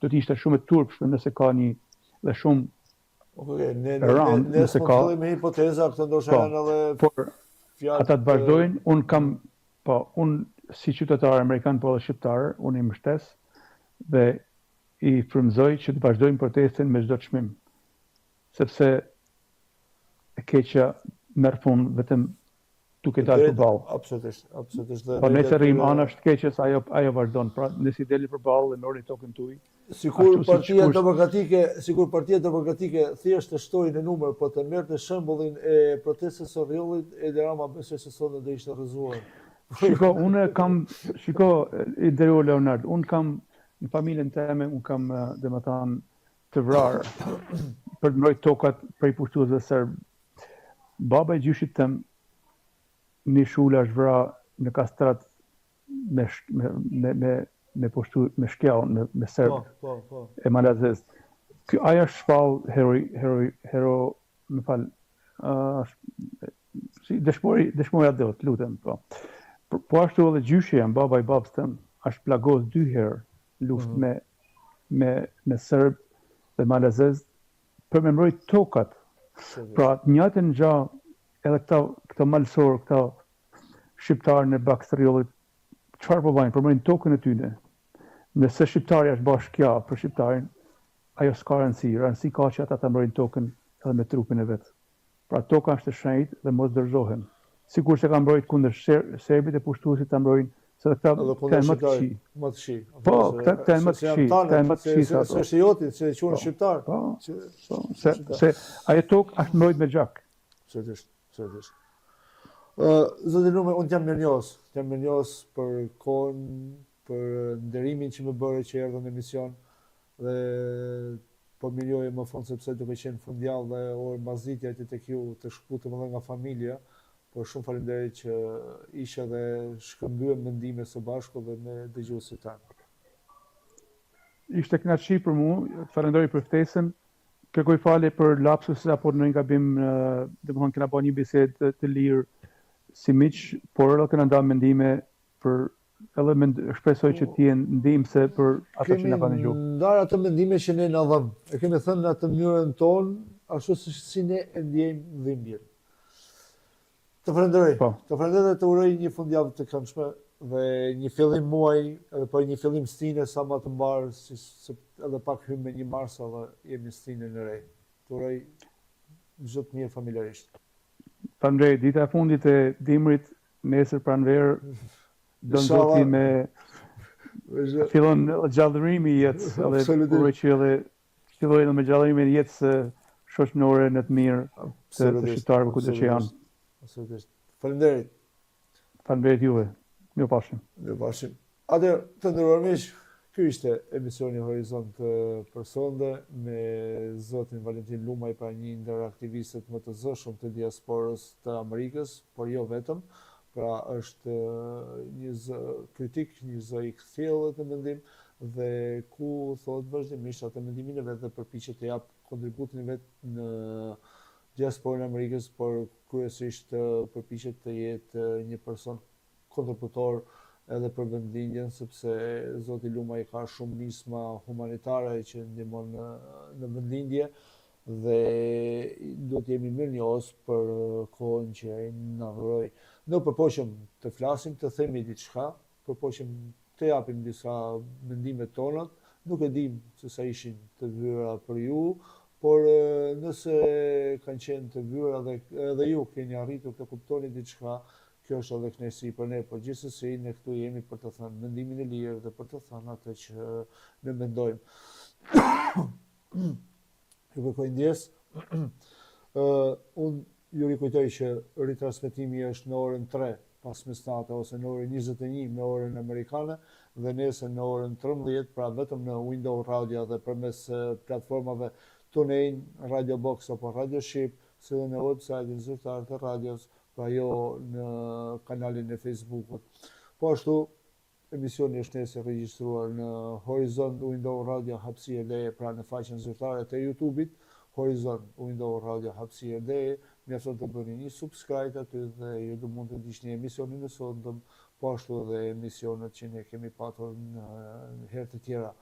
do të ishte shumë e turpshme nëse ka një dhe shumë Okay, ne ne ne ne nëse ka me hipoteza, këto ndoshta po, janë edhe por ata të vazhdojnë, unë kam po unë si qytetar amerikan po edhe shqiptar, unë i mbështes dhe i frymëzoj që të vazhdojnë protestën me çdo çmim, sepse e keqja merr fund vetëm duke dalë përballë. Absolutisht, absolutisht. Dhe po nëse rrim anash të keqes, ajo ajo vazhdon. Pra, nëse i delni përballë dhe mbroni tokën tuaj, Sikur Partia Demokratike, sikur Partia Demokratike thjesht të shtojë në numër, po të merrte shembullin e protestës së Rrjollit, Edi Rama besoj se sot do ishte rrëzuar. Shiko, unë kam, shiko, i nderuar Leonard, unë kam Në familjen teme unë kam, domethënë, të vrarë për të mbrojt tokat prej pushtuesve serbë. Baba i gjyshit tem, Nish Shula është vra në Kastrat me me me me me pushtu me shkjaun me me serbë po, po, po. e malazez. Ky ai është shpall hero hero hero, më fal, është si dëshmori dëshmori atdheut, lutem, po. Po ashtu edhe gjyshi jem, baba i babës tem, është plagos dy herë në luftë mm -hmm. me me me serb dhe malazez për me mbrojt tokat. Pra, të njëjtën gjë edhe këta këta malësor, këta shqiptarë në Baks të Rrjollit, çfarë po bëjnë? Po mbrojnë tokën e tyre. Nëse shqiptari është bashkë shkja për shqiptarin, ajo s'ka rëndësi, rëndësi ka që ata ta mbrojnë tokën edhe me trupin e vet. Pra toka është e shenjtë dhe mos dorëzohen. Sikurse kanë mbrojt kundër serbit e pushtuesit ta mbrojnë se edhe këta këta janë më të këqij. Më të këqij. Po, këta këta janë më të këqij, këta janë më të këqij se ato. Se është i joti, se e quan po, shqiptar. Po, po, se se ajo tokë është mbrojt me gjak. Absolutisht, absolutisht. Ë, zoti Lumaj, unë jam mirënjohës, jam mirënjohës për kohën, për nderimin që më bëre që erdhe në emision dhe po mirënjohje më fund sepse duke qenë fundjavë dhe orë mbasditje aty tek ju të shkëputëm edhe nga familja, por shumë faleminderit që ishe dhe shkëmbyem mendime së bashku dhe me dëgjuesit tanë. Ishte kënaqësi për mua, të falenderoj për ftesën. Kërkoj falje për lapsus apo ndonjë gabim, domethënë kena bërë një bisedë të lirë si miq, por edhe kena ndarë mendime. për edhe mend, shpresoj që të jenë ndihmëse për ata që na kanë dëgjuar. Kemi ndarë ato mendime që ne na dhemb. E kemi thënë në atë mënyrën tonë, ashtu si, si ne e ndjejmë dhimbjen. Të falenderoj. Po. Të falenderoj dhe të uroj një fundjavë të këndshme dhe një fillim muaj, edhe po një fillim stine sa më të mbarë, si, se edhe pak hymë me një mars edhe jemi në stinën e re. Të uroj çdo të mirë familjarisht. Faleminderit. Dita e fundit e dimrit, nesër pranverë, don Zoti me fillon gjallërimi i jetës, edhe uroj që edhe fillojë edhe me gjallërimin e jetës shoqërore në të mirë të, të shqiptarëve kudo që janë. Absolutisht. Faleminderit. Faleminderit juve. Mirupafshim. Mirupafshim. Atëherë, të nderuar miq, ky ishte emisioni Horizont për sonde me zotin Valentin Lumaj, pra një ndër aktivistët më të zëshëm të diasporës të Amerikës, por jo vetëm, pra është një zë kritik, një zë i kthjellët në mendim dhe ku thotë vazhdimisht atë mendimin e vet dhe përpiqet të japë kontributin e vet në diasporën e Amerikës, por kryesisht përpiqet të jetë një person kontributor edhe për vendlindjen sepse zoti Lumaj ka shumë nisma humanitare që ndihmon në, në vendlindje dhe duhet të jemi mirënjohës për kohën që ai na dhuroi. Ne u përpoqëm të flasim, të themi diçka, përpoqëm të japim disa mendime tonat, nuk e dim se sa ishin të vyera për ju, por nëse kanë qenë të vyera dhe edhe ju keni arritur të kuptoni diçka, Kjo është edhe kënaqësi për ne, por gjithsesi ne këtu jemi për të thënë mendimin e lirë dhe për të thënë atë që ne mendojmë. Ju kërkoj ndjesë. Uh, unë ju rikujtoj që ritransmetimi është në orën 3 pas mesnate ose në orën 21 me orën amerikane dhe nesër në orën 13, pra vetëm në Window Radio dhe përmes platformave TuneIn, Radio Box apo Radio Shqip, si dhe në website-in zyrtar të radios pra jo në kanalin e Facebookut. Po ashtu, emisioni është nesër regjistruar në Horizont Window Radio Hapësirë DE, pra në faqen zyrtare të YouTube-it, Horizont Window Radio Hapësirë DE, mjafton të bëni një subscribe aty dhe ju do mund të ndiqni emisionin e sotëm, po ashtu edhe emisionet që ne kemi patur në herë të tjera.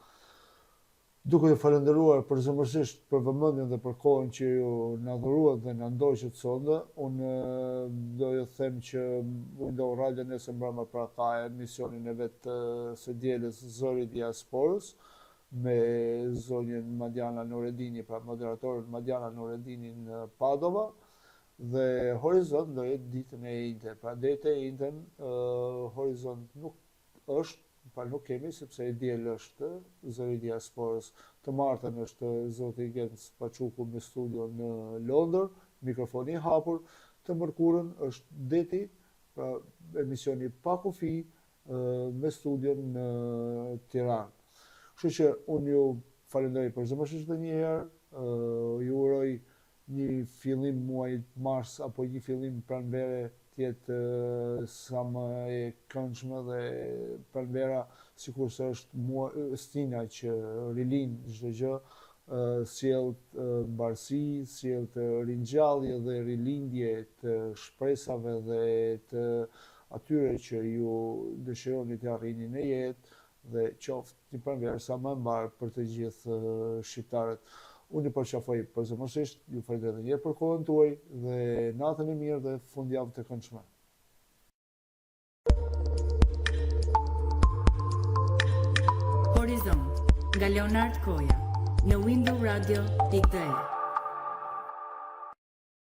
Duke ju falënderuar përzemërsisht për vëmendjen dhe për kohën që ju na dhuruat dhe na ndoqët sonde, unë do ju them që Window Radio nesër mbrëma pra ka emisionin e vet të së dielës Zëri i Diasporës me zonjën Madiana Nuredini, pra moderatoren Madiana Nuredini në Padova dhe Horizont do jetë ditën e enjte. Pra deri të enjten Horizont nuk është, pra nuk kemi sepse e diel është Zëri i Diasporës, të martën është zoti Genc Paçuku me studio në Londër, mikrofoni i hapur, të mërkurën është Deti, pra emisioni pa kufi me studion në Tiranë. Kështu që unë ju falenderoj përzemërsisht edhe një herë, ju uroj një fillim muajit mars apo një fillim pranvere të jetë sa më e këndshme dhe pranvera sikurse është mua, stina që rilind çdo gjë, sjell mbarësi, sjell të ringjallje dhe rilindje të shpresave dhe të atyre që ju dëshironi të arrini në jetë, dhe qoftë një pranverë sa më e mbarë për të gjithë shqiptarët. Unë ju përqafoj përzemërsisht, ju falenderoj edhe një herë për kohën tuaj dhe natën e mirë dhe fundjavë të këndshme. Horizont nga Leonard Koja në windowradio.de.